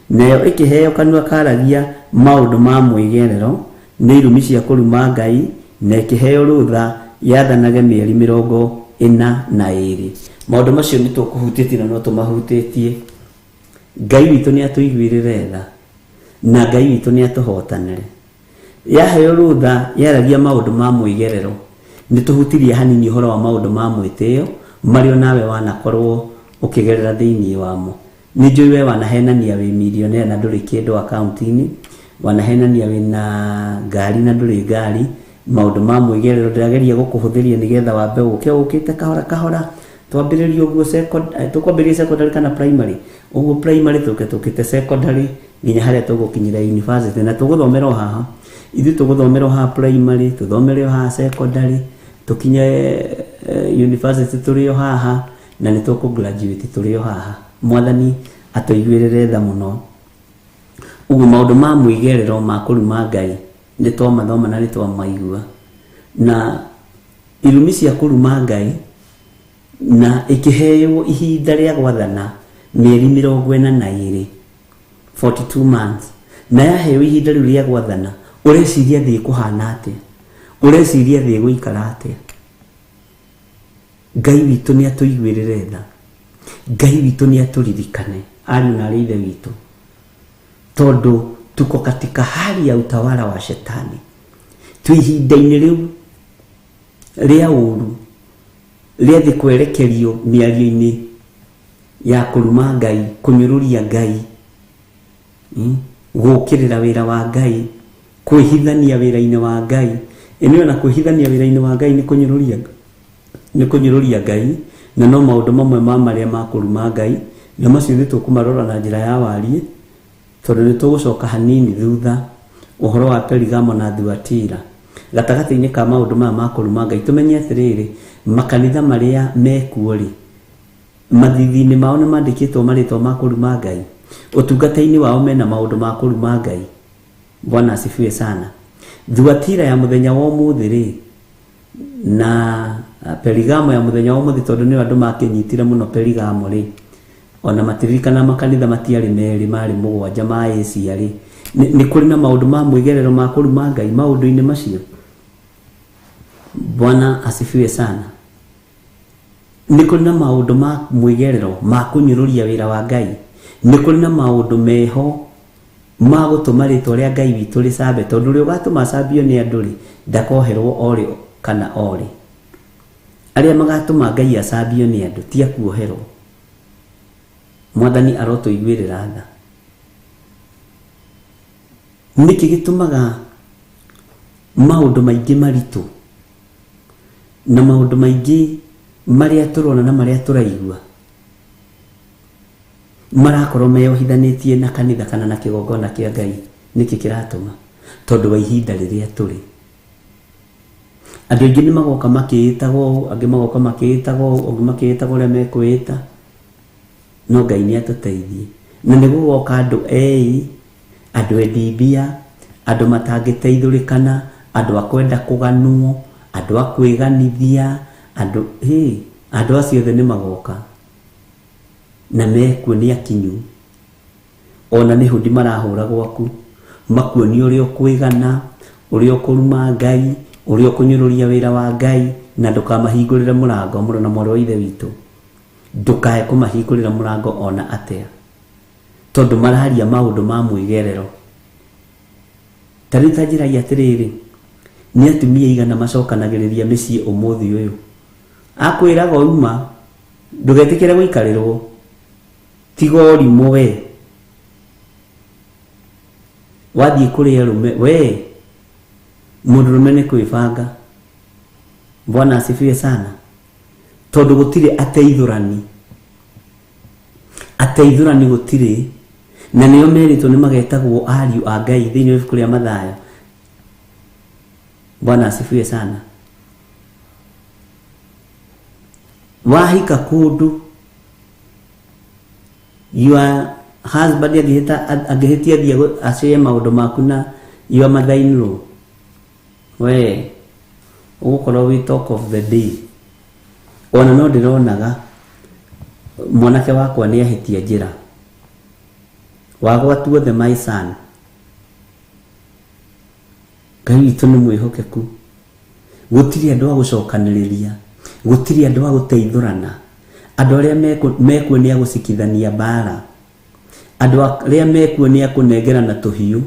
Nayo ĩkĩheo kanua karagia maũndũ ma mwĩgerero, nĩ irumi cia kũruma Ngai, na ĩkĩheo rũtha yathanage mĩeri 42. Maũndũ macio nĩ tũkũhutĩtie na no tũmahutĩtie. Ngai witũ nĩ atũiguĩrĩre tha, na Ngai witũ nĩ atũhotanĩre. Yaheo rũtha yaragia maũndũ ma mwĩgerero. Nĩ tũhutirie hanini ũhoro wa maũndũ ma mwĩtĩo marĩa nawe wanakorwo ũkĩgerera thĩinĩ wamo. Nĩ njũĩ we wanahenania wĩ millionaire na ndũrĩ kĩndũ akaunti-inĩ, wanahenania wĩna ngari na ndũrĩ ngari. Maũndũ ma mwĩgerero ndĩrageria gũkũhũthĩria nĩgetha wambe ũke ũkĩte kahora kahora. Twambĩrĩrie ũguo tũkwambĩrĩria secondary kana primary, ũguo primary tũke tũkĩte secondary nginya harĩa tũgũkinyĩra university, na tũgũthomera o haha. Ithuĩ tũgũthomera o haha primary, tũthomere o haha secondary, tũkinye university tũrĩ o haha, na nĩ tũkũ graduate tũrĩ o haha. Mwathani atũiguĩrĩre tha mũno. Ũguo maũndũ ma mwĩgerero ma kũruma Ngai nĩ twamathoma na nĩ twamaigua. Na irumi cia kũruma Ngai na ĩkĩheo ihinda rĩa gwathana mĩeri 42, 42 months. Na yaheo ihinda rĩu rĩa gwathana, ũreciria thĩ ĩkũhana atĩa? Ũreciria thĩ ĩgũikara atĩa? Ngai witũ nĩ atũiguĩrĩre tha. Ngai witũ nĩ atũririkane, ariũ na arĩ ithe witũ, tondũ tuko katika hali ya utawala wa shetani. Twĩ ihinda-inĩ rĩu rĩa ũru rĩa thĩ kwerekerio mĩario-inĩ ya kũruma Ngai, kũnyũrũria Ngai, gũũkĩrĩra wĩra wa Ngai, kwĩhithania wĩra-inĩ wa Ngai. Ĩno ona kwĩhithania wĩra-inĩ wa Ngai nĩ kũnyũrũria, nĩ kũnyũrũria Ngai, na no maũndũ mamwe ma marĩa ma kũruma Ngai, na macio nĩ tũkũmarora na njĩra ya wariĩ, tondũ nĩ tũgũcoka hanini thutha ũhoro wa Perigamo na Thuatira. Gatagatĩ-inĩ ka maũndũ maya ma kũruma Ngai, tũmenye atĩrĩrĩ, makanitha marĩa mekuo rĩ, mathithi-inĩ mao nĩ mandĩkĩtwo marĩtwa ma kũruma Ngai, ũtungata-inĩ wao mena maũndũ ma kũruma Ngai. Bwana asifiwe sana. Thuatira ya mũthenya wa ũmũthĩ rĩ, na Perigamo ya mũthenya wa ũmũthĩ tondũ nĩyo andũ makĩnyitire mũno Perigamo rĩ, ona matiririkana makanitha matiarĩ merĩ marĩ mũgwanja ma Asia rĩ, nĩ kũrĩ na maũndũ ma mwĩgerero ma kũruma Ngai maũndũ-inĩ macio. Bwana asifiwe sana. Nĩ kũrĩ na maũndũ ma mwĩgerero ma kũnyũrũria wĩra wa Ngai. Nĩ kũrĩ na maũndũ meho ma gũtũma rĩtwa rĩa Ngai witũ rĩcambe, tondũ ũrĩa ũgatũma acambio nĩ andũ rĩ, ndakoherwo orĩ kana orĩ. Arĩa magatũma Ngai acambio nĩ andũ ti akuoherwo. Mwathani arotũiguĩrĩra tha. Nĩkĩ gĩtũmaga maũndũ maingĩ maritũ na maũndũ maingĩ marĩa tũrona na marĩa tũraigua marakorwo meyohithanĩtie na kanitha kana na kĩgongona kĩa Ngai? Nĩkĩ kĩratũma? Tondũ wa ihinda rĩrĩa tũrĩ. Andũ aingĩ nĩ magoka makĩĩtaga ũũ, angĩ magoka makĩĩtaga ũũ, angĩ makĩĩtaga ũrĩa mekwĩĩta, no Ngai nĩ atũteithie. Na nĩ gũgoka andũ ei, andũ endi mbia, andũ matangĩteithũrĩkana, andũ a kwenda kũganwo, andũ a kwĩganithia, andũ, hĩ, andũ acio othe nĩ magoka na mekuo nĩ akinyu. Ona nĩ hũndi marahũra gwaku, makuonie ũrĩa ũkwĩgana, ũrĩa ũkũruma Ngai, ũrĩa ũkũnyũrũria wĩra wa Ngai, na ndũkamahingũrĩre mũrango. Mũrũ na mwarĩ wa Ithe witũ, ndũkae kũmahingũrĩra mũrango ona atĩa, tondũ mararia maũndũ ma mwĩgerero. Ta rĩu ta njĩrai atĩrĩrĩ, nĩ atumia aigana macokanagĩrĩria mĩciĩ ũmũthĩ ũyũ? Akwĩraga ũma, ndũgetĩkĩre gũikarĩrwo, tiga ũrimũ we. Wathiĩ kũrĩ arũme, we mũndũrũme nĩ kwĩbanga. Bwana asifiwe sana. Tondũ gũtirĩ ateithũrani, ateithũrani gũtirĩ, na nĩo merĩtwo nĩ magetagwo ariũ a Ngai thĩinĩ wa ibuku rĩa Mathayo. Bwana asifiwe sana. Wahika kũndũ, your husband angĩhĩtia athiĩ acĩe maũndũ maku na your mother in law, we ũgũkorwo wĩ talk of the day. Ona no ndĩronaga mwanake wakwa nĩ ahĩtia njĩra, wagwa tuothe my son. Ngai witũ nĩ mwĩhokeku. Gũtirĩ andũ a gũcokanĩrĩria, gũtirĩ andũ a gũteithũrana. Andũ arĩa mekuo nĩ a gũcikithania mbara, andũ arĩa mekuo nĩ a kũnengerana tũhiũ,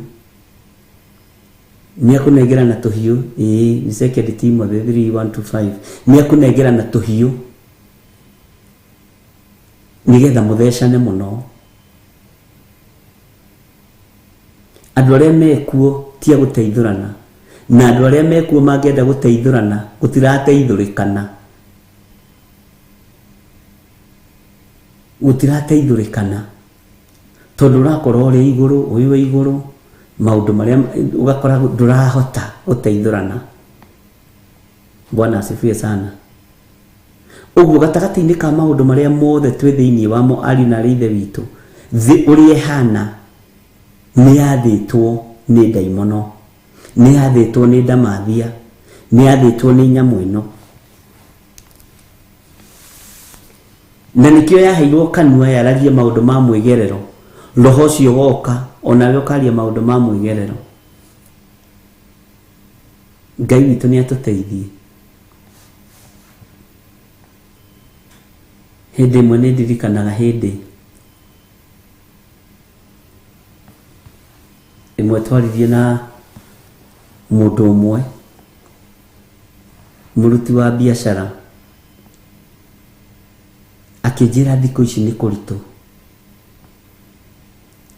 nĩ a kũnengerana tũhiũ. Ĩĩ, nĩ Second Timothy 3:1-5, nĩ a kũnengerana tũhiũ nĩgetha mũthecane mũno. Andũ arĩa mekuo ti a gũteithũrana, na andũ arĩa mekuo mangĩenda gũteithũrana gũtirateithũrĩkana, gũtirateithũrĩkana, tondũ ũrakora ũrĩ igũrũ, ũyũ wĩ igũrũ, maũndũ marĩa ũgakora ndũrahota gũteithũrana. Bwana asifiwe sana. Ũguo gatagatĩ-inĩ ka maũndũ marĩa mothe twĩ thĩinĩ wamo, ariũ na arĩ Ithe witũ, thĩ ũrĩa ĩhana nĩ yathĩtwo nĩ ndaimono, nĩ yathĩtwo nĩ ndamathia, nĩ yathĩtwo nĩ nyamũ ĩno, na nĩkĩo yaheirwo kanua yaragie maũndũ ma mwĩgerero. Roho ũcio woka onawe ũkaria maũndũ ma mwĩgerero. Ngai witũ nĩ atũteithie. Hĩndĩ ĩmwe nĩ ndirikanaga hĩndĩ ĩmwe twaririe na mũndũ ũmwe mũruti wa biacara, akĩnjĩra thikũ ici nĩ kũritũ,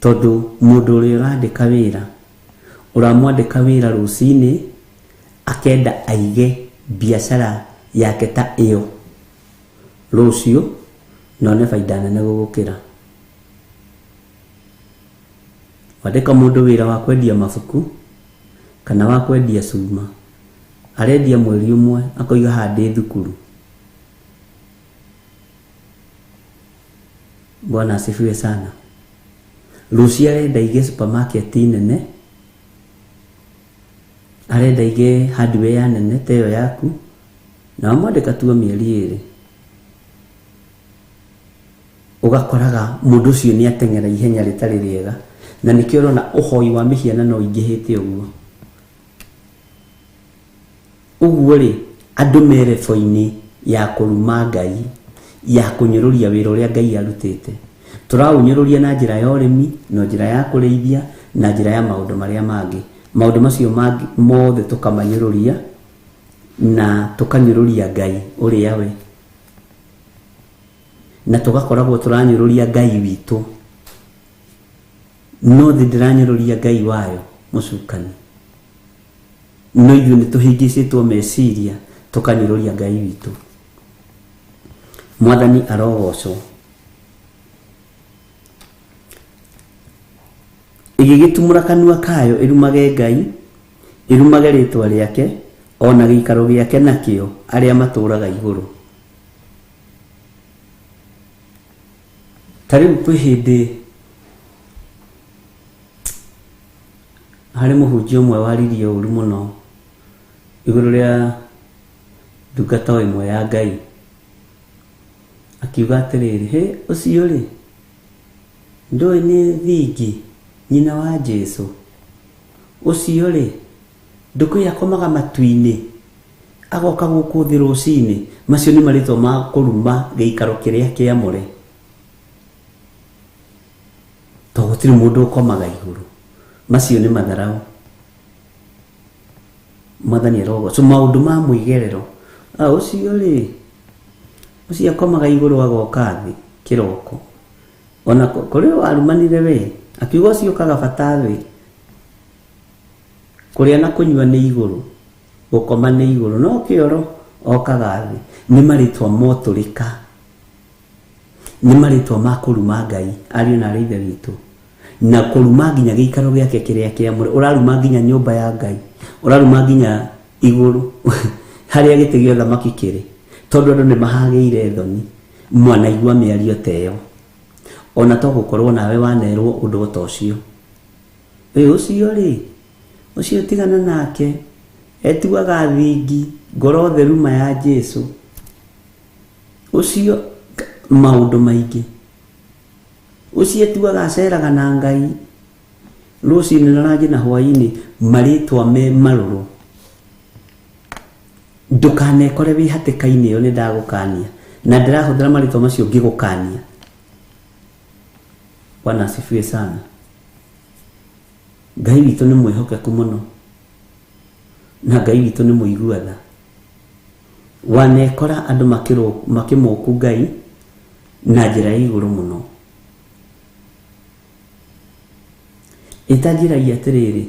tondũ mũndũ ũrĩa ũrandĩka wĩra, ũramwandĩka wĩra rũcinĩ, akenda aige biacara yake ta ĩyo rũciũ na one baida nene gũgũkĩra. Wandĩka mũndũ wĩra wa kwendia mabuku kana wa kwendia cuma, arendia mweri ũmwe akoiga haha ndĩ thukuru. Bwana asifiwe sana. Rũciũ arenda aige supermarket nene, arenda aige hardware nene ta ĩyo yaku, Na wamwandĩka tuo mĩeri 2, ũgakoraga mũndũ ũcio nĩ ateng'era ihenya rĩtarĩ rĩega. Na nĩkĩo ũrona ũhoi wa mĩhianano ũingĩhĩte ũguo. Ũguo rĩ, andũ me rebo-inĩ ya kũruma Ngai, ya kũnyũrũria wĩra ũrĩa Ngai arutĩte. Tũraũnyũrũria na njĩra ya ũrĩmi, na njĩra ya kũrĩithia, na njĩra ya maũndũ marĩa mangĩ. Maũndũ macio mangĩ mothe tũkamanyũrũria na tũkanyũrũria Ngai ũrĩa we. Na tũgakoragwo tũranyũrũria Ngai witũ. No thĩ ndĩranyũrũria Ngai wayo, mũcukani. No ithuĩ nĩ tũhĩngĩcĩtwo meciria tũkanyũrũria Ngai witũ. Mwathani arogocwo. Ĩgĩgĩtumũra kanua kayo ĩrumage Ngai, ĩrumage rĩtwa rĩake, ona gĩikaro gĩake nakĩo, arĩa matũũraga igũrũ. Ta rĩu kwĩ hĩndĩ harĩ mũhunjia ũmwe waririe ũru mũno igũrũ rĩa ndungata o ĩmwe ya Ngai. Akiuga atĩrĩrĩ, hĩ, ũcio rĩ, ndũĩ nĩ thingi nyina wa Jesũ. Ũcio rĩ, ndũkũĩ akomaga matu-inĩ, agoka gũkũ thĩ rũcinĩ. Macio nĩ marĩtwa ma kũruma gĩikaro kĩrĩa kĩamũre. To gũtirĩ mũndũ ũkomaga igũrũ. Macio nĩ matharau. Mwathani arogocwo. Maũndũ ma mwĩgerero. Ũcio rĩ, ũcio akomaga igũrũ agoka thĩ kĩroko. Ona kũrĩ warumanire we, akiuga ũcio ũkaga bata thĩ. Kũrĩa na kũnyua nĩ igũrũ, gũkoma nĩ igũrũ, no kĩoro okaga thĩ. Nĩ marĩtwa motũrĩka. Nĩ marĩtwa ma kũruma Ngai, ariũ na aarĩ ithe witũ. Na kũruma nginya gĩikaro gĩake kĩrĩa kĩamũre. Ũraruma nginya nyũmba ya Ngai, ũraruma nginya igũrũ harĩa gĩtĩ gĩa ũthamaki kĩrĩ. Tondũ andũ nĩ mahagĩire thoni mwanaigua mĩario ta ĩyo. Ona to gũkorwo nawe wanerwo ũndũ ta ũcio. Ĩ ũcio rĩ, ũcio tigana nake, etuaga thingi, ngoro theru ma ya Jesũ. Ũcio maũndũ maingĩ. Ũcio etuaga aceraga na Ngai rũcinĩ na ranji na hwaĩ-inĩ, marĩtwa me marũrũ. Ndũkanekore wĩ hatĩka-inĩ ĩyo, nĩ ndagũkania. Na ndĩrahũthĩra marĩtwa macio ngĩgũkania. Bwana asifiwe sana. Ngai witũ nĩ mwĩhokeku mũno. Na Ngai witũ nĩ mũigua tha. Wanekora andũ makĩmũku Ngai na njĩra ya igũrũ mũno. Ĩtanjĩragia atĩrĩrĩ,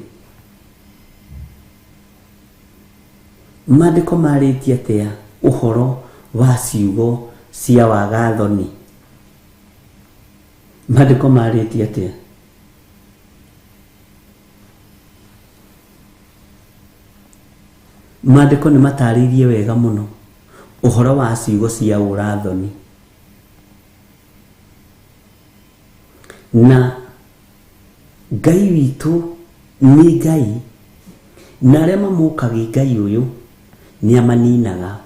maandĩko marĩtie atĩa ũhoro wa ciugo cia wagathoni? Maandĩko marĩtie atĩa? Maandĩko nĩ matarĩirie wega mũno ũhoro wa ciugo cia ũrathoni. Na Ngai witũ nĩ Ngai, na arĩa mamũkagia Ngai ũyũ nĩ amaninaga.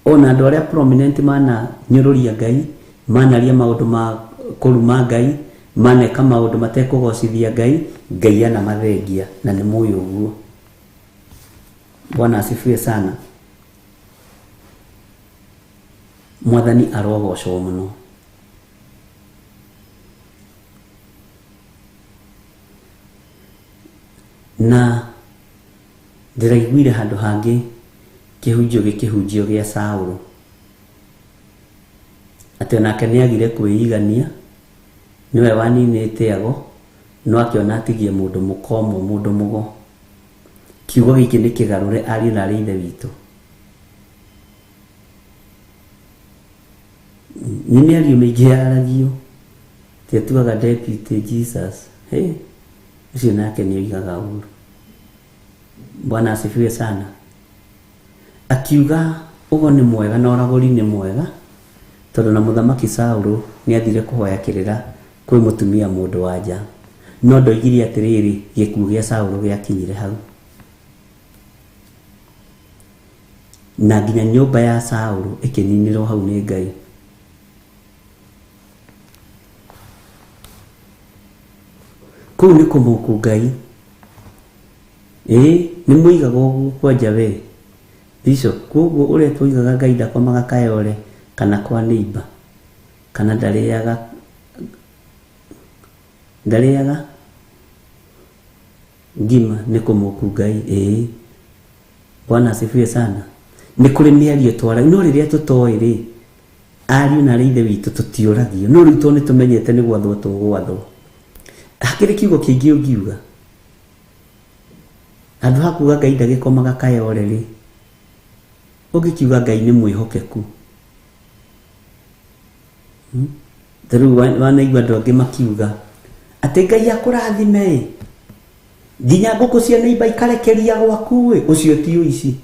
Ona andũ arĩa prominent mana nyũrũria Ngai, manaria maũndũ ma kũruma Ngai, maneka maũndũ matekũgocithia Ngai, Ngai anamathengia na nĩ mũĩ ũguo. Bwana asifiwe sana. Mwathani arogocwo mũno. Na ndĩraiguire handũ hangĩ kĩhunjio gĩkĩhunjio gĩa Saũlũ, atĩ onake nĩagire kwĩigania, nĩwe waninĩte ago, no akĩona atigie mũndũ mũka ũmwe, mũndũ mũgo. Kiugo gĩkĩ nĩ kĩgarũre ariũ na aarĩ ithe witũ. Nĩ mĩario mĩingĩ yaragio, ti atuaga deputy Jesus. Hey, ũcio nake nĩ oigaga ũru. Bwana asifiwe sana. Akiuga ũgo nĩ mwega na ũragũri nĩ mwega, tondũ na mũthamaki Saũlũ nĩ athire kũhoya kĩrĩra kwĩ mũtumia mũndũ wa nja. No ndoigire atĩrĩrĩ, gĩkuũ gĩa Saũlũ gĩakinyire hau. Na nginya nyũmba ya Saũlũ ĩkĩninĩrwo hau nĩ Ngai. Kũu nĩ kũmũku Ngai. Ĩĩ nĩ mũigaga ũguo kwanja we. Bishop, kwoguo ũrĩa twoigaga Ngai ndakomaga Kayole kana kwa neighbor kana ndarĩaga ndarĩaga ngima nĩ kũmũku Ngai. Ĩĩ Bwana asifiwe sana. Nĩ kũrĩ mĩario twara no rĩrĩa tũtoĩ rĩ ariũ na arĩ ithe witũ tũtiũragio no rĩu tondũ nĩ tũmenyete nĩ gwathwo tũgwathwo. Hakĩrĩ kiugo kĩngĩ ũngiuga handũ ha kuga Ngai ndagĩkomaga Kayole rĩ ũngĩkiuga Ngai nĩ mwĩhokeku. Ta rĩu wanaigua andũ angĩ makiuga atĩ Ngai akũrathime ĩ nginya ngũkũ cia neighbor ikarekeria gwaku ĩ ũcio ti ũici.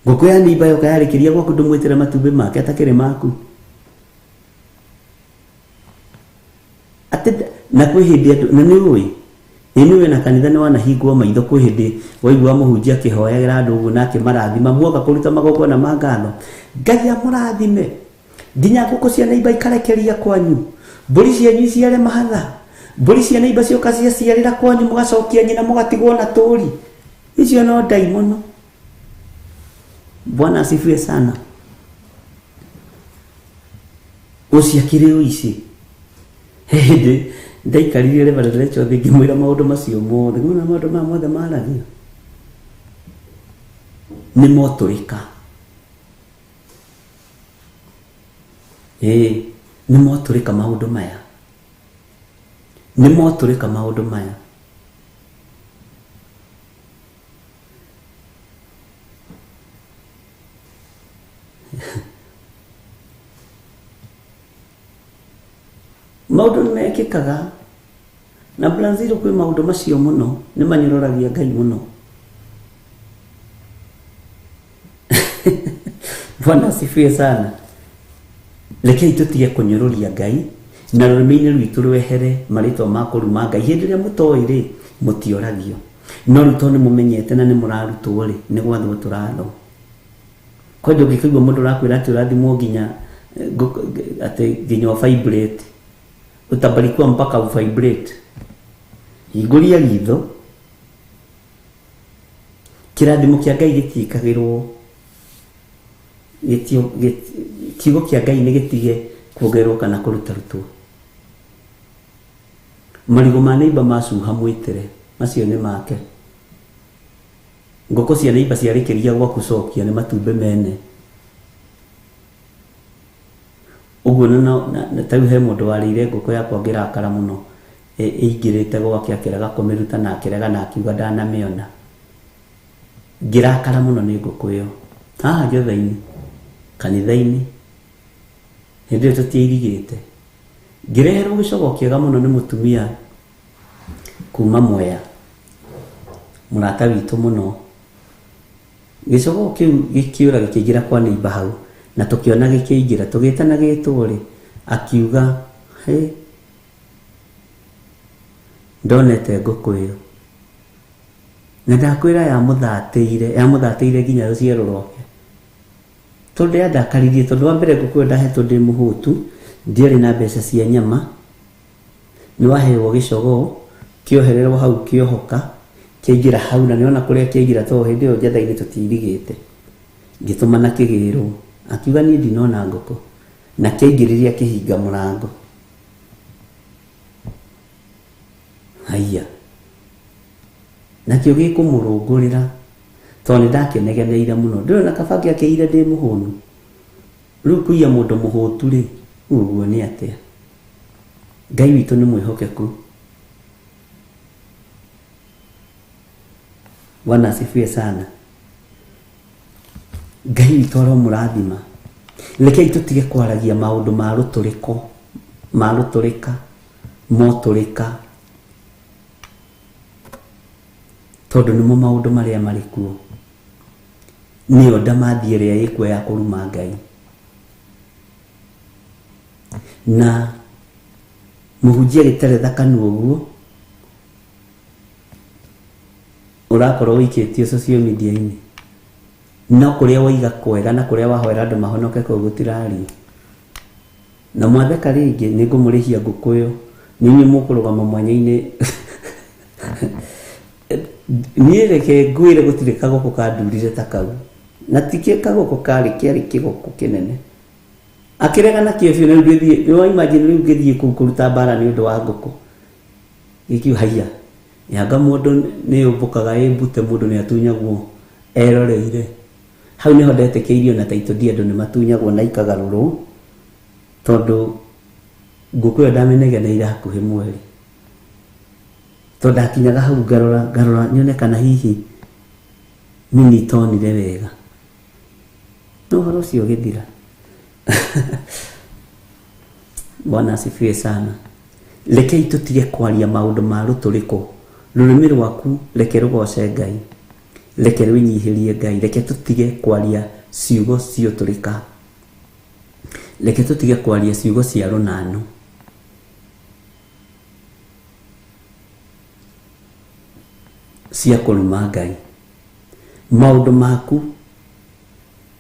Ngũkũ ya neighbor yoka yarekeria gwaku ndũmwĩtĩre matumbĩ make atakĩrĩ maku. Atĩ na kwĩ hĩndĩ andũ na nĩ ũĩ ĩ nĩ ũĩ na kanitha nĩ wanahingwo maitho kwĩ hĩndĩ waigua mũhunjia akĩhoyagĩra andũ ũguo na akĩmarathima muoka kũruta magongona ma ngatho Ngai amũrathime nginya ngũkũ cia neighbor ikarekeria kwanyu mbũri cianyu iciare mahatha mbũri cia neighbor cioka ciaciarĩra kwanyu mũgacokia nyina mũgatigwo na tũri icio no ndaimono. Bwana asifiwe sana. Ũcio akĩrĩ ũici. He hĩndĩ ndaikarire Reverend Rachel thĩ ngĩmwĩra maũndũ macio mothe ngĩmwĩra maũndũ maya mothe maragio nĩ motũrĩka. Ĩĩ nĩ motũrĩka maũndũ maya, nĩ motũrĩka maũndũ maya. Maũndũ nĩ mekĩkaga na Brazil kwĩ maũndũ macio mũno nĩ manyũrũragia Ngai mũno. Bwana asifiwe sana. Rekei tũtige kũnyũrũria Ngai na rũrĩmĩ-inĩ rwitũ rwehere marĩtwa ma kũruma Ngai. Hĩndĩ ĩrĩa mũtoĩ rĩ mũtioragio, no rĩu tondũ nĩ mũmenyete na nĩ mũrarutwo rĩ nĩ gwathwo tũrathwo. Kwanja ũngĩkaigua mũndũ ũrakwĩra atĩ ũrathimwo nginya atĩ nginya ũ vibrate, utabarikiwa mpaka u vibrate. Hingũria ritho, kĩrathimo kĩa Ngai gĩtiĩkagĩrwo, kiugo kĩa Ngai nĩ gĩtige kuongererwo kana kũrutarutwo. Marigũ ma neighbor macuha mwĩtĩre, macio nĩ make. Ngũkũ cia neighbor ciarĩkĩria gwaku cokia nĩ matumbĩ mene. Ũguo na ta rĩu he mũndũ warĩire ngũkũ yakwa ngĩrakara mũno ĩingĩrĩte gwake akĩrega kũmĩruta na akĩrega na akiuga ndanamĩona. Ngĩrakara mũno nĩ ngũkũ ĩyo. Haha Njotha-inĩ, kanitha-inĩ, hĩndĩ ĩyo tũtiairigĩte. Ngĩreherwo gĩcogo kĩega mũno nĩ mũtumia kuma Mwea, mũrata witũ mũno. Gĩcogo kĩu gĩkĩũra gĩkĩingĩra kwa neighbor hau, na tũkĩona gĩkĩingĩra, tũgĩtana gĩtwo rĩ, akiuga, hĩ, ndonete ngũkũ ĩyo. Na ndakwĩra yamũthatĩire, yamũthatĩire nginya rũciaro rwake. Tondũ yandakaririe, tondũ wa mbere ngũkũ ĩyo ndahetwo ndĩ mũhũtu, ndiarĩ na mbeca cia nyama, nĩ waheo gĩcogoo, kĩohererwo hau kĩohoka, kĩaingĩra hau, na nĩwona kũrĩa kĩaingĩra tondũ hĩndĩ ĩyo njetha-inĩ tũtiirigĩte. Ngĩtũmana kĩgĩrwo, akiuga niĩ ndinona ngũkũ, na kĩaingĩrire akĩhinga mũrango. Haiya, nakĩo gĩkũmũrũngũrĩra, tondũ nĩ ndakĩnegeneire mũno. Ndũrĩ ona kaba ngĩakĩire ndĩ mũhũnu. Rĩu kũiya mũndũ mũhũtu rĩ, ũguo nĩ atĩa? Ngai witũ nĩ mwĩhokeku. Bwana asifiwe sana. Ngai witũ aromũrathima. Rekei tũtige kwaragia maũndũ ma rũtũrĩko, ma rũtũrĩka, motũrĩka, tondũ nĩmo maũndũ marĩa marĩ kuo. Nĩyo ndamathi ĩrĩa ĩkuo ya kũruma Ngai. Na mũhunjia agĩteretha kanua ũguo, ũrakorwo ũikĩtio social media-inĩ. No kũrĩa waiga kwega na kũrĩa wahoera andũ mahonoke kũu gũtirario. Na mwatheka rĩngĩ nĩ ngũmũrĩhia ngũkũ ĩyo. Nĩ inyuĩ mũkũrũgama mwanya-inĩ. Niĩ reke ngwĩre gũtirĩ kagũkũ kandurire ta kau. Na ti kagũkũ karĩ kĩarĩ kĩgũkũ kĩnene. Akĩrega nakĩo biũ na rĩu ngĩthiĩ, nĩ wa imagine rĩu ngĩthiĩ kũu kũruta mbara nĩ ũndũ wa ngũkũ. Gĩkiuga haiya, anga mũndũ nĩ yũmbũkaga ĩ mbute mũndũ nĩ atunyagwo eroreire. Hau nĩho ndetĩkĩirio na title deed andũ nĩ matunyagwo na ikagarũrwo tondũ ngũkũ ĩyo ndamĩnegeneire hakuhĩ mweri. Tondũ ndakinyaga hau ngarora ngarora nyone kana hihi nĩ niĩ itonire wega. No ũhoro ũcio ũgĩthira. Bwana asifiwe sana. Rekei tũtige kwaria maũndũ ma rũtũrĩko. Rũrĩmĩ rwaku reke rũgoce Ngai. Reke rwĩnyihĩrie Ngai. Reke tũtige kwaria ciugo ciũtũrĩka. Reke tũtige kwaria ciugo cia rũnano. Cia kũruma Ngai. Maũndũ maku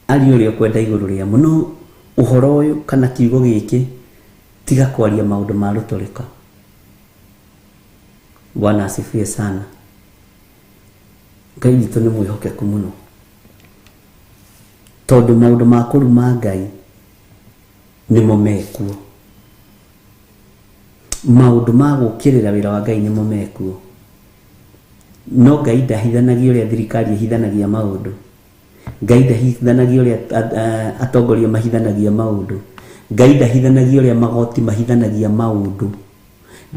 aria ũrĩa ũkwenda igũrũ rĩamo. No ũhoro ũyũ kana kiugo gĩkĩ tiga kwaria maũndũ ma rũtũrĩko. Bwana asifiwe sana. Ngai witũ nĩ mwĩhokeku mũno. Tondũ maũndũ ma kũruma Ngai nĩmo mekuo. Maũndũ ma gũkĩrĩra wĩra wa Ngai nĩmo mekuo. No Ngai ndahithanagia ũrĩa thirikari ĩhithanagia maũndũ. Ngai ndahithanagia ũrĩa atongoria mahithanagia maũndũ. Ngai ndahithanagia ũrĩa magoti mahithanagia maũndũ.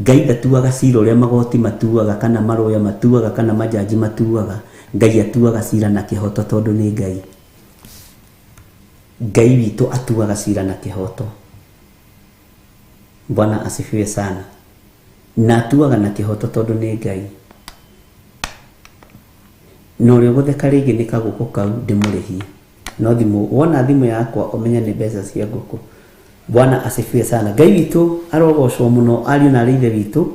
Ngai ndatuaga cira ũrĩa magoti matuaga kana maroya matuaga kana majaji matuaga. Ngai atuaga cira na kĩhoto tondũ nĩ Ngai. Ngai witũ atuaga cira na kĩhoto. Bwana asifiwe sana. Na atuaga na kĩhoto tondũ nĩ Ngai. Na ũrĩa ũgũtheka rĩngĩ nĩ kagũkũ kau ndĩmũrĩhie. No thimũ, wona thimũ yakwa ũmenye nĩ mbeca cia ngũkũ. Bwana asifiwe sana. Ngai witũ arogocwo mũno ariũ na arĩ ithe witũ.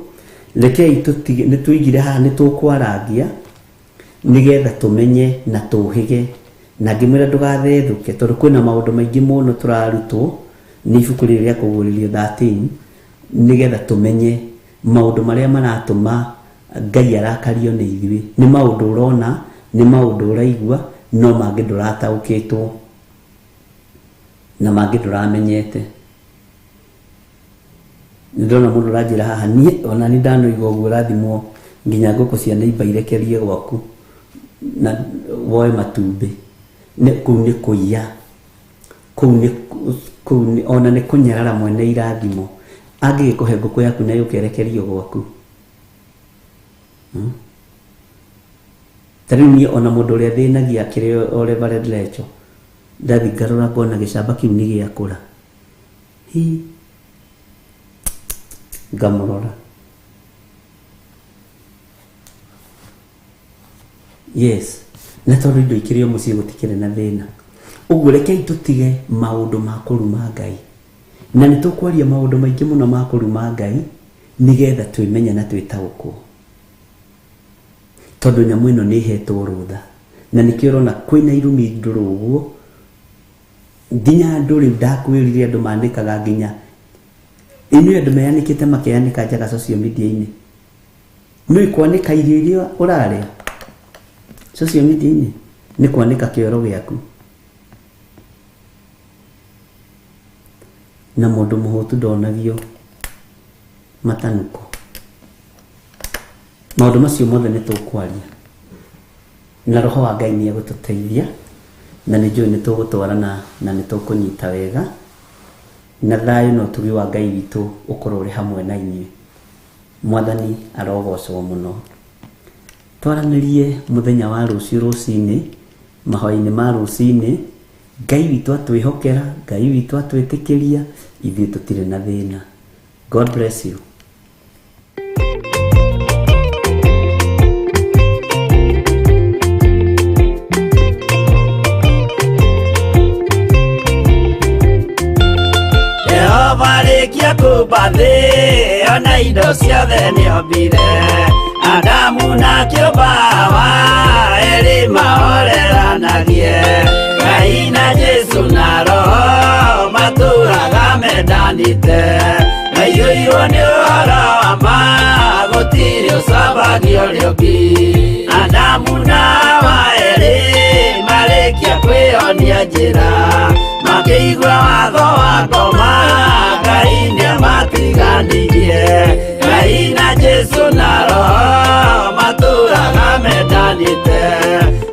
Rekei tũtige, nĩ tũigire haha nĩ tũkwarangia nĩgetha tũmenye na tũhĩge. Na ngĩmwĩra ndũgathethũke tondũ kwĩna maũndũ maingĩ mũno tũrarutwo nĩ ibuku rĩrĩ rĩa kũguũrĩrio 13 nĩgetha tũmenye maũndũ marĩa maratũma Ngai arakario nĩ ithuĩ. Nĩ maũndũ ũrona, nĩ maũndũ ũraigua, no mangĩ ndũrataũkĩtwo na mangĩ ndũramenyete. Nĩ ndĩrona mũndũ ũranjĩra haha niĩ ona nĩ ndanoiga ũguo ũrathimwo nginya ngũkũ cia neighbor irekerie gwaku na woe matumbĩ. Kũu nĩ kũiya. Kũu nĩ kũu nĩ ona nĩ kũnyarara mwene irathimo. Angĩgĩkũhe ngũkũ yaku na yũke ĩrekerio gwaku. Hmm? Ta rĩu niĩ ona mũndũ ũrĩa thĩnagia akĩrĩ o Reverend Lecho, ndathi ngarora ngona gĩcamba kĩu nĩ gĩakũra. Hi. Ngamũrora. Yes. Na tondũ indo ikĩrĩ o mũciĩ gũtikĩrĩ na thĩna. Ũguo rekei tũtige maũndũ ma kũruma Ngai. Na nĩ tũkwaria maũndũ maingĩ mũno ma kũruma Ngai nĩgetha twĩmenye na twĩtaũkwo. Tondũ nyamũ ĩno nĩ ĩhetwo rũtha. Na nĩkĩo ũrona kwĩna irumi ndũrũ ũguo nginya andũ rĩu ndakwĩrire andũ manĩkaga nginya inyuĩ andũ meyanĩkĩte makeyanĩka njaga social media-inĩ. Nĩ kwanĩka irio iria ũrarĩa social media-inĩ nĩ kwanĩka kĩoro gĩaku. Na mũndũ mũhũtu ndonagio matanuko. Maũndũ macio mothe nĩ tũkwaria na roho wa Ngai nĩ egũtũteithia na nĩ njũĩ nĩ tũgũtwarana na nĩ tũkũnyita wega na thayũ na ũtugi wa Ngai witũ ũkorwo ũrĩ hamwe na inyuĩ. Mwathani arogocwo mũno. Twaranĩrie mũthenya wa rũciũ rũcinĩ, mahoya-inĩ ma rũcinĩ, Ngai witũ atwĩhokera, Ngai witũ atwĩtĩkĩria, ithuĩ tũtirĩ na thĩna. God bless you. Jehova arĩkia kũmba thĩ ona indo ciothe nĩombire Adamu na kĩũmba Hawa erĩ mahoreranagie. Ngai na Jesu na Roho matũraga mendanĩte. Maiyũirwo nĩ ũhoro wa ma, gũtirĩ ũcambagia ũrĩa ũngĩ. Adamu na Hawa erĩ marĩkia kwĩyonia njĩra, makĩigua watho wa ngoma, Ngai nĩamatiganirie. Ngai na Jesu na Roho matũraga mendanĩte.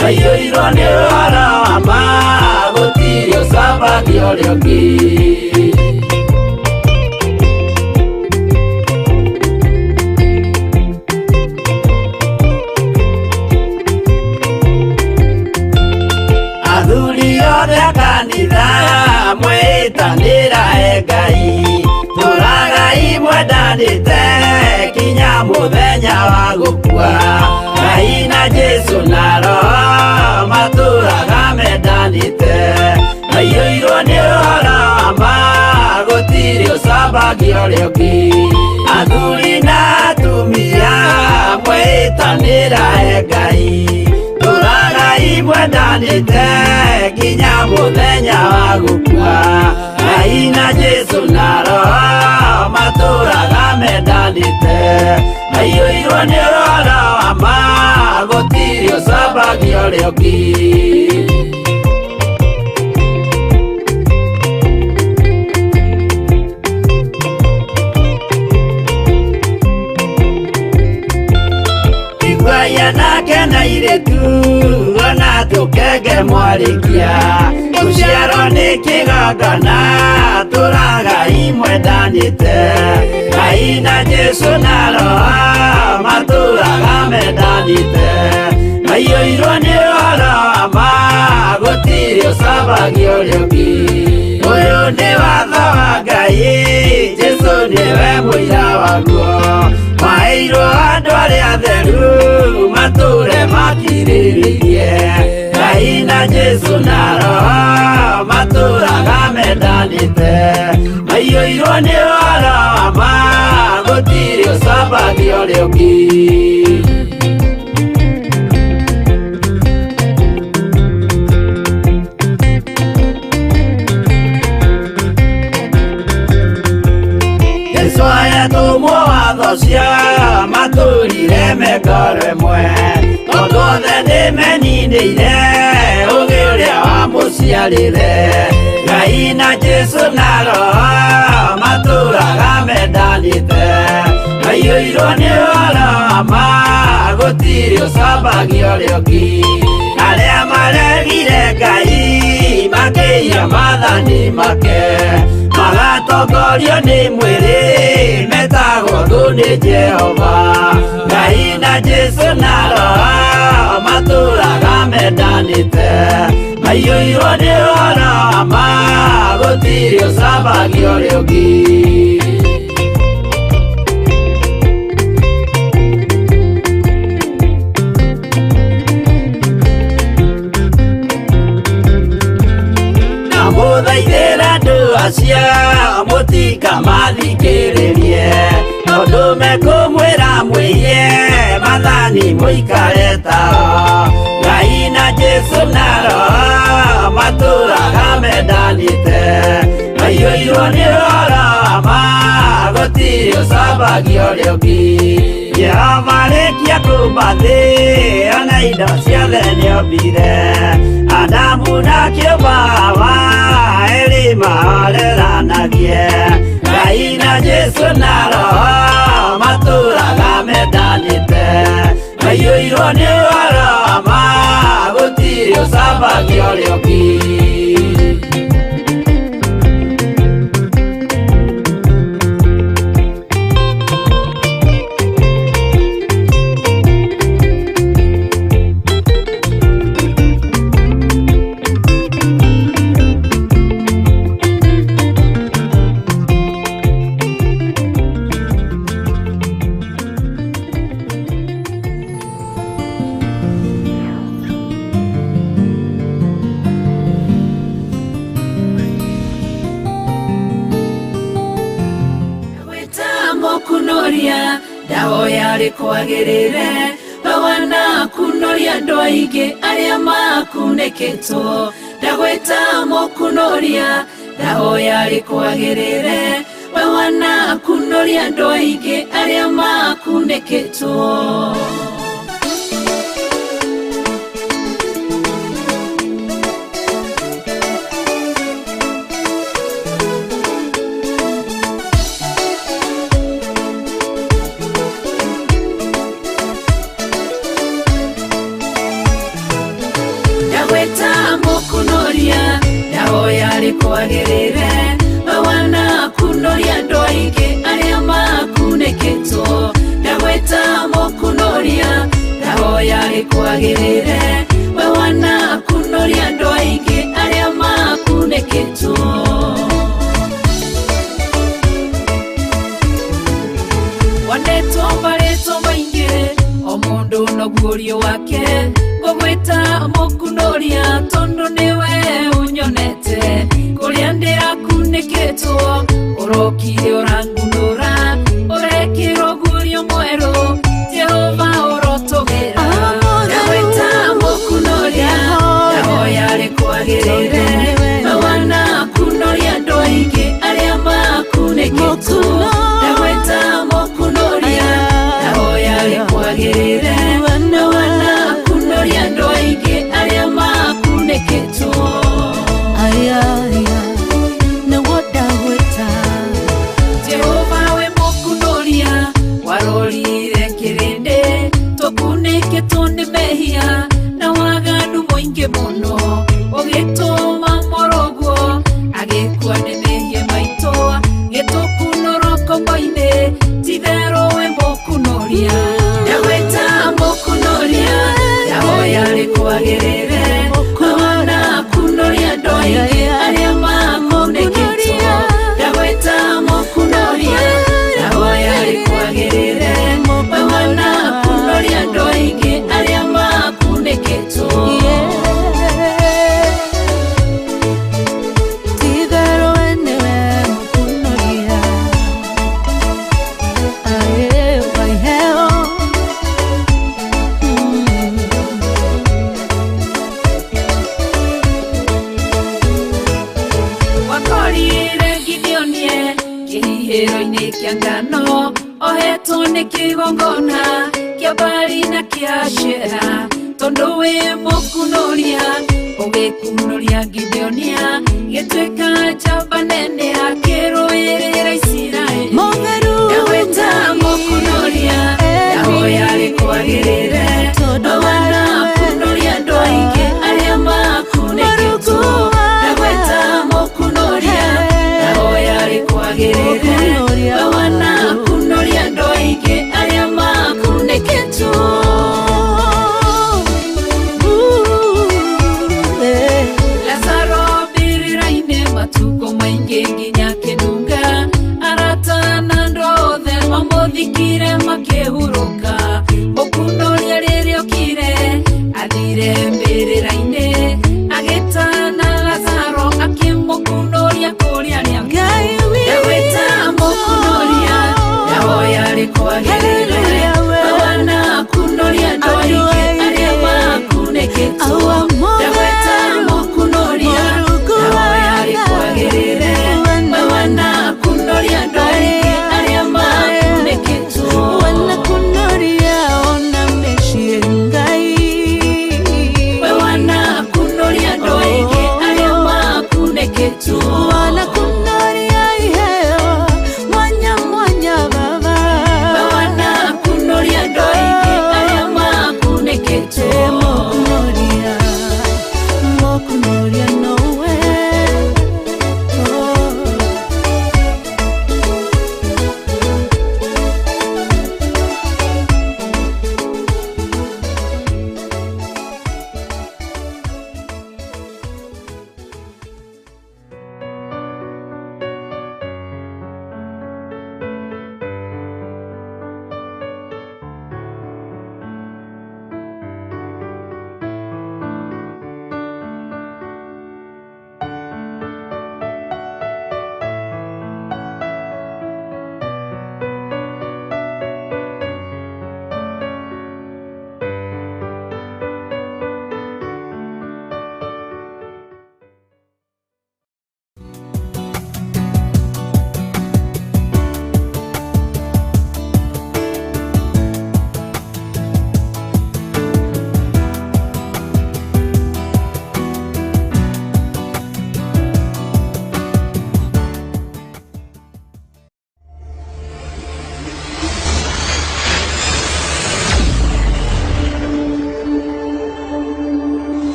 Maiyũirwo nĩ ũhoro wa ma, gũtirĩ ũcambagia ũrĩa ũngĩ. Athuri othe a kanitha mwĩtanĩra e Ngai, tũragai mwendanĩte kinya mũthenya wa gũkua. Ngai na Jesu na Roho matũraga mendanĩte. Maiyũirwo nĩ ũhoro wa ma, gũtirĩ ũcambagia ũrĩa ũngĩ. Athuri na atumia mwĩtanĩra e Ngai, tũragai mwendanĩte kinya mũthenya wa gũkua. Ngai na Jesu na Roho matũraga mendanĩte. Maiyũirwo nĩ ũhoro wa ma, gũtirĩ ũcambagia ũrĩa ũngĩ. Iguaia nake na irĩtu ona tũkenge mwarĩkia, gũciarwo nĩ kĩgongona tũragai mwendanĩte. Ngai na Jesu na Roho matũraga mendanĩte. Maiyũirwo nĩ ũhoro wa ma, gũtirĩ ũcambagia ũrĩa ũngĩ. Ũyũ nĩ watho wa Ngai, Jesu nĩwe mũira waguo. Maheirwo andũ arĩa atheru matũre makirĩrĩirie. Ngai na Jesu na Roho matũraga mendanĩte. Maiyũirwo nĩ ũhoro wa ma, gũtirĩ ũcambagia ũrĩa ũngĩ. Jesu ayatũmwo watho cia matũrire mekoro ĩmwe, tondũ othe nĩmeninĩire ũgĩ ũrĩa wamũciarire. Ngai na Jesu na Roho matũraga mendanĩte. Maiyũirwo nĩ ũhoro wa ma, gũtirĩ ũcambagia ũrĩa ũngĩ. Arĩa maregire Ngai makĩiya maathani make, magatongorio nĩ mwĩrĩ metagwo thũ nĩ Jehova. Ngai na Jesu na Roho matũraga mendanĩte. Maiyũirwo nĩ ũhoro wa ma, gũtirĩ ũcambagia ũrĩa ũngĩ. Ndamũthaithĩra andũ acio mũtikamathikĩrĩrie, tondũ mekũmwĩra mwĩiye maathani mũikare tao. Ngai na Jesu na Roho matũraga mendanĩte. Maiyũirwo nĩ ũhoro wa ma, gũtirĩ ũcambagia ũrĩa ũngĩ. Jehova arĩkia kũũmba thĩ ona indo ciothe nĩombire. Adamu na kĩũmba Hawa erĩ mahoreranagie. Ngai na Jesu na Roho matũraga mendanĩte. Maiyũirwo nĩ ũhoro wa ma, gũtirĩ ũcambagia ũrĩa ũngĩ. Kunoria ndahoya rĩkwagĩrĩre Wanakunoria andũ aingĩ arĩa makunĩkĩtwo. Ndagwĩta mũkunoria, ndahoya rĩkwagĩrĩre. We wanakunoria andũ aingĩ arĩa makunĩkĩtwo. Ndagwĩta mũkunoria, ndahoya rĩkwagĩrĩre. We wanakunoria andũ aingĩ arĩa makunĩkĩtwo. Ndagwĩta mũkunoria, ndahoya rĩkwagĩrĩre. We wanakunoria andũ aingĩ arĩa makunĩkĩtwo. Wanetwo marĩtwo maingĩ, o mũndũ na guorio wake. Ngũgwĩta mũkunoria tondũ nĩwe ũnyonete. Kũrĩa ndĩrakunĩkĩtwo, ũrokire ũrangunũra. Ũrekĩrwo guorio mwerũ, Jehova ũrotũgĩra. Ndagwĩta mũkunoria, ndahoya rĩkwagĩrĩre. We wanakunoria andũ aingĩ arĩa makunĩkĩtwo. Ndagwĩta mũkunoria, ndahoya rĩkwagĩrĩre. We wanakunoria andũ aingĩ arĩa makunĩkĩtwo. Aya, nĩguo ndagwĩta. Jehova we mũkunoria, warorire kĩrĩndĩ, tũkunĩkĩtwo nĩ mehia na waganu mũingĩ mũno. Ũgĩtũma mũrũguo agĩkua nĩ mehia maitũ, gĩtũkunũrwo ngombo-inĩ, ti-itherũ we mũkunoria. Ndagwĩta mũkunoria, ndahoya rĩkwagĩrĩre. We wanakunoria andũ aingĩ arĩa makunĩkĩtwo. Ndagwĩta mũkunoria, ndahoya rĩkwagĩrĩre. We wanakunoria andũ aingĩ arĩa makunĩkĩtwo. Ti-itherũ we nĩwe mũkunoria. Ae, wa iheo. Wakorire Gideonie kĩhihĩro-inĩ kĩa ngano, ohetwo nĩ kĩgongona kĩa Baali na kĩa Ashera. Tondũ wĩ mũkunoria, ũgĩkunoria Gideonia, gĩtuĩka njamba nene akĩrũĩrĩra Isiraeli. Mũtheru Ndagwĩta mũkunoria, ndahoya rĩkwagĩrĩre. Tondũ We wanakunoria andũ aingĩ arĩa makunĩkĩtwo. Ndagwĩta mũkunoria, ndahoya rĩkwagĩrĩre. We wanakunoria andũ aingĩ arĩa makunĩkĩtwo. Lazaro mbĩrĩra-inĩ matukũ maingĩ nginya kĩnunga. Arata na andũ othe mamũthikire makĩhurũka. Mũkunoria rĩrĩa okire, athire mbĩrĩra-inĩ. Agĩtana Lazaro akĩmũkunoria kũrĩa arĩa Ngai witũ. Ndagwĩta mũkunoria, ndahoya rĩkwagĩrĩre. Hallelujah, We wanakunoria andũ aingĩ arĩa makunĩkĩtwo.